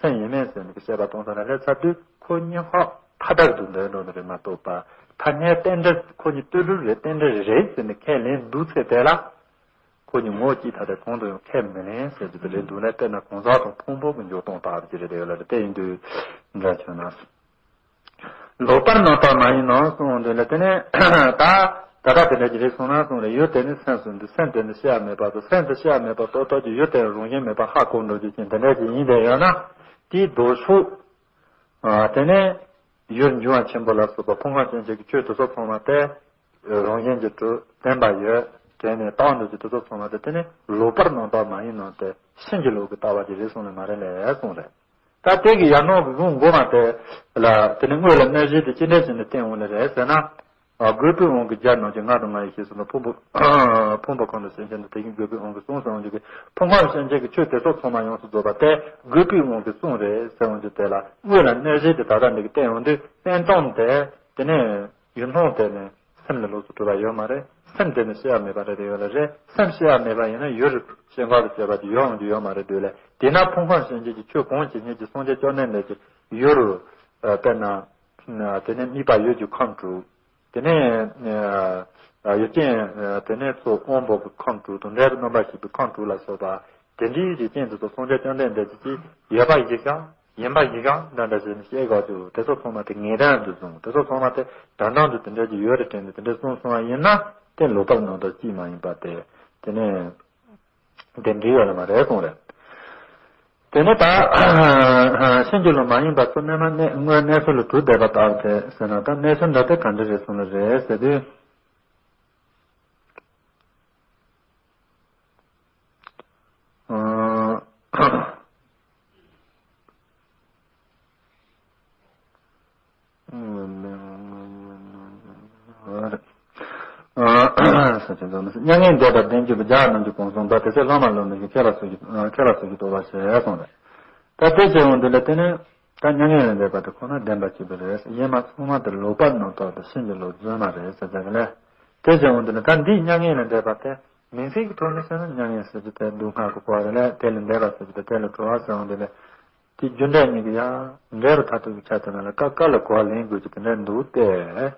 སེམས་ཡིན་མིན་ཟེར་ནས་བཤད་པ་གཏོང་ས་ལ་སླེབས་ཚར་དུས་ཁོ་གཉིས་ཧོ་ཐ་དད་དུ་འདོད་འགྲོ་ནི་རེད་མ་གཏོགས་པ་ཐ་སྙད་རྟེན་འབྲེལ་ཁོ་གཉིས་ལྟོས་གྲུབ་རེད་རྟེན་འབྲེལ་རེད་ཟེར་ནས་ཁས་ལེན་འདུག་ཚེ་དེ་ལ་ཁོ་གཉིས་ངོ་གཅིག་ཐ་དད་གང་དུ་ཡང་ཁས་མི་ལེན་ཟེར་རྒྱུ་དེ་རེད་འདུག་ལ་དཔེར་ན་གང་ཟག་དང་ཕུང་པོ་གི་འཇོག་སྟངས་ལྟ་བུ་ཅིག་རེད་དེ་ཡོད་ལ་རེད་དེ་ཡིན་དུས་འདྲ་བྱུང་ན། ལོག་པར་རྣམ་དག་མ་ཡིན་ནོ་གསུངས་འདུག་ལ་དེ་ནས་ད་ད་ལྟ་དེ་འདྲ་ཅིག་རེད་གསུངས་ན་གསུངས་རེད་ཡུལ་དེ་ནི་སེམས་སུ་འདུག་སེམས་དེ་ནི་སྐྱེ་བ་མེད་པ་དང་སེམས་དེ་སྐྱེ་བ་མེད་པ་རྟོགས་རྟོགས་ཀྱི་ཡུལ་དེ་རང་བཞིན་མེད་པ་ཧ་གོ་འགྲོ་རྒྱུ་ཅན་དེ་འདྲ་ཅིག་ཡིན་དེ་ཡོད་ན་དེའི་ལྡོག་ཕྱོགས། ཨ་དེ་ནས་ཡུལ་འབྱུང་བ་ཆེན་པོ་ལ་སོགས་པ་ཕུང་ཁམས་ཞེན་ཆགས་ཀྱི་ཆོས་དེ་ཚོ་ཚང་མ་སྟེ། རང་བཞིན་གྱིས་གྲུབ་བདེན་པ་ཡོད་དེ་ནས་བཏང་འདུག་ཀྱི་དེ་ཚོ་ཚང་མ་སྟེ་དེ་ནི་ལོག་པར་རྣམ་དག་མ་ཡིན་ནོ་སྟེ་ཕྱིན་ཅི་ལོག་གི་ལྟ་བ་ཅིག་རེད་གསུངས་ལེ་མ་རེད་ལེ་གསུངས་རེད། ད་དེ་གི་ཡར་སྣང་གི་གཞུང་མགོ་མ་དེ་ལ་དེ་ནི་དངོས་ལ་གནས་གཞི་དེ་ཅི་འདྲ་བྱས་ནས་བསྟན་འོང་ལེ་རེད་ཟེར་ན། ཨ་རྒོད་པོའི་དབང་གིས་སྦྱར་ནང་གི་ང་དང་ང་ཡི་ཤེས་སོགས་ལ་ཕུང་པོ་ཕུང་པོ་ཁམས་དང་སེམས་ཅན་དང་དེ་བཞིན་རྒོད་པོའི་དབང་གིས་གསུངས་སོང་གི་ཕུང་ཁམས་སེམས་ཅན་གྱི་ཆོས་དེ་ཚོ་ཚང་མ་ཡོངས་སུ་རྫོགས་པ་སྟེ་རྒོད་པོའི་དབང་གིས་གསུངས་རེད་ཟེར་འོང་གི་དེ་ལ་དངོས་ལ་གནས་གཞི་དེ་ད་ལྟ་འདི་གི་བསྟན་འོང་དུས་བསྟན་སྟངས་དེ་དེ་ནས་ཡུལ་སྣང་དེ་ནས་སེམས་ལ་ལོགས་སུ་གྲུབ་པ་ཡོད་མ་རེད། སེམས་དེ་ནི་སྐྱེ་བ་མེད་པ་རེད་དེ་ཡོད་ལ་རེད། སེམས་སྐྱེ་བ་མེད་པ་ཡིན་ན་ཡུལ་སྐྱེ་འགག་ཏུ་སྐྱེ་བ་དེ་ཡོད་འོང་གི་ཡོད་མ་རེད་འདུག་ལ་དེས་ན་ཕུང་ཁམས་སེམས་ཅན་གྱི་ཆོས་གང་ཇི་སྙེད་ཀྱི་སངས་རྒྱས་བཅོམ་ལྡན་འདས་ཀྱི་ཡུལ་དཔེར་ན་དེ་ནས་དམིགས་པ་ཡུལ་གྱི་ཁམས་དྲུག་དེ་ནས་ཡུལ་ཅན་དེ་ནས་ཚོགས་དབང་པོ་གི་ཁམས་དྲུག་དང་འབྲས་བུ་རྣམ་པ་བཞི་པའི་ཁམས་དྲུག་ལ་སོགས་པ་དེ་འདྲའི་རིགས་ཅན་དེ་ཚོ་སངས་རྒྱས་བཅོམ་ལྡན་འདས་ཀྱིས་ཡོད་པ་ཡིན་ཤག་ཡིན་པ་ཡིན་ཤག་འདྲ་འདྲ་ཞིག་ནི་བཤད་དགོས་ཀྱི་དེ་ཚོ་ཚང་མ་དེ་ངེས་དོན་དུ་བཟུང་དེ་ཚོ་ཚང་མ་དེ་དོན་དམ་དུ་དེ་འདྲ་ཅིག་ཡོད་རེད་དྲན་ནས་དེ་འདྲ་གསུངས་སོང་བ་ཡིན་ན་དེ་ལོག་པར་རྣམ་དག་ཅིག་མ་ཡིན་པ་དེ་དེ་ནས། དེ་འདྲའི་ཡོད་ལ་མ་རེད་གསུངས་རེད། དེ་ནས་ད་ཕྱིན་ཅི་ལོག་མ་ཡིན་པ་ཚོ་གནས་མ་གནས་དངོས་གནས་ཚུལ་ལ་གྲུབ་བསྡད་པ་ལྟར་ཏེ་ཟེར་ན་ད་གནས་ཚུལ་འདྲ་དེ་ག་འདྲ་རེད་གསུངས་ལ་རེད་ཟེར་དུས། མྱ་ངན་འདས་པ་བདེན་བརྗོད་པ་རྒྱ་གར་ནང་གི་གོང་གསུངས་པ་དེ་ཚེ་སློབ་མ་ལོ་མི་ཞིག་མཁས་པ་སོགས་ཀྱི་མཁས་པ་སོགས་ཀྱི་རྟོགས་པ་ཞེས་གསུངས་རེད། ད་དེ་བྱས་འོང་དུས་ལ་དེ་ནི་ད་མྱ་ངན་ལས་འདས་པ་དེ་ཁོ་ན་བདེན་པ་གཅིག་པུ་རེད། གཞན་མ་ཚང་མ་དེ་ལོག་པར་རྣམ་དག་དང་ཕྱིན་ཅི་ལོག་རྫུན་མ་རེད་ཟེར་བྱ་གི་ལས། དེ་བྱས་འོང་དུས་ལ་ད་འདིས་མྱ་ངན་ལས་འདས་པ་དེ་མིང་ཚིག་གི་ཐོག་ནས་བཤད་ན་མྱ་ངན་ཟེར་རྒྱུ་དེ་སྡུག་བསྔལ་གྱི་གོ་བ་རེད་ལ་དེ་ལས་འདས་པ་ཟེར་རྒྱུ་དེ་དེ་ལས་གྲོལ་བ་ཟེར་འོང་དུས་ལས། དེ་རྒྱུ་འབྲས་གཉིས་ཀྱི་ཡང་འབྲས་བུ་མཐར་ཐུག་གི་ཆ་དེ་ན་ལ་ཀ་ཀ་ལ་གོ་བ་ལེན་དགོས་ཀྱི་དེ་འདྲ་འདུག་སྟེ།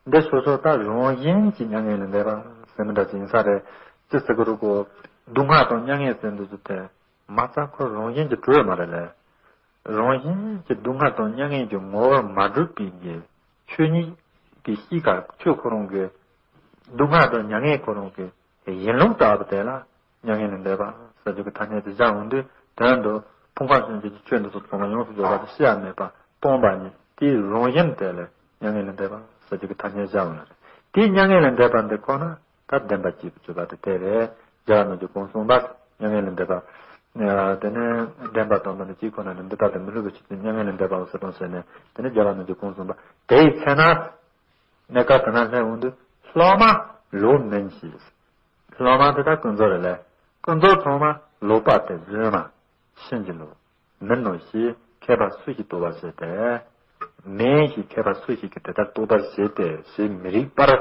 འདི་སོ་སོ་ད་རང་བཞིན་གྱིས་མྱ་ངན་ལས་འདས་པ་ ཟེར་མི་འདྲ་ཅིག་ཡིན་ས་རེད། ཅི་ཟེར་གི་རུ་གོ། སྡུག་བསྔལ་དང་མྱ་ངན་ཟེར་འདུག་ཅིག་དེ། མ་རྩ་ཁོ་རང་བཞིན་གྱིས་གྲུབ་ཡོད་མ་རེད་ལས། རང་བཞིན་གྱིས་སྡུག་བསྔལ་དང་མྱ་ངན་གྱི་ངོ་བོར་མ་གྲུབ་པའི་གི་ཆོས་ཉིད་ཀྱི་གཤིས་ཀ་ཆོས་ཁོ་རང་གི་སྡུག་བསྔལ་དང་མྱ་ངན་ཁོ་རང་གི་ཡིན་ལུགས་ལྟ་བུ་དེ་ལ་མྱ་ངན་ལས་འདས་པ་ཟེར་རྒྱུ་གི་ཐ་སྙད་དེ་བཞག་འོང་དུས། དོན་དུ་ཕུང་ཁམས་ཤིན་ཏུ་ཆོས་འདི་ཚོ་ཚང་མ་ཡོངས་སུ་རྫོགས་པ་དེ་ཤེས་ཡ་མེད་པ་སྟོང་པ་ཉིད་དེའི་རང་བཞིན་དེ་ལ་མྱ་ངན་ལས་འདས་པ་ཟེར་རྒྱུ་གི་ཐ་སྙད་བཞག་འོང་ལ་རེད། དེའི་མྱ་ངན་ལས་འདས་པ་འདི་ཁོ་ན། ད་བདེན་པ་གཅིག་ཏུ་གྱུར་པ་དེ་དེ་རེད། རྒྱལ་བ་རིན་པོ་ཆེ་གོང་གསུངས་པ། མྱ་ངན་ལས་འདས་པ། དེ་ནས་བདེན་པ་དང་དོན་དམ་གཅིག་ཁོ་ན་ནི་འདི་ལྟ་སྟེ་མི་སླུ་བའི་ཕྱིར་དུ་མྱ་ངན་ལས་འདས་པའོ་ཟེར་དང་ཟེར་ནས། དེ་ནས་རྒྱལ་བ་རིན་པོ་ཆེ་གོང་གསུངས་པ། དེ་ཡི་ཚེ་ན། གནས་སྐབས་དེ་ན་སླེབས་འོང་དུས་སློབ་མ་ལོག་མིན་ཞེས། སློབ་མ་དེ་དག་ཀུན་རྫོབ་རེད་ལས། ཀུན་རྫོབ་ཚང་མ་ལོག་པ་སྟེ་རྫུན་མ། ཕྱིན་ཅི་ལོག་མིན་ནོ་ཞེས་མཁས་པ་སུ་ཞིག་རྟོག་པར་བྱེད་དེ། མིན་ཞེས་མཁས་པ་སུ་ཞིག་གིས་དེ་ལྟར་རྟོག་པར་བྱེད་དེ་ཞེས་མི་རིགས་པར།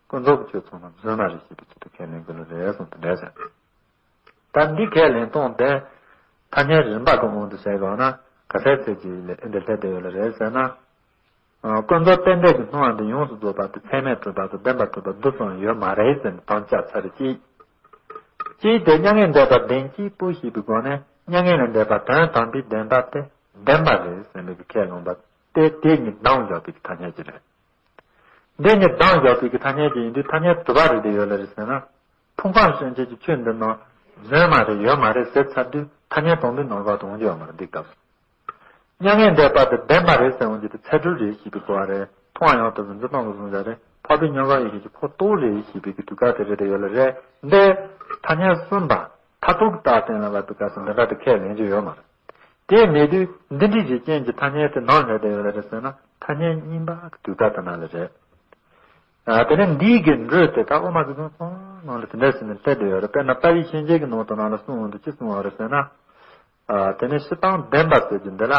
ཀུན་རྫོབ་ཀྱི་ཆོས་ཚང་མ་རྫུན་མ་རེད་ཞེས་པའི་ཚུལ་དུ་ཁས་ལེན་དགོས་ལོ་རེད་གསུངས་དེ་འདྲ་ཟེར། ད་འདི་ཁས་ལེན་སྟངས་དེ་ཐ་སྙད་རིམ་པ་གི་དབང་དུ་བྱས་པ་ན་ག་ཚད་ཚད་ཀྱི་ལས་འདི་སླེབས་བསྡད་ཡོད་ལ་རེད་ཟེར་ན། ཀུན་རྫོབ་རྟེན་འབྲེལ་གྱི་སྣང་བ་འདི་ཡོངས་སུ་རྫོགས་པ་དེ་ཚད་མས་གྲུབ་པ་དང་བདེན་པར་གྲུབ་པ་འདི་ཙམ་ཡོད་མ་རེད་ཟེར་ནས་དམ་བཅའ་ཚར་གཅིག་གཅིག་དེ་མྱ་ངན་འདས་པ་བདེན་གཅིག་པུ་ཞེས་པའི་སྒོ་ནས་མྱ་ངན་ལས་འདས་པ་དོན་དམ་པའི་བདེན་པ་དེ་བདེན་པ་རེད་ཟེར་ནས་ཁས་བླངས་པ་དེ་དེ་ཉིད་འདང་རྒྱག་པའི་ཐ་སྙད་ཅིག་རེད། འདི་ཉིད་འདང་རྒྱག་པའི་གི་ཐ་སྙད་ཅིག་ཡིན་དུས་ཐ་སྙད་དུ་བ་རེ་དེ་ཡོད་ལ་རེད་ཟེར་ན། ཕུང་ཁམས་ཤིན་ཏུ་ཆོས་འདི་ནང་རྫུན་མ་རེད་ཡོད་མ་རེད་ཟེར་ཚར་དུས་ཐ་སྙད་དང་པོའི་ནང་ག་དུ་འོང་རྒྱུ་ཡོད་མ་རེད་འདི་སྐབས་སུ། མྱ་ངན་འདས་པ་དེ་བདེན་པ་རེད་ཟེར་འོང་རྒྱུ་དེ་ཚད་གྲུབ་རེད་ཞེས་པའི་གོ་བ་རེད། མཐོང་བ་ཡང་དག་པའི་འཛིན་སྟངས་ཀྱི་བཟུང་བྱ་རེད། འཕགས་པའི་མྱོང་བ་ཡིན་ཞེས་ཀྱི་ཁོ་རྟོགས་རེད་ཞེས་པའི་གི་དུས་སྐབས་དེ་རེད་དེ་ཡོད་ལ་རེད། འདི་ཐ་སྙད་གསུམ་པ་མཐར་ཐུག་གི་རྟགས་གཏན་ལ་དབབ་པའི་སྐབས་སུ་འདི་འདྲ་དེ་ཁས་ལེན་རྒྱུ་ཡོད་མ་རེད། དེ་མེད་དུས་འདི་འདྲའི་རིགས་ཅན་གྱི་ཐ་སྙད་དེ་ནམ་སླེབས་བསྡད་ཡོད་ལ་རེད་ཟེར་ན། ཐ་སྙད་གཉིས་པ་གི་དུས་སྐབས་དེ་ན་ལ་རེད། ཨ། དེ་ནས་འདིའི་གི་འགྲོས་དེ་ད་དབུ་མ་གི་གཞུང་ཚང་ནང་ལ་དེ་འདྲ་ཟེར་ནས་སླེབས་བསྡད་ཡོད་རེད། དཔེར་ན་ལྟ་བའི་ཤན་འབྱེད་ཀྱི་ནང་དུ་ནང་ལ་གསུངས་འོང་དུས་ཅི་གསུངས་པ་རེད་ཟེར་ན། ཨ། དེ་ནས་སྤྱིར་བཏང་བདེན་པ་ཟེར་རྒྱུ་འདི་ལ།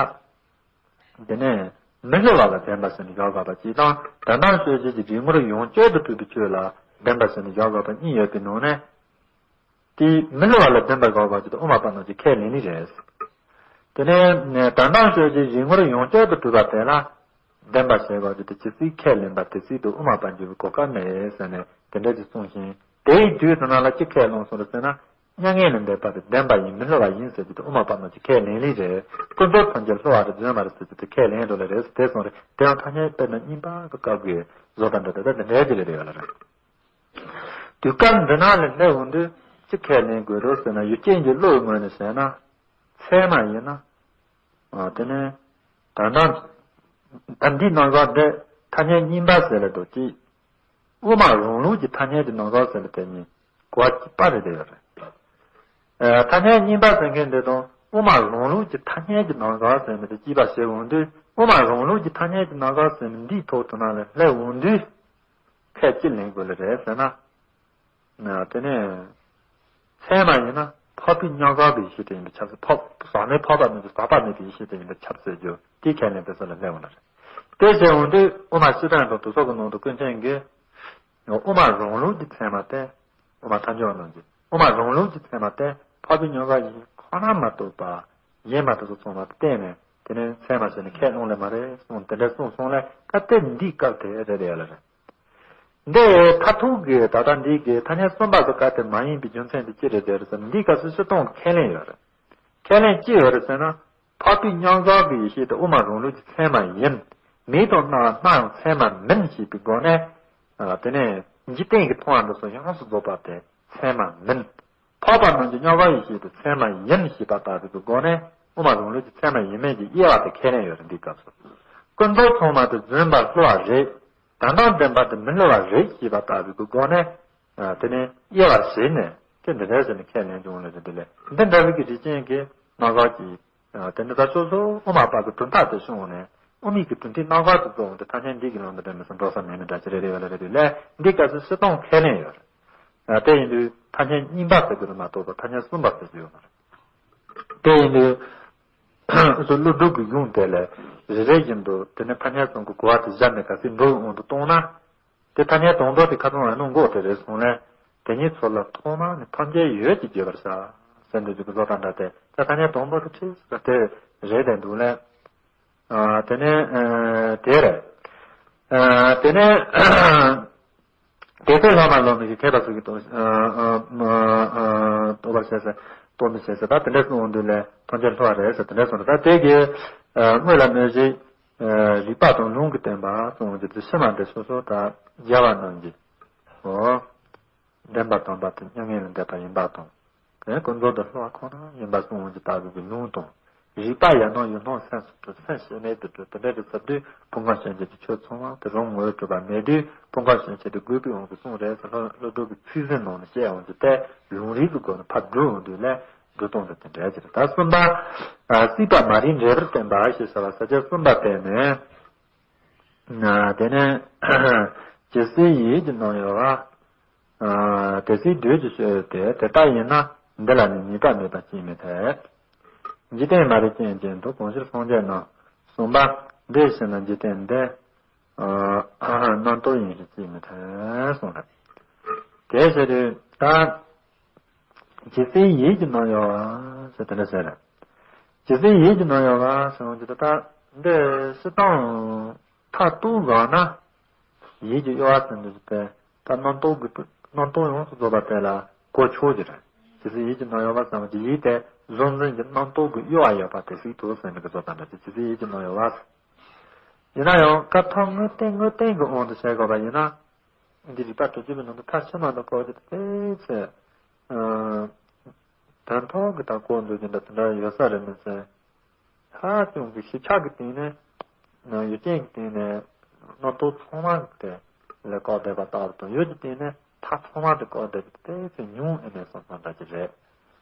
དེ་ནས་མི་སླུ་བ་ལ་བདེན་པ་ཟེར་ནས་བཞག་དགོས་པ་གཅིག་དང་། དོན་དམ་དཔྱོད་བྱེད་ཀྱི་རིག་ངོར་ཡོངས་གཅོད་དུ་གྲུབ་པའི་ཆོས་ལ་བདེན་པ་ཟེར་ནས་བཞག་དགོས་པ་གཉིས་ཡོད་པའི་ནང་ནས། དེ་མི་སླུ་བ་ལ་བདེན་པར་དགག་པ་ཅིག་དང་དབུ་མ་པ་རྣམས་ཀྱི་ཁས་ལེན་ལུགས་རེད། དེ་ནས་དོན་དམ་དཔྱོད་བྱེད་ཀྱི་རིག་ངོར་ཡོངས་གཅོད་དུ་གྲུབ་པ་དེ་ལ་བདེན་པ་ཞེས་པ་ཅིག་དེ་ཇི་སྲིད་ཁས་ལེན་པ་དེ་སྲིད་དུ་དབུ་མ་པ་འགྱུར་བའི་གོ་སྐབས་མེད་ཟེར་ནས་དེ་འདྲ་ཅིག་གསུངས་ཤིང་། དེའི་དུས་དེ་ན་ལ་ཅི་ཁས་བླངས་སོང་རེད་ཟེར་ན། མྱ་ངན་ལས་འདས་པ་དེ་བདེན་པ་ཡིན་མི་སླུ་བ་ཡིན་ཟེར་རྒྱུ་དེ་དབུ་མ་པ་རྣམས་ཀྱི་ཁས་ལེན་ལུགས་རེད། ཀུན་རྫོབ་ཐམས་ཅད་སླུ་བ་རེད་རྫུན་མ་རེད་ཟེར་རྒྱུ་དེ་ཁས་ལེན་འགྲོ་ལེ་རེད་ཟེར་དེ་གསུངས་རེད། དེ་ཡང་ཐ་སྙད་དཔེར་ན་གཉིས་པ་གི་སྐབས་ཀྱི་བཟོ་ལྟ་འདྲ་དེ་ལྟ་དེ་འདྲའི་ཅི་རེད་རེད་ཡོད་ལ་རེད། དུས་སྐབས་འདི་ན་ལས་སླེབས་འོང་དུས་ཅི་ཁས་ལེན་དགོས་རེད་ཟེར་ན། ཡུལ་ཅན་གྱི་བློའི་ངོས་ནས་བཤད་ན། ཚད་མ་ཡིན་ན། ཨ། དེ་ནས་ད་ལྟ་ད་འདིའི་ནང་ག་འདི་ཐ་སྙད་གཉིས་པ་ཟེར་ལ་འདུག་ཅིག་དབུ་མ་རང་ལུགས་ཀྱི་ཐ་སྙད་ཀྱི་ནང་ག་ཟེར་ལ་དེ་གཉིས་གོ་བ་གཅིག་པ་རེད་དེ་ཡོད་རེད། ཨ། ཐ་སྙད་གཉིས་པ་ཟེར་མཁན་འདི་དང་དབུ་མ་རང་ལུགས་ཀྱི་ཐ་སྙད་ཀྱི་ནང་ག་ཟེར་མི་དེ་གཅིག་པ་བྱེད་འོང་དུས། དབུ་མ་རང་ལུགས་ཀྱི་ཐ་སྙད་ཀྱི་ནང་ག་ཟེར་མི་འདིའི་ཐོག་ཏུ་ན་ལས་སླེབས་འོང་དུས། ཁས་ཅི་ལེན་དགོས་ལེ་རེད་ཟེར་ན། དེ་ནས་ཚད་མ་ཡིན་ན་འཕགས་པའི་མྱོང་བྱ་གི་ཡེ་ཤེས་དེ་ཡིན་པས་ཁྱབ་ཟེར། འཕགས་ཟག་མེད་འཕགས་པ་མིན་གྱི་ཟག་པ་མེད་པའི་ཡེ་ཤེས་དེ་ཡིན་པས་ཁྱབ་ཟེར་རྒྱུ་དེ་ཁས་ལེན་པའི་སྲོལ་ལ་སླེབས་འོང་ལེ་རེད། དེ་བྱས་འོང་དུས་དབུ་མ་སྤྱིར་བཏང་དང་དུས་ཚོད་ཀྱི་ནང་དུ་ཀུན་མཁྱེན་གྱིས་དབུ་མ་རང་ལུགས་ཀྱི་ཚད་མ་སྟེ། དབུ་མ་ཐལ་འགྱུར་བ་རྣམས་ཀྱིས་དབུ་མ་རང་ལུགས་ཀྱི་ཚད་མ་སྟེ་འཕགས་པའི་མྱོང་བྱ་ཡེ་ཤེས་ཁོ་ན་མ་གཏོགས་པ་གཞན་མ་དག་སོགས་ཚང་མ་བསྟན་ནས་དེ་ནས་ཚད་མ་ཟེར་ནས་ཁས་བླངས་ལེ་མ་རེད་གསུངས། དེ་འདྲ་གསུངས་སོང་ལེ། ད་ལྟ་འདིའི་སྐབས་དེ་རེད་དེ་ཡོད་ལེ་རེད། འདི་མཐར་ཐུག་གི་ད་ལྟ་འདི་གི་ཐ་སྙད་གསུམ་པ་དེ་ག་དེ་མ་ཡིན་པའི་རྒྱུ་མཚན་དེ་ཅི་རེད་ཟེར་ན། འདིའི་སྐབས་སུ་སྤྱིར་བཏང་ཁས་ལེན་ཡོད་རེད། ཁས་ལེན་ཅི་ཡོད་རེད་ཟེར་ན། འཕགས་པའི་མྱོང་བྱ་གི་ཡེ་ཤེས་དེ་དབུ་མ་རང་ལུགས་ཀྱི་ཚད་མ་ཡིན། མིང་དང་སྣང་བ་སྣང་ཡང་ཚད་མ་མིན་ཞེས་པའི་སྒོ་ནས། ཨ། དེ་ནས་འཇིག་རྟེན་གྱི་མཐོང་བ་འདི་ཚོ་ཡོངས་སུ་རྫོགས་པ་དེ་ཚད་མ་མིན། འཕགས་པ་རྣམས་ཀྱི་མྱོང་བྱ་ཡེ་ཤེས་དེ་ཚད་མ་ཡིན་ཞེས་པ་ལྟ་བུའི་སྒོ་ནས་དབུ་མ་རང་ལུགས་ཀྱི་ཚད་མ་ཡིན་མིན་གྱི་དབྱེ་བ་དེ་ཁས་ལེན་ཡོད་རེད། འདིའི་སྐབས་སུ་ཀུན་རྫོབ་ཚང་མ་དེ་རྫུན་པ་སླུ་བ་རེད། དོན་དམ་བདེན་པ་དེ་མི་སླུ་བ་རེད་ཞེས་པ་ལྟ་བུའི་སྒོ་ནས། ཨ། དེ་ནས་དབྱེ་བར་བྱས་ནས་དེ་འདི་འདྲ་ཟེར་ནས་ཁས་ལེན་བྱུང་ལེ་རེད། དེ་ལས་འདི་འདྲ་བའི་གི་རིགས་ཅན་གྱི་སྣང་ག་གི། ཨ། དེ་འདི་ད་སོ་སོ་དབུ་མ་པ་གི་གྲུབ་མཐའ་དེ་བྱུང་ནས་དབུ་མའི་གི་གྲུབ་མཐའི་སྣང་ག་དེ་རྫོགས་འོང་དུས་ཐ་སྙད་འདི་གི་ལམ་དུ་འདྲ་མི་སྲིད་འགྲོ་ས་མེད་ནི་འདྲ་ཅི་རེ་རེ་བ་ལ་རེ་དུས་ལས་འདི་སྐབས་སུ་སྤྱིར་བཏང་ཁས་ལེན་ཡོད་རེད། ཨ། དེ་ཡིན་དུས་ཐ་སྙད་གཉིས་པ་ཟེར་གི་རེད་མ་གཏོགས་པ་ཐ་སྙད་གསུམ་པ་ཟེར་གི་ཡོད་མ་རེད། དེ་ཡིན་དུས། སོ་ཀླུ་སྒྲུབ་ཀྱི་གཞུང་དེ་ལས་རེ་རེ་བཞིན་དུ་དེ་ནས་ཐ་སྙད་གསུམ་གྱི་གོ་བ་དེ་བཞག་ནས་ག་ཚོད་འགྲོ་བའི་དབང་དུ་བཏང་ན། དེ་ཐ་སྙད་དང་པོ་དེ་ཁ་ཚང་བའི་ནང་འགོག་དེ་རེད་སོང་ལས། དེ་ཉིད་ཚོགས་ལ་ཐོག་མ་ནས་ཐམས་ཅད་ཡོད་ཅེས་བརྗོད་པར་བྱ། ཟེར་འདུག་ཅིག་གི་བཟོ་ལྟ་འདྲ་སྟེ། ད་ཐ་སྙད་དང་པོ་དེ་ཁྲིད་ཟེར་དེ་རེད་དེ་འདུག་ལས། ཨ། དེ་ནས། ཨ། དེ་རེད། ཨ། དེ་ནས། དེ་ཚེ་ལྷག་མ་ལོག་མི་ཞིག་མཁས་པ་ཚོ་གིས་རྟོགས་རྟོགས་པར་བྱས་ཟེར། རྟོགས་མི་བྱེད་ཟེར། ད་དེ་འདྲ་གསུངས་འོང་དུས་ལས་ཐམས་ཅད་ལྷོ་བ་རེད་ཟེར། དེ་འདྲ་གསུངས་རེད། ད་དེ་གི་དངོས་ལ་གནོད་བྱེད་རིགས་པ་དང་ལུང་གིས་བསྟན་པ་གསུངས་འོང་དུས། དེ་ཕྱི་མ་འདི་སོ་སོ་ད་རྒྱལ་བ་རྣམས་ཀྱི་འོ། བདེན་པ་དམ་པ་དེ་མྱ་ངན་ལས་འདས་པ་ཡིན་པ་དང་། དེ་ཀུན་རྫོབ་ཏུ་ལྷོ་བ་ཁོ་ན་ཡིན་པ་གསུངས་འོང་གི་ལྟ་བུ་གི་ལུང་དང་། རིགས་པ་ཡང་ན་ཡུལ་སྣང་སེམས་སུ་གྲུབ། སེམས་ཞེན་མེད་དུ་གྲུབ། དེ་འདྲ་གི་ཚབ་ཏུ་ཕུང་ཁམས་ཞེན་བྱེད་ཀྱི་ཆོས་ཚང་བ་དེ་རང་ངོ་བོས་གྲུབ་པ་མེད་དུས། ཕུང་ཁམས་ཞེན་བྱེད་དུ་དགོས་པའི་དབང་གིས་གསུངས་རེད་ཟེར། ལྷོ་ལྷོ་སྒྲུབ་ཀྱི་ཚིག་ཟིན་ནང་ནས་བཤད་འོང་གི་སྟེ། ལུང་རིགས་ཀྱི་སྒོ་ནས་ཕར་བསྒྲུབས་འོང་དུས་ལས་སྒྲུབ་སྟངས་དེ་དེ་འདྲ་ཅིག་རེད། ད་གསུམ་པ། སྲིད་པ་མ་རིག་འབྲས་བུར་བསྟན་པ་ཞེས་བྱ་བ་ས་བཅད་གསུམ་པ་དེ་ནས། དེ་ནས་ཇི་སྲིད་ཡིད་ཀྱི་སྣང་ཡོད་པ། དེ་སྲིད་དུས་ཀྱི་ཆོས་ཡོད་དེ། དེ་ལྟ་ཡིན་ན་འདི་ལ་ནི་ཉེས་པ་མེད་པ་ཅིས་མི་འཐད། འཇིག་རྟེན་མ་རིག་རྐྱེན་ཅན་དུ་གང་ཕྱིར་སངས་རྒྱས་རྣམས། གསུངས་པ་འདི་ཕྱིར་ན་འཇིག་རྟེན་འདི་རྣམ་རྟོག་ཡིན་ཞེས་ཅིས་མི་འཐད་གསུངས་རེད། དེ་ཟེར་དུས་ད་ཇི་སྲིད་ཡིད་ཀྱི་སྣང་ཡོད་པ་ཟེར་དེ་འདྲ་ཟེར་རེད། ཇི་སྲིད་ཡིད་ཀྱི་སྣང་ཡོད་པ་ཟེར་བ་ཅིག་ད་འདི་སྤྱིར་བཏང་མཐར་ཐུག་བཞག་ན། ཡིད་ཀྱི་གཡོ་བ་ཟེར་འདི་ཟེར་ཏེ། ད་རྣམ་རྟོག་གི་རྣམ་རྟོག་ཡོངས་སུ་རྫོགས་པ་དེ་ལ་གོ་ཆོད་ཀྱི་རེད། ཇི་སྲིད་ཡིད་ཀྱི་སྣང་ཡོད་པ་ཟེར་བ་ཅིག་ཡིད་དེ་གཟུང་འཛིན་གྱི་རྣམ་རྟོག་གི་གཡོ་བ་ཡོད་པ་དེ་སྲིད་དུ་ཟེར་འདི་གི་བཟོ་ལྟ་འདྲ་ཅིག་ཇི་སྲིད་ཡིད་ཀྱི་སྣང་ཡོད་པ་ཟེར། ཡིན་ན་ཡང་སྐབས་ཐོག་དངོས་བསྟན་དངོས་བསྟན་གྱི་དབང་དུ་བྱས་དགོས་པ་ཡིན་ན། འདི་རིགས་པ་དྲུག་ཅུ་པའི་ནང་དུ་མཐའ་ཕྱི་མ་དང་བཀོད་ཀྱི་དེ་ཚེ། དོན་ཐོག་གི་ད་བཀོད་འདོད་ཀྱི་འདྲ་དེ་འདྲ་ཡོད་ས་རེད་མི་ཚེ། ཧ་ཅང་གི་ཞིབ་ཆ་གི་སྟེང་ནས། ཡུལ་ཅན་གྱི་སྟེང་ནས་རྣམ་རྟོག་ཚང་མ་དེ་ལས་བཀག་བསྡད་པ་ལྟ་བུ་དང་། ཡུལ་གྱི་སྟེང་ནས་མཐའ་ཚང་མ་དེ་བཀག་བསྡད་པ་དེ་ཚོ་ཉུང་ཨེ་མེད་བསམ་བསམ་འདྲ་ཅིག་རེད།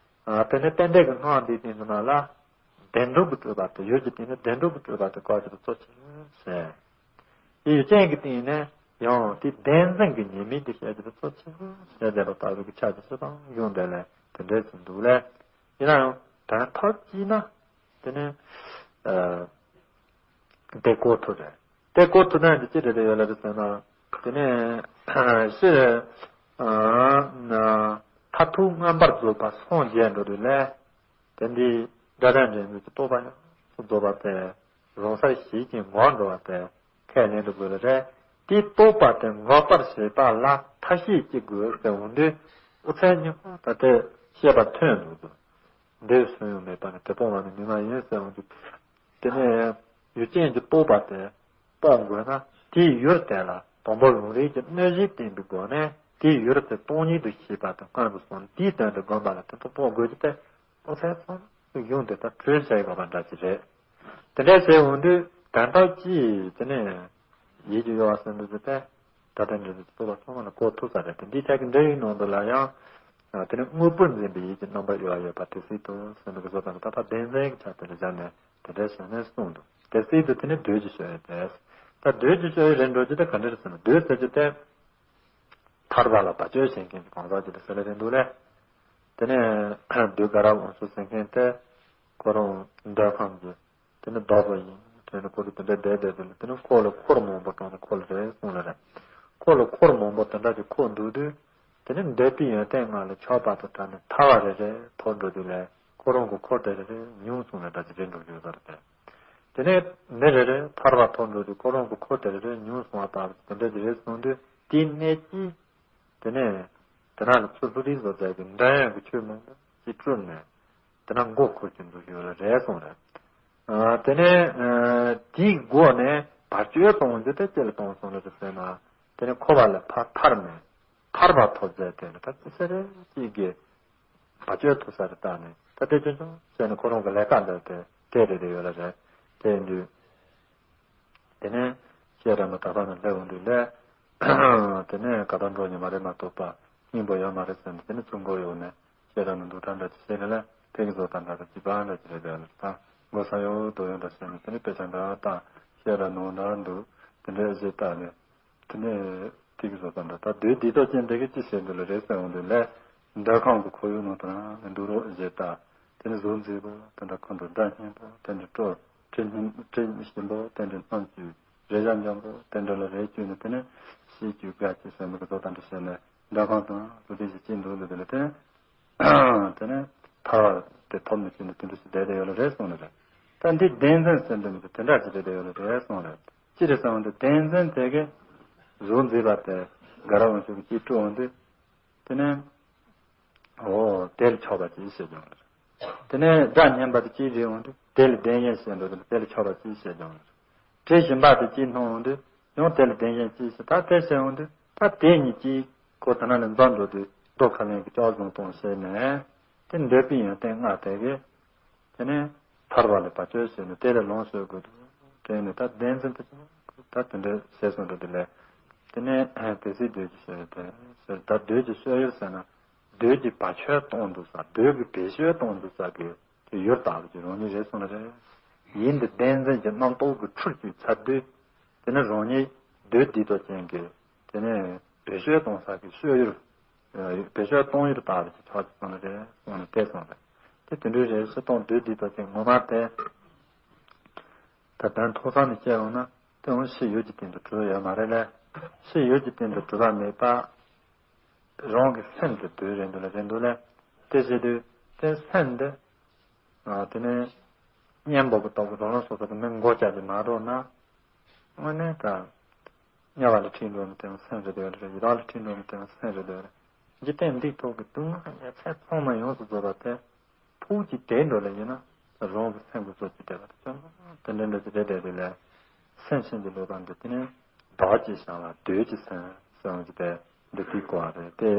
དེ་ནས་རྟེན་འབྲེལ་གྱི་སྔགས་འདིའི་སྟེང་དུ་ན་ལ། བདེན་གྲུབ་ཀྱི་སྤྲོས་པ་དེ། ཡུལ་གྱི་སྟེང་ནས་བདེན་གྲུབ་ཀྱི་སྤྲོས་པ་དེ་བཀག་ཅིག་ཏུ་གཙོ་ཆེ་ཟེར། དེ་ཡུལ་ཅན་གྱི་སྟེང་ནས་ཡང་དེ་བདེན་འཛིན་གྱི་ཉེས་དམིགས་དེ་བཤད་ཅིག་ཏུ་གཙོ་ཆེ་ཟེར་བསྡད་པ་ལྟ་བུ་གི་ཆ་དེ་སྤྱིར་བཏང་གཞུང་འདི་ལས་དེ་འདྲ་ཞིག་འདུག་ལས། ཡིན་ན་ཡང་དོན་ཐོག་ཅིག་ན། དེ་ནས་ཨ་དེ་གོ་ཐུབ་རེད། དེ་གོ་ཐུབ་ན་འདི་ཅི་རེད་དེ་ཡོད་ལ་རེད་ཟེར་ན། དེ་ནས་ཕྱིར་ཨ་མཐར་ཐུག་མངོན་པར་རྫོགས་པ་སངས་རྒྱས་འགྲོ་དུས་ལས། དེ་འདི་སྒྲ་དང་འབྲས་བུ་གི་རྟོགས་པ་ཡོངས་སུ་རྫོགས་པ་དེ་རང་སར་ཞི་ཞིང་ངོ་འགྲོ་བ་དེ་ཁས་ལེན་དུ་དགོས་ལ་རེད། དེ་རྟོགས་པ་དེ་ངོ་པར་བྱེད་པ་ལ་ཐབས་ཤེས་ཅིག་དགོས་ཟེར་འོང་དུས། ཨོ་ཚད་སྙིང་པོ་ད་ལྟའི་བཤད་པ་ཐོན་འདུག་ཏུ། འདིར་སུན་ཡང་མེད་པ་ནི་དེ་སྤོང་བ་ནི་ནུས་མ་ཡིན་ཟེར་འོང་དུས། དེ་ནས་ཡུལ་ཅན་གྱི་རྟོགས་པ་དེ་སྤོང་དགོས་ན། དེའི་ཡུལ་དེ་ལ་དང་པོ་ལུང་རིགས་ཀྱི་གནོད་བྱེད་བསྟན་པའི་སྒོ་ནས་དེའི་ཡུལ་དེ་སྟོང་ཉིད་དུ་ཤེས་པ་དེ་སྔོན་དུ་སོང་ནས། དེའི་དོན་དུ་བསྒོམ་པ་ལ་དེ་ཚོ་སྤོང་དགོས་ཀྱི་སྟེ། ཨོ་ཚད་ཚང་གཞུང་དེ་ལྟར་གྲོས་བྱས་ཡོད་པ་འདྲ་ཅིག་རེད། དེ་འདྲ་བྱས་འོང་དུས་དོན་དག་ཅིག་དེ་ནས་ཡིད་ཀྱི་གཡོ་བ་ཟེར་འདུག་ཟེར་ཏེ། ད་ལྟ་འདྲ་ཟེར་གྱི་སྤོབས་པ་ཚང་མ་ལ་གོ་ཐུབ་ས་རེད་དེ། འདིའི་ཐད་ཀྱི་འགྲེལ་ཡིག་ནང་དུ་ལ་ཡང་། དེ་ནས་དངོས་པོར་འཛིན་པའི་ཡིད་ཀྱི་རྣམ་པར་གཡོ་བ་ཡོད་པ་དེ་སྲིད་དུ་ཟེར་འདུག་གི་བཟོ་ལྟ་ནི། ད་ལྟ་བདེན་འཛིན་གྱི་ཆ་དེ་ལ་སྦྱར་ནས་དེ་འདྲ་བྱས་ནས་གསུངས་འདུག་དེ་སྲིད་དུ་དེ་ནི་བདུད་ཀྱི་སྤྱོད་ཡུལ་ཏེ། ད་བདུད་ཀྱི་སྤྱོད་ཡུལ་རེད་འགྲོ་རྒྱུ་དེ་ག་འདྲ་རེད་ཟེར་ན། བདུད་ཟེར་རྒྱུ་དེ། ཐར་པ་ལ་བར་གཅོད་བྱེད་མཁན་གྱི་གང་ཟག་ཅིག་ལ་ཟེར་ལེ་རེད་འདུག་ལེ། དེ་ནས་བདུད་དགའ་རབ་འོང་སོང་ཟེར་མཁན་དེ། ཁོ་རང་འདོད་ཁམས་ཀྱི་དེ་ནི་བདག་པོ་ཡིན། དེ་ནི་ཁོ་རང་དེ་འདྲ་བསྡད་བསྡད་དེ་ལ། དེ་ནི་འཁོར་ལ་འཁོར་མང་པོ་དྲངས་ནས་འཁོར་ལ་རེད་གསུངས་ལེ་རེད། འཁོར་ལ་འཁོར་མང་པོ་དེ་འདྲ་ཅིག་འཁོར་འདུག་དུས། དེ་ནི་འདོད་པའི་ཡོན་ཏན་ལྔ་ལ་ཆགས་པ་དང་བྲལ་ནས་ཐར་པ་རེ་རེ་ཐོབ་འགྲོ་དུས་ལ། ཁོ་རང་གི་འཁོར་དེ་རེ་རེ་ཉུང་སོང་ལ་འདྲ་ཅིག་རེད་འགྲོ་རྒྱུ་ཟེར་ཏེ། དེ་ནས་མི་རེ་རེ་ཐར་པ་ཐོབ་འགྲོ་དུས་ཁོ་རང་གི་འཁོར་དེ་རེ་རེ་ཉུང་སོང་བ་དང་དེ་འདྲ་ཅིག་རེད་གསུངས་དུས། དེའི་གནད་ཀྱིས། དེ་ནས་དེ་ན་ལ་ཚུར་ལྷུ་རིགས་བཟོ་བྱས་ཀྱི་འདྲ་ཡང་གི་ཆོས་མང་པོ་ཅིག་བསྒྲུབས་ནས། དེ་ན་མགོ་འཁོར་གྱི་འདུག་ཡོད་རེད་གསུངས་རེད། ཨ་དེ་ནས་ཨ་དེའི་སྒོ་ནས་བར་གཅོད་གཏོང་རྒྱུ་དེ་ཅི་ལ་གཏོང་སོང་ལ་ཟེར་ན། དེ་ནས་འཁོར་བ་ལས་ཕར་ཐར་ནས་ཐར་པ་ཐོབ་བྱས། དེ་ནས་ད་ཅི་ཟེར་རེད་ཅིག་གི་བར་གཅོད་ཐུབ་ས་རེ་བཏང་ནས། ད་དེ་ཆུང་ཆུང་བྱས་ནས་ཁོ་རང་གི་ལས་ཀ་འདྲ་དེ་དེ་རེ་རེ་ཡོད་ལ་རེད། དེ་ཡིན་དུས། དེ་ནས་བཤད་གྲྭ་ནང་ད་ཕར་ནས་སླེབས་འོང་དུས་ལས། དེ་ནས་ག་ད་འགྲོ་ཉེ་མ་རེད་མ་གཏོགས་པ་སྙིང་པོ་ཡོད་མ་རེད་ཟེར་ནས། དེ་ནས་ཚུར་མགོ་གཡོགས་ནས་བཤད་གྲྭ་ནང་འདུག་ད་འདྲ་ཅིག་བྱས་ནས་ལ། དེ་གི་བཟོ་ལྟ་འདྲ་དང་བྱིས་པ་འདྲ་ཅིག་རེད་དེ། ད་མགོ་ས་ཡོ་རྡོ་ཡོ་འདྲ་བྱས་ནས། དེ་ནས་དཔེ་ཆ་འདྲ་བཏང་། བཤད་གྲྭ་ནང་འདྲ་འདུག་དེ་འདྲའི་གཞས་བཏང་ནས། དེ་ནས་དེ་གི་བཟོ་ལྟ་འདྲ། ད་བདུད་སྡིག་ཏོ་ཅན་དེ་གིས་ཅི་བྱེད་འདུག་ལ་རེད་ཟེར་འོང་དུས་ལས། འདོད་ཁམས་ཀྱི་ཁོར་ཡུག་ནང་དུ་རང་ལ་འདུག་རོགས་ཞེས་བཏགས། དེ་ནི་གཟུགས་མཛེས་པོ་དེ་འདྲ། ཁོང་ཁྲོ་སྒྲ་སྙན་པོ་དེ་འདྲ། སྤྲོ་དྲི་སྙན་དྲི་ཞིམ་པོ་དེ་འདྲ། སྣུམ་བཅུད་རེག་བྱ་འཇམ་པོ་དེ་འདྲ་ལ་རེ་བཅོས་ནས། དེ་ནི་ཤེས་རྒྱུད་དགའ་སྐྱིད་ཟེར་མི་གི་བཟོ་ལྟ་འདྲ་བྱས་ནས། འདོད་ཁམས་དང་ལུས་འབྲེལ་ཞིག་སྐྱེས་འདུག་ལ། དེ་ལ་དེ་ནི་དེ་ནི་ཐར་པ་དེ་ཐོབ་མི་བྱེད་ནས་དེ་འདྲ་ཞིག་བསྡད་བསྡད་ཡོད་ལ་རེད་གསུངས་ནི་རེད། ད་འདི་བདེན་འཛིན་ཟེར་འདི་མི་འདུག་དེ་འདྲ་ཞིག་བསྡད་བསྡད་ཡོད་ལ་རེད་གསུངས་རེད། ཅི་རེད་ཟེར་བ་འདི་བདེན་འཛིན་དེ་གི་གཟུགས་མཛེས་པ་དེ། དགའ་རབ་དབང་ཕྱུག་གིས་གཅིག་དཀྲུགས་འོང་དུས། དེ་ནས། འོ། དེ་ལ་ཆགས་པ་གཅིག་ཞེས་ཀྱང་། དེ་ནས་སྒྲ་སྙན་པ་དེ་གཅིག་རེད་འོང་དུས་དེ་ལ་བདེན་ཞེན་ཞེས་འགྲོ་དུས་དེ་ལ་ཆགས་པ་གཅིག་ཞེས་ཀྱང་། དྲི་ཞིམ་པ་དེ་གཅིག་མཐོང་འོང་དུས་ཡང་དེ་ལ་བདེན་ཞེན་གཅིག་ཞེས། ད་དེ་ཟེར་འོང་དུས་ད་དེ་གཉིས་གཅིག་ཁོ་དེ་ན་ལས་འཛོམས་འགྲོ་དུས་རྡོ་ཁ་ལན་གྱི་ལྕགས་བཟུང་གཏོང་བྱས་ནས་དེ་འདོད་པའི་ཡོན་ཏན་ལྔ་དེ་གིས། དེ་ནས་ཐར་པ་ལ་བར་ཆད་བྱས་ནས་དེ་ལས་ལོངས་སྤྱོད་དགོས་འདུག་དྲན་ནས་ད་བདེན་འཛིན་དུ་ད་དེ་འདྲ་བྱས་སོང་འགྲོ་དེ་ལས། དེ་ནས་དེ་སྲིད་འདོད་ཀྱི་སྤྱོད་ཡུལ་དེ་ཟེར། ད་འདོད་ཀྱི་སྤྱོད་ཡུལ་ཟེར་ན་འདོད་ཀྱི་བར་ཆད་གཏོང་འདུག་ས། འདོད་ཀྱི་བེད་སྤྱོད་གཏོང་འདུག་ས་གི་དེ་ཡུལ་དག་གི་རང་ཉིད་རེད་སོང་ན་རེད། ཡིན་འདི་བདེན་འཛིན་གྱི་རྣམ་རྟོག་གི་འཁྲུལ་གྱི་ཚར་དུས། དེ་ནས་རང་ཉིད་བདུད་སྡིག་ཏོ་ཅན་གྱི་དེ་ནས་བེད་སྤྱོད་གཏོང་ས་གི་སྤྱོད་ཡུལ། བེད་སྤྱོད་གཏོང་ཡུལ་དག་གི་ཆགས་ཀྱི་སོང་ན་རེད་སོང་ན་དེ་སོང་རེད། དེ་དེ་འདྲའི་རེད། སྤྱིར་བཏང་བདུད་སྡིག་ཏོ་ཅན་ངོ་མ་དེ། ད་ལྟ་མཐོ་ས་ནས་བཤད་འོང་ན་དེ་འོང་ཕྱི་ཡུལ་གྱི་སྟེང་དུ་གྲུབ་ཡོད་མ་རེད་ལ། ཕྱི་ཡུལ་གྱི་སྟེང་དུ་གྲུབ་པ་མེད་པ། རང་གི་སེམས་དེ་བདུད་རེད་འདུག་ལ་རེད་འདུག་ལ། དེ་བྱེད་དུས་དེ་སེམས་འདི། དེ་ནས་གཉེན་པོ་གི་ཐོག་གི་རང་རང་སོ་སོ་གི་མི་མགོ་བཅག་གི་མ་འགྲོ་ན། དངོས་གནས་ད། དམྱལ་བ་ལ་ཁྲིད་འགྲོ་མི་དེ་སེམས་རེད་འདུག་རེད། ཡི་དྭགས་ལ་ཁྲིད་འགྲོ་མི་དེ་སེམས་རེད་འདུག་རེད། འཇིག་རྟེན་འདིའི་ཐོག་གི་སྡུག་བསྔལ་ཡ་མཚན་ཚང་མ་ཡོངས་སུ་རྫོགས་པ་དེ། ཕུགས་ཀྱི་དེ་འགྲོ་ལ་ཡིན་ན་རང་གི་སེམས་ཀྱི་གཙོ་ཆེ་བསྡད་པ་དེ་ཚོ་དེ་འདྲ་འདྲ་ཅིག་རེད་བསྡད་དུས་ལས། སེམས་ཅན་གྱི་བློ་དང་འདི་དེ་ནས་བདག་གཅེས་བྱ་བ་འདོད་ཀྱི་སེམས་སེམས་ཀྱི་དེ་འདི་དེའི་གོ་བ་རེད་དེ།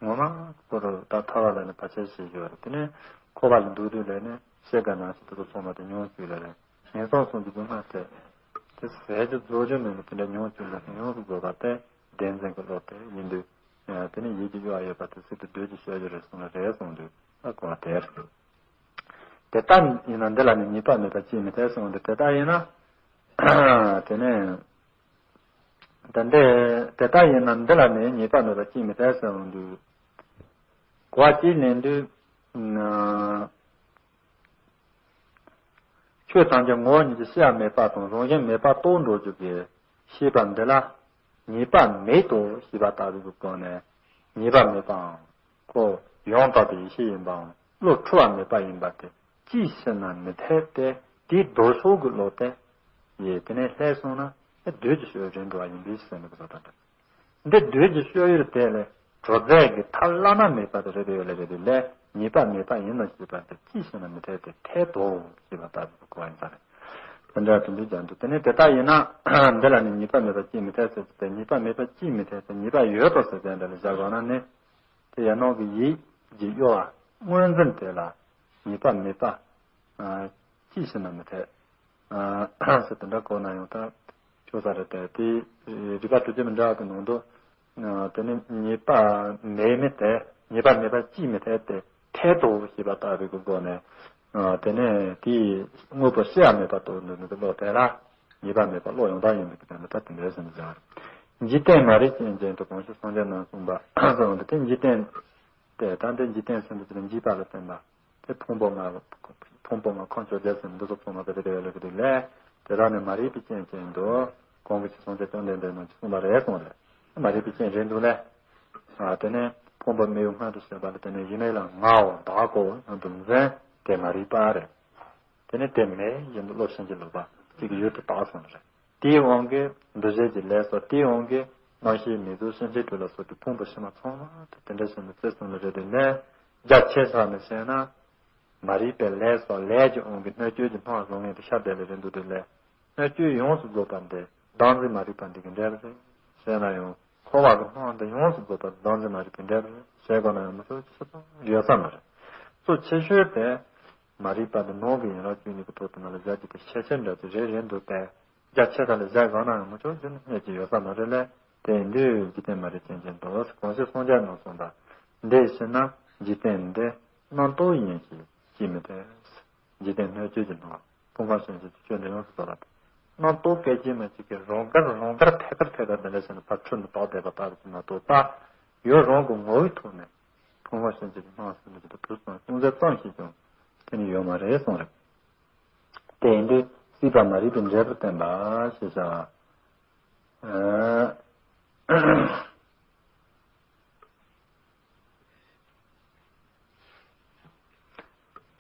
ངོ་མ་ཁོ་རང་ད་ཐར་པ་ལ་ནི་བར་ཆད་བྱེད་ཀྱི་ཡོད་རེད། དེ་ནས་འཁོར་བ་ལ་འདུག་དུས་ལས་ནི་ཤེས་དགའ་ནང་བཞིན་དེ་ཚོ་ཚང་མ་དེ་མྱོང་བཅུག་ལ་རེད། ངན་སོང་གསུམ་གྱི་སྡུག་བསྔལ་དེ། དེ་ཟད་རྒྱུ་རྫོགས་རྒྱུ་མེད་ནི་དེ་འདྲ་མྱོང་བཅུག་ལ་ཡོངས་སུ་རྫོགས་པ་དེ་བདེན་འཛིན་གྱི་བློ་དེ་ཡིན་དུས། དེ་ནི་ཡིད་ཀྱི་གཡོ་བ་ཡོད་པ་དེ་སྲིད་དུ་འདོད་ཀྱི་སྤྱོད་རྒྱུ་རེད་གསུངས་ལ་རེད་གསུངས་དུས་ཨ་གོ་བ་དེ་རེད། དེ་ལྟ་ཡིན་ན་འདི་ལ་ནི་ཉེས་པ་མེད་པ་ཅིས་མི་འཐད་གསུངས་ཏེ། དེ་ལྟ་ཡིན་ན། དེ་ནས། ད་འདི་དེ་ལྟ་ཡིན་ན་འདི་ལ་ནི་ཉེས་པ་མེད་པ་ཅིས་མི་འཐད་གསུངས་དུས། གོ་བ་ཅིག་ལེན་དུས། ཆོས་ཐམས་ཅད་ངོ་བོ་ཉིད་ཀྱིས་ཤེས་པ་མེད་པ་དང་རང་བཞིན་མེད་པ་རྟོགས་འགྲོ་རྒྱུ་གི་ཤེས་པ་འདི་ལ་ཉེས་པ་མེད་དོ་ཞེས་པ་ལྟ་བུའི་སྒོ་ནས་ཉེས་པ་མེད་པའམ། ཁོ་ཡང་དག་པའི་ཡེ་ཤེས་ཡིན་པའམ་བློ་འཁྲུལ་བ་མེད་པ་ཡིན་པ་དེ་ཅིས་ཤེས་ན་མི་འཐད་དེ། དེའི་ལྡོག་ཕྱོགས་ཀྱི་བློ་དེ་ཡིས་དེ་ནས་ལྷད་སོང་ན་བདུད་ཀྱི་སྤྱོད་རེད་འགྲོ་བ་ཡིན་པས་ཟེར་ནས་བཟོ་དང་འདྲ། འདི་བདུད་ཀྱི་སྤྱོད་ཡུལ་དེ་ལས་གྲོལ་རྫས་ཀྱི་ཐབས་བླ་ན་མེད་པ་དེ་རེད་ཡོད་ལ་རེད་དེ་ལས་ཉེས་པ་མེད་པ་ཡིན་ནོ་ཞེས་པ་དེ་ཅིས་ཤེས་ན་མི་འཐད་དེ་འཐད་དོ་ཞེས་པ་ལྟ་བུའི་གོ་བ་ཡིན་ས་རེད། དེ་འདྲ་དེ་འདྲའི་རྒྱན་དུ་དེ་ནས་དེ་ལྟ་ཡིན་ན་འདི་ལ་ནི་ཉེས་པ་མེད་པ་ཅིས་མི་འཐད་ཟེར་ཏེ། ཉེས་པ་མེད་པ་ཅིས་མི་འཐད་དེ་ཉེས་པ་ཡོད་དོ་ཟེར་དེ་འདྲ་ལ་བཞག་དགོས་ན་ནི། དེ་ཡང་ནང་གི་ཡིད་ཀྱི་གཡོ་བ་སྔོ་འཛིན་དེ་ལ་ཉེས་པ་མེད་པ་ཅིས་ཤེས་ན་མི་འཐད། ཟེར་དེ་འདྲ་གོ་ན་ཡང་ད་ཆོག་ས་རེད་དེ། དེ་རིགས་པ་དྲུག་ཅུ་མི་འདྲ་བ་གི་ནང་དུ། དེ་ནི་ཉེས་པ་མེད་མི་དེ་ཉེས་པ་མེད་པ་ཅིས་མི་འཐད་དེ་འཐད་དོ་ཞེས་པ་ལྟ་བུའི་གི་སྒོ་ནས། དེ་ནི་དེའི་དངོས་པོ་ཤེས་པ་མེད་པ་རྟོགས་འདོད་མི་དེ་བློ་དེ་ལ་ཉེས་པ་མེད་པ་བློ་ཡོངས་དག་ཡིན་པའི་གི་དོན་དུ་ད་དེ་འདྲའི་སེམས་སྦྱང་རེད། འཇིག་རྟེན་མ་རིག་རྐྱེན་ཅན་དུ་གང་ཞིག་སངས་རྒྱས་རྣམས་གསུངས་པ་གསུངས་ཏེ། དེ་འཇིག་རྟེན་དེ་ད་འདི་འཇིག་རྟེན་སེམས་དུ་འཇིག་པ་ལ་བརྟེན་པ། དེ་ཕུང་པོ་ལྔ། ཕུང་པོ་ལྔ་ཁམས་བཅོ་བརྒྱད་ཟེར་འདི་ཚོ་ཚང་མ་དེ་རེད་ཡོད་ལ་གི་དེ་ལས། དེ་དག་ནི་མ་རིག་པའི་རྐྱེན་ཅན་དུ། གོང་གི་ཕྱི་སངས་རྒྱས་བཅོམ་ལྡན་འདས་རྣམས་ཀྱིས་གསུངས་པ་རེད་གསུངས་རེད། མ་རིག་པའི་རྐྱེན་རེད་འདུག་ལས། དེ་ནས་ཕུང་པོ་མི་གཡོ་སྔོན་དུ་བྱས་པ་ལ་དེ་ནས་གཞི་མེད་ལ་ངའོ་བདག་གོ་ཡང་དུ་འཛིན་དེ་མ་རིག་པ་རེད། དེ་ནས་དེ་མེད་བཞིན་དུ་བློ་ཕྱིན་ཅི་ལོག་པ་གཅིག་གི་ཡུལ་དུ་བཏགས་སོང་རེད། དེའི་དབང་གིས་འདུ་བྱེད་ཀྱི་ལས་སོགས། དེའི་དབང་གིས་རྣམ་ཤེས་མིང་གཟུགས་ཤེས་བྱའི་དྲོད་ལ་སོགས་པའི་ཕུང་པོ་ཕྱི་མ་ཚང་མ་དེ་འདྲ་བྱས་ནས་བརྩི་སོང་ལ་རེད་དེ་ནས། རྒྱ་ཆེ་ས་ནས་བཤད་ན། མ་རིག་པའི་ལས་སོགས་ལས་ཀྱི་དབང་གིས་སྣོད་བཅུད་ཀྱི་སྣང་བ་བཟོ་མཁན་དེ་ཤར་བསྡད་ལ་རེད་འདུག་དེ་ལས། སྣོད་བཅུད་ཡོངས་སུ་རྫོགས་པ་འདི་བདག་འཛིན་མ་རིག་པ་འདི་གི་འབྲས་བུ་རེད། བྱས་ན་ཡང་འཁོར་བ་གི་སྣང་བ་འདི་ཡོངས་སུ་རྫོགས་པ་བདག་འཛིན་མ་རིག་པའི་འབྲས་བུ་རེད། བྱས་དགོས་ན་ཡང་མི་ཆོག་ཆེ་ཚང་ཡོད་ས་མ་རེད། གཙོ་ཆེ་ཤོས་དེ་མ་རིག་པ་འདི་ནང་གི་ཡན་ལག་བཅུ་གཉིས་ཀྱི་ཐོག་ཏུ་ན་ལ་བཞག་རྒྱུ་དེ་ཤས་ཆེར་འདྲ་ཅིག་རེད་རེད་འདུག་སྟེ། རྒྱ་ཆེ་ས་ལ་བཞག་གང་ན་ཡང་མི་ཆོག་ཟེར་ན་རྙེད་ཀྱི་ཡོད་ས་མ་རེད་ལས། དེ་ཡིན་དུས་འཇིག་རྟེན་མ་རིག་རྐྱེན་ཅན་དུ་གང་ཞིག་སངས་རྒྱས་རྣམས་གསུངས་པ། འདི་ཕྱིར་ན་འཇིག་རྟེན་འདི་རྣམ་རྟོག་ཡིན་གྱི་ཅིས་མི་འཐད། འཇིག་རྟེན་སྣོད་བཅུད་ཀྱི་སྣང་བ་ཕུང་ཁམས་ཤིན་ཏུ་ཆོས་འདི་ཡོངས་སུ་རྫོགས་པ་སྟེ། རྣམ་རྟོག་སྐད་ཅིག་མ་གཅིག་གིས་རང་དགར་རང་དགར་ཐད་ཀར་ཐད་ཀར་འདི་འདྲ་བྱས་ནས་ཕར་འཁྲུལ་ནས་བཏགས་བསྡད་པ་ལྟ་བུ་ཅིག་མ་གཏོགས་པ། ཡུལ་རང་གི་ངོ་བོའི་ཐོག་ནས་ཕུང་ཁམས་ཤིན་ཏུ་སྣང་ཟིན་པ་ཅིག་དང་དུག་གསུམ་ཅུང་ཟད་ཙམ་ཞིག་ཀྱང་དེ་ནི་ཡོད་མ་རེད་གསུངས་རེད། དེ་ཡིན་དུས་སྲིད་པ་མ་རིག་པའི་འབྲས་བུར་བསྟན་པ་ཞེས་བྱ་བ།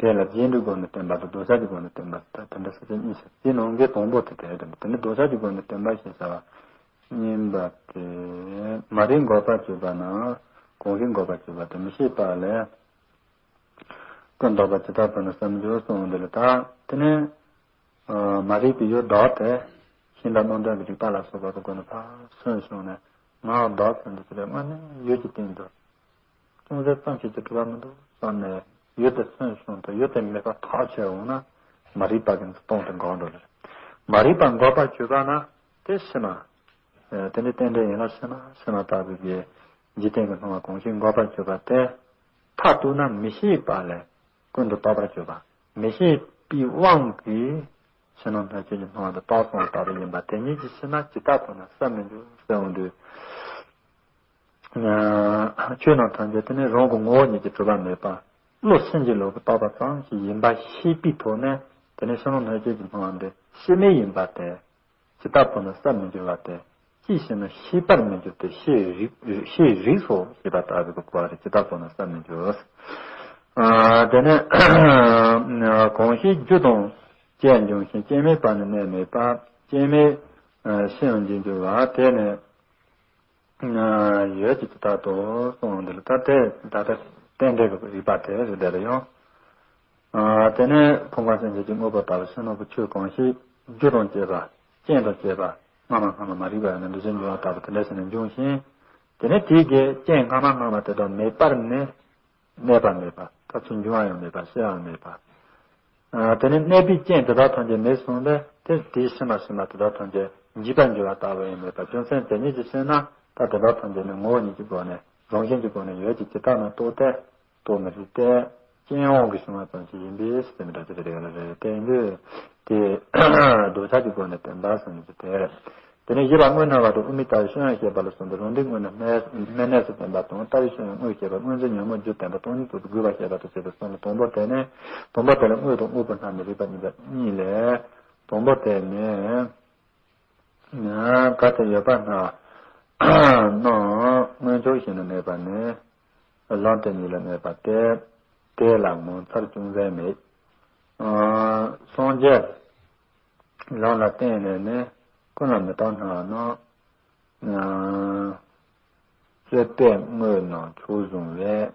དེ་ལ་རྗེས་འགྲོའི་སྒོ་ནས་བསྟན་པ་དང་རྡོག་རྩ་གི་སྒོ་ནས་བསྟན་པ་ད་དེ་འདྲ་ས་བཅད་གཉིས་ཟེར། དེ་ནང་གི་དང་པོ་དེ་དེ་རེད། དེ་ནི་རྡོག་རྩ་གི་སྒོ་ནས་བསྟན་པ་ཞེས་བྱ་བ་གཉིས་པ་དེ། མ་རིག་འགོག་པར་གྱུར་པ་ན། གང་ཞིག་འགོག་པར་གྱུར་པ་དེ་མི་ཤེས་པ་ལས། ཀུན་བརྟགས་པ་ཇི་ལྟ་བུ་ན་བསམ་བྱུང་གསུངས་འདི་ལ་ད་དེ་ནས། མ་རིག་པའི་ཡུལ་བདག་དེ་ཤིང་རྟ་རྣམ་འདྲེན་གྱི་རིག་པ་ལ་སོགས་པ་དང་སྒོ་ནས་ཕར་སོན་བྱུང་ནས་ང་བདག་ཟེར་འདི་ཚོ་ལས་དངོས་གནས་ཡུལ་གྱི་སྟེང་དུ་ཅུང་ཟད་ཙམ་ཞིག་ཏུ་གྲུབ་པ་མི་འདུག་བསམ་ནས་ཡུལ་དེ་སོན་བྱུང་དུ་ཡུལ་དེ་མེད་པ་ཐག་ཆོད་འོང་ན་མ་རིག་པ་གི་སྟོང་དུ་འགག་འགྲོ་ལ། མ་རིག་པ་འགོག་པར་གྱུར་པ་ན་དེ་ཕྱི་མ། དེ་ནི་རྟེན་འབྲེལ་ཡིན་ལ་ཕྱི་མ་ཕྱི་མ་ལྟ་བུའི་གི་འཇིག་རྟེན་གྱི་སྣང་བ་གང་ཞིག་འགོག་པར་གྱུར་པ་དེ་མཐར་གཏུགས་ན་མི་ཤེས་པ་ལས་ཀུན་ཏུ་བརྟགས་པར་གྱུར་པ་མི་ཤེས་པའི་དབང་གིས། ཕྱི་ནང་ལྷན་སྐྱེས་ཀྱི་སྣང་བ་དང་རྟགས་སོང་ལྟ་བུ་ཡིན་པ་དེ་ཉིད་ཀྱི་ཕྱིར་ན་ཇི་ལྟ་བུ་ན་བསམ་མི་འགྱུར་ཟེར་འོང་དུས། ཆོས་རྣམས་ཐམས་ཅད་དེ་ནི་རང་གི་ངོ་བོ་ཉིད་ཀྱིས་གྲུབ་པ་མེད་པ། བློ་ཕྱིན་ཅི་ལོག་གིས་བརྟགས་པ་ཙམ་ཞིག་ཡིན་པ་ཤེས་པའི་ཐོག་ནས་དེ་ནི་ཕྱི་ནང་ལྷན་སྐྱེས་ཀྱི་སྣང་བ་འདི་ཤེས་མེད་ཡིན་པ་དེ། ཇི་ལྟ་བུ་ན་བསམ་མི་འགྱུར་བ་དེ། ཅིས་ཤེས་ན་ཤེས་པར་མི་འགྱུར་ཏེ་ཤེས་རིག་ཤེས་རིག་སོ་ཞེས་པ་ལྟ་བུའི་གོ་བ་རེ་ཇི་ལྟ་བུ་ན་བསམ་མི་འགྱུར། དེ་ནི་གང་ཞིག་རྒྱུ་དང་བཅས་འབྱུང་ཞིང་རྐྱེན་མེད་པ་ནི་གནས་མེད་པ། རྐྱེན་མེད་ཤེས་ཡང་འཇིག་འགྱུར་བ་དེ་ནི། ཡོད་ཀྱི་ཇི་ལྟར་དུ་གསུངས་འདི་ལ་ད་ལྟའི་ད་ལྟ་རྟེན་འབྲེལ་གྱི་རིགས་པ་དེ་རེད་དེ་རེད་ཡང་། དེ་ནས་ཕུང་ཁམས་སེམས་ཅན་གྱི་དངོས་པོ་ལྟ་བུ་ཕྱི་ནང་གི་ཆོས་གང་ཞིག་རྒྱུ་དང་བཅས་པ་རྐྱེན་དང་བཅས་པ་སྔ་མ་སྔ་མ་མ་རིག་པ་ཡང་ན་འདུ་བྱེད་འབྱུང་བ་ལྟ་བུ་དེ་འདྲ་ཞིག་ནས་འབྱུང་ཞིང་། དེ་ནས་དེའི་གི་རྐྱེན་སྔ་མ་སྔ་མ་དེ་དག་མེད་པར་ནི། གནས་པ་མེད་པ། ད་ཚུར་འབྱུང་བ་ཡང་མེད་པ་ཤེས་པ་མེད་པ། དེ་ནི་གནས་པའི་རྐྱེན་དེ་དག་ཐམས་ཅད་མེད་སོང་བས་དེ་དེའི་ཕྱི་མ་ཕྱི་མ་དེ་དག་ཐམས་ཅད་འཇིག་པར་འགྱུར་བ་ལྟ་བུ་ཡང་མེད་པ་རྒྱུ་མཚན་དེ་ཉིད་ཀྱི་ཕྱིར་ན་ད་དེ་དག་ཐམས་ཅད་ནི་ངོ་བོ་ཉིད་ཀྱི་སྒོ་ནས་རང་བཞིན་གྱི་སྒོ་ནས་ཡོད་ཀྱི་ཇི་ལྟར་ན་རྟོགས་ཏེ་རྟོགས་མི་རིགས་ཏེ། རྐྱེན་དབང་གིས་བྱུང་བ་ཙམ་ཞིག་ཡིན་པས་ཟེར་མི་འདྲ་ཅི་རེ་ཡོད་ལ་རེད་དེ་ཡིན་དུས་དེ་ལྡོག་ཆ་གྱི་སྒོ་ནས་བསྟན་པ་ཟེར་མི་ཅི་དེ། དེ་ནས་བཞི་པ་དངོས་སྣང་བ་དང་དབུ་མའི་ལྟ་བའི་ཤེས་ཡོན་བཤད་པ་ལ་སོགས་པའི་རང་སྡེ་དངོས་ནི་སྨྲས་སྨྲས་གནས་སུ་བསྟན་པ་དང་ལྟ་བའི་ཤེས་ཡོན་དངོས་བཤད་པ་དངོས་འཛིན་ཉོན་མོངས་རྒྱུ་བསྟན་པ་སྟོང་ཉིད་རྫོགས་པའི་དགོས་པ་བཤད་པ་དང་བཅས་པའི་གསུམ་ལ་དང་པོ་དེ་ནི་དང་པོ་དེ་ལ་དངོས་དང་དངོས་པོ་སྣང་བའི་རིགས་པ་གཉིས་པ་གཉིས་ལས། དང་པོ་དེ་ནི། གལ་ཏེ་ཡོད་པར་སྣང་། སྣང་སྔོན་ཆོས་གཞན་ལ་གནས་པ་ནི། ལམ་དེ་ཉིད་ལ་གནས་པ་སྟེ། དེ་ལ་ངོ་མཚར་ཅུང་ཟད་མེད། སངས་རྒྱས་ལམ་ལ་བརྟེན་ནས་ནི་ཀུན་ལ་མི་རྟག་སྣང་བ་རྣམས། རྩོད་པས་དངོས་རྣམས་ཕྱོགས་བཟུང་བས།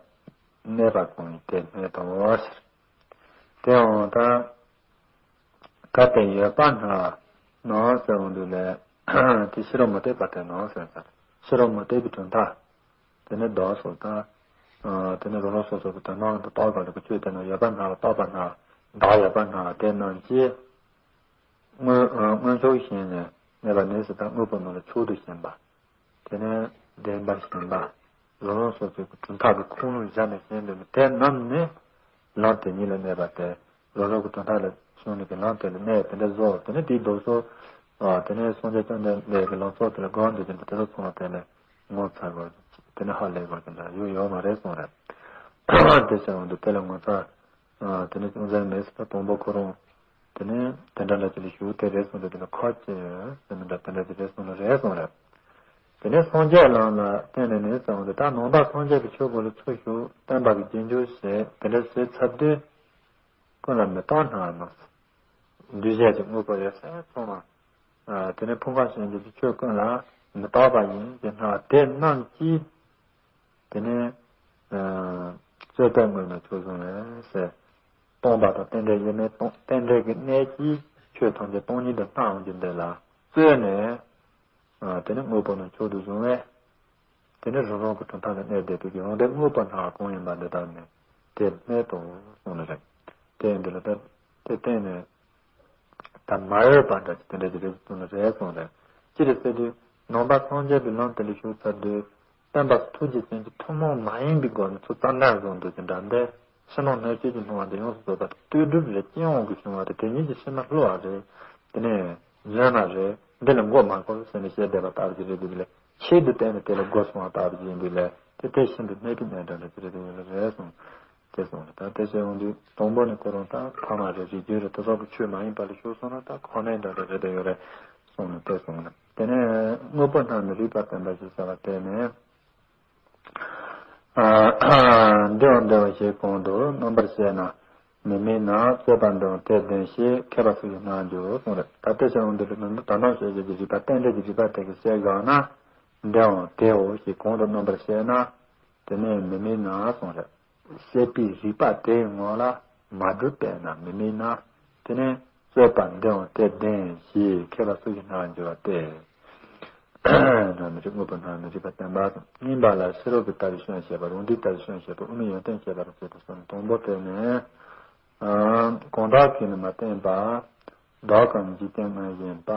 གནས་པ་གང་ཡིན་དེ་སྨྲས་དང་ཟེར། དེའང་ད། གལ་ཏེ་ཡོད་པར་སྣང་། སྣང་ཟེར་འོང་དུས་ལས། དེ་ཕྱི་རོལ་མུ་སྟེགས་པ་དེ་སྣང་ཟེར་ཟེར། ཕྱི་རོལ་མུ་སྟེགས་པའི་གྲུབ་མཐའ། དེ་ནི་བདག་སོགས་དང་། དེ་ནི་རང་རང་སོ་སོ་གི་དོན་སྣང་དུ་བཏགས་པ་ལ་གི་ཆོས་དེ་ནི་ཡོད་པར་སྣང་བ་རྟག་པར་སྣང་བ་བདག་ཡོད་པར་སྣང་བ་དེ་རྣམས་ཀྱིས། སྔོན་སྔོན་ཆོས་གཞན་ནས་གནས་པ་ནི་ཟེར་དང་དངོས་པོ་རྣམས་ལ་ཕྱོགས་དུ་ཞེན་པ། དེ་ནས་བདེན་པར་ཞེན་པ། རང་རང་སོ་སོའི་གྲུབ་མཐའ་གི་ཁུངས་ལུང་བཞག་ནས་བཞིན་དུ་དེ་རྣམས་ནི་ལམ་དེ་ཉིད་ལ་གནས་པ་སྟེ་རང་རང་གི་གྲུབ་མཐའ་ལ་བྱུང་ནས་ཀྱི་ལམ་དེ་ལ་གནས་དེ་འདྲ་བཟོ་དེ་ནི་དེའི་ལྡོག་ཕྱོགས། དེ་ནས་སངས་རྒྱས་བཅོམ་ལྡན་འདས་ཀྱི་ལམ་ཕྱོགས་དེ་ལ་དགོངས་འདུག་ཅིང་དེ་ཚོ་ཚང་བ་དེ་ནས་ངོ་མཚར་བ་དེ་ནི་ཧ་ལས་པ་དེ་འདྲ་ཡོད་ཡོད་མ་རེད་གསུངས་རེད། དེ་བྱས་འོང་དུས་དེ་ལ་ངོ་མཚར། དེ་ནས་ཅུང་ཟད་མེད་ཟེར་ན་དང་པོ་ཁོ་རང་། དེ་ནས་དེ་འདྲ་འདྲ་ཅིག་ལ་ཞུགས་དེ་རེད་གསུངས་ཏེ་དེ་ལ་ཁ་ཅིག་དེ་འདྲ་དེ་འདྲ་ཅིག་རེད་གསུངས་ལ་རེད་གསུངས་རེད། དེ་ནས་སངས་རྒྱས་ལམ་ལ་བརྟེན་ནས་ནི་གསུངས་ཏེ་ད་ནང་པ་སངས་རྒྱས་ཀྱི་ཆོས་སྐོར་ལ་ཚུར་ཞུགས་བསྟན་པ་གི་རྗེས་འཇུག་བྱས་དེ་འདྲ་བྱས་ཚར་དུས། ཀུན་ལ་མི་རྟག་སྣང་ན། འདུས་བྱས་ཀྱི་དངོས་པོ་ཡོད་ཚད་ཚང་མ། དེ་ནས་ཕུང་ཁམས་ཞེན་བྱེད་ཀྱི་ཆོས་ཀུན་ལ་མི་རྟག་པ་ཡིན་ཞེས་སྣང་བ་དེ་རྣམས་ཀྱིས། དེ་ནས། རྩོད་པས་དངོས་རྣམས་ཕྱོགས་བཟུང་བས་ཟེར། སྟོང་པ་དང་རྟེན་འབྲེལ་ཡེ་མེད་སྟོང་རྟེན་འབྲེལ་གྱི་གནད་ཀྱིས་ཆོས་ཐམས་ཅད་སྟོང་ཉིད་དུ་སྣང་བ་འདི་ལ་རྩོད་ནས། དེ་ནས་དངོས་པོ་རྣམས་ཕྱོགས་སུ་བཟུང་བས། དེ་ནས་རང་རང་གི་གྲུབ་མཐའ་ལ་གནས་བསྡད་པའི་གི་རང་སྡེ་དངོས་པོ་སྣང་བ་གང་ཡིན་པ་འདི་དག་ནི་དེ་སྨྲས་དང་གསུངས་ནི་རེད། དེ་ཡིན་དུས་ལ་ད་དེ་བརྟེན་ནས་ད་མ་འོས་པ་འདྲ་ཅིག་དེ་འདྲ་ཅིག་རེད་གསུངས་ནི་རེད་གསུངས་རེད། ཅི་རེད་ཟེར་དུས་ནང་པ་སངས་རྒྱས་པའི་ལམ་དེ་འདྲ་ཞུགས་ཚར་དུས་བསྟན་པ་ཐུགས་རྗེ་ཅན་གྱི་ཐུན་མོང་མ་ཡིན་པའི་སྒོ་ནས་ཚུར་རྩ་འགྲན་བཟུང་འདུག་ཅིང་འདྲ་འདི་ཕྱི་ནང་སྣོད་བཅུད་ཀྱི་སྣང་བ་འདི་ཡོངས་སུ་རྫོགས་པ་ལྟོས་གྲུབ་རེད་སྤྱི་ཡོངས་ཀྱི་བྱུང་བ་རེད་དེ་ཉིད་ཀྱི་ཕྱིར་ན་བསླུ་བ་རེད། དེ་ནས་ཉོན་མོངས་རེད་འདི་ལ་མགོ་མ་འཁོར་ཟེར་ནས་བཤད་བསྡད་པ་ལྟ་བུ་ཅིག་རེད་འདུག་ལས། ཆེད་དུ་བསྟན་ནས་དེ་ལ་སྒོ་སྲུང་བ་ལྟ་བུ་ཅིག་ཡིན་དུས་ལས་དེ་དེ་ཤིན་ཏུ་གནད་དུ་གནད་འདྲ་འདྲ་ཅི་རེད་དེ་ཡོད་ལ་རེད་གསུངས། དེ་གསུངས་རེད་ད་དེ་བྱས་ཡོང་དུས་དང་པོ་ནས་ཁོ་རང་ད་ཕ་མ་རེད་རིགས་རྒྱུད་རེད་དེ་སོགས་ཀྱི་ཆོས་མ་ཡིན་པ་ལ་ཞུགས་སོང་ན་ད་ཁོ་ནའི་འདྲ་འདྲ་རེད་དེ་ཡོད་རེད་གསུངས་ནས་དེ་གསུངས་རེད། དེ་ནས་དངོས་པོ་སྣང་ནས་རིག་པ་བསྟན་པ་ཞེས་བྱ་བ་དེ་ནས། འདི་འོ་འདི་འོ་ཞེས་གོང་དུ་རྣམ་པར་བཤད་ན། མི་དམིགས་ན་རྩོད་པ་འདི་འོ་དེ་བདེན་ཞེས་མཁས་པ་སུ་ཡིས་སྣང་འགྱུར་གསུངས་རེད་ད་དེ་ཕྱིར་འོང་འདི་རིགས་ནི་ད་ནང་བཤད་རྒྱུ་གི་རིགས་པ་རྟེན་འབྲེལ་གྱི་རིགས་པ་དེ་གི་བཤད་དགོས་ན། འདིའང་དེའོ་ཞེས་གོང་དུ་རྣམ་པར་བཤད་ན། དེ་ནས་མི་དམིགས་ན་གསུངས་རེད། བཤད་པའི་རིགས་པ་དེའི་ངོ་ལ་མ་གྲུབ་པས་ན་མི་དམིགས་ན། དེ་ནས་རྩོད་པ་འདིའང་དེ་བདེན་ཞེས་མཁས་པ་སུ་ཞིག་སྣང་བར་འགྱུར་བ་སྟེ། སྣང་མི་རིགས་དངོས་པོ་སྣང་མི་རིགས་པ་བསྟན་པ་དང་། གཉིས་པ་ལ་ཕྱི་རོལ་པའི་ལྟ་བའི་སྐྱོན་བཤད་པ། རང་འགྲེལ་ལྟ་བའི་སྐྱོན་བཤད་པ། དབུ་མའི་ཡོན་ཏན་བཤད་པ་དང་བཅས་པ་གསུམ། དང་པོ་དེ་ནི། གང་དག་གིས་ནི་མ་བསྟན་པ། བདག་གམ་འཇིག་རྟེན་མངོན་བཞིན་པ།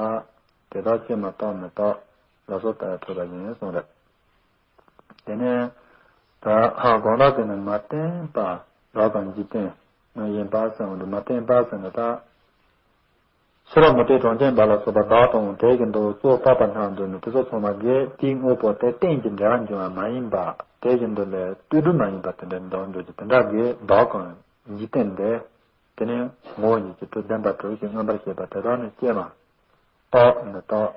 དེ་དག་ཅིས་མ་རྟོགས་མི་རྟོག་ལ་སོགས་པ་འཁྲུལ་པ་ཡིན་གསུངས་རེད། དེ་ནས་ད་གང་དག་གིས་ནི་མ་བསྟན་པ། བདག་གམ་འཇིག་རྟེན་མངོན་བཞིན་པ་ཟེར་བ་འདི་མ་བསྟན་པ་ཟེར་ན་ད། ཕྱི་རོལ་མུ་སྟེགས་གྲོང་ཁྱེར་པ་ལ་སོགས་པ་བདག་དང་དེ་བཞིན་དུ་གཙོ་བཏགས་པ་སྣང་འདུག་ནི་དེ་ཚོ་ཚང་མ་གིས་དེའི་དངོས་པོ་དེ་རྟེན་གྱི་འབྲེལ་བ་འབྱུང་བ་མ་ཡིན་པ། དེ་བཞིན་དུ་ལས་ལྟོས་གྲུབ་མ་ཡིན་པ་དེ་འདྲ་འདོགས་འགྲོ་རྒྱུ་དེ་འདྲ་གིས་བདག་གམ་འཇིག་རྟེན་འདི། དེ་ནས་ངོ་བོ་ཉིད་ཀྱི་དྲུག་བདེན་པ་དྲུག་ཅེས་མངོན་པར་བྱས་པ་དེ་དག་ནི་ཅིས་མ་རྟོགས་མི་རྟོགས་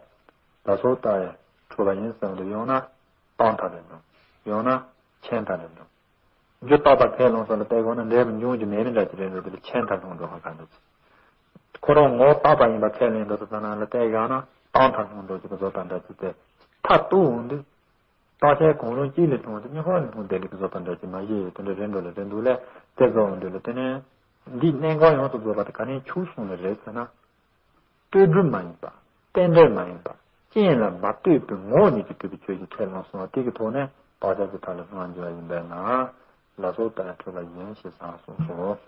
ལ་སོགས་ལྟ་བས་འཁྲུལ་པ་ཡིན་གསུངས་འདུག་ཡང་ན་རྟག་མཐའ་ལས་འགྲོ། ཡང་ན་ཆད་མཐའ་ལས་འགྲོ། རྒྱུ་རྟག་པ་ཁས་བླངས་སོགས་ལ་བལྟས་དགོས་ན་འབྲས་བུ་འབྱུང་རྒྱུ་མེད་པའི་འདྲ་ཅིག་རེད་འགྲོ་བས་ཆད་མཐར་ལྷུང་འགྲོ་བ་ག་འདྲ་ཅིག་ཁོ་རང་ངོ་བོ་རྟག་པ་ཡིན་པ་ཁས་ལེན་འགྲོ་དུས་ཙམ་ན་ལ་བལྟས་ཡག་ན་རྟག་མཐར་ལྷུང་འགྲོ་ཅིག་བཟོ་ལྟ་འདྲ་ཅིག་སྟེ། མཐར་ཐུག་འོང་དུས། རྟག་ཆད་གང་རུང་གཅིག་ལས་ལྷུང་སྟེ་གཉིས་ཀ་ལས་ལྷུང་བསྡད་ལེ་བཟོ་ལྟ་འདྲ་ཅིག་མ་བྱས་ཡོད་དེ་འདྲ་རེད་འགྲོ་ལ་རེད་འདུག་ལས་དེ་བཟོ་འོང་དུས་ལ་དེ་ནས། འདིའི་གནད་འགག་ཡོངས་སུ་རྫོགས་པ་དེ་ག་ནས་འཁྱུག་སོང་ལ་རེད་ཟེར་ན། ལྟོས་གྲུབ་མ་ཡིན་པ། རྟེན་འབྲེལ་མ་ཡིན་པ། རྐྱེན་ལ་མ་ལྟོས་པའི་ངོ་བོ་ཉིད་ཀྱིས་གྲུབ་པའི་ཆོས་ཀྱི་ཁས་བླངས་སོང་བ་དེ་གི་ཐོག་ནས་བག་ཆགས་ཀྱི་མཐའ་ལ་ལྷུང་བ་འགྱུར་བ་ཡིན་པས་ན། ལ་སོགས་ལྟར་འཁྲུལ་པ་ཡིན་ཞེས་གསུངས་སོ།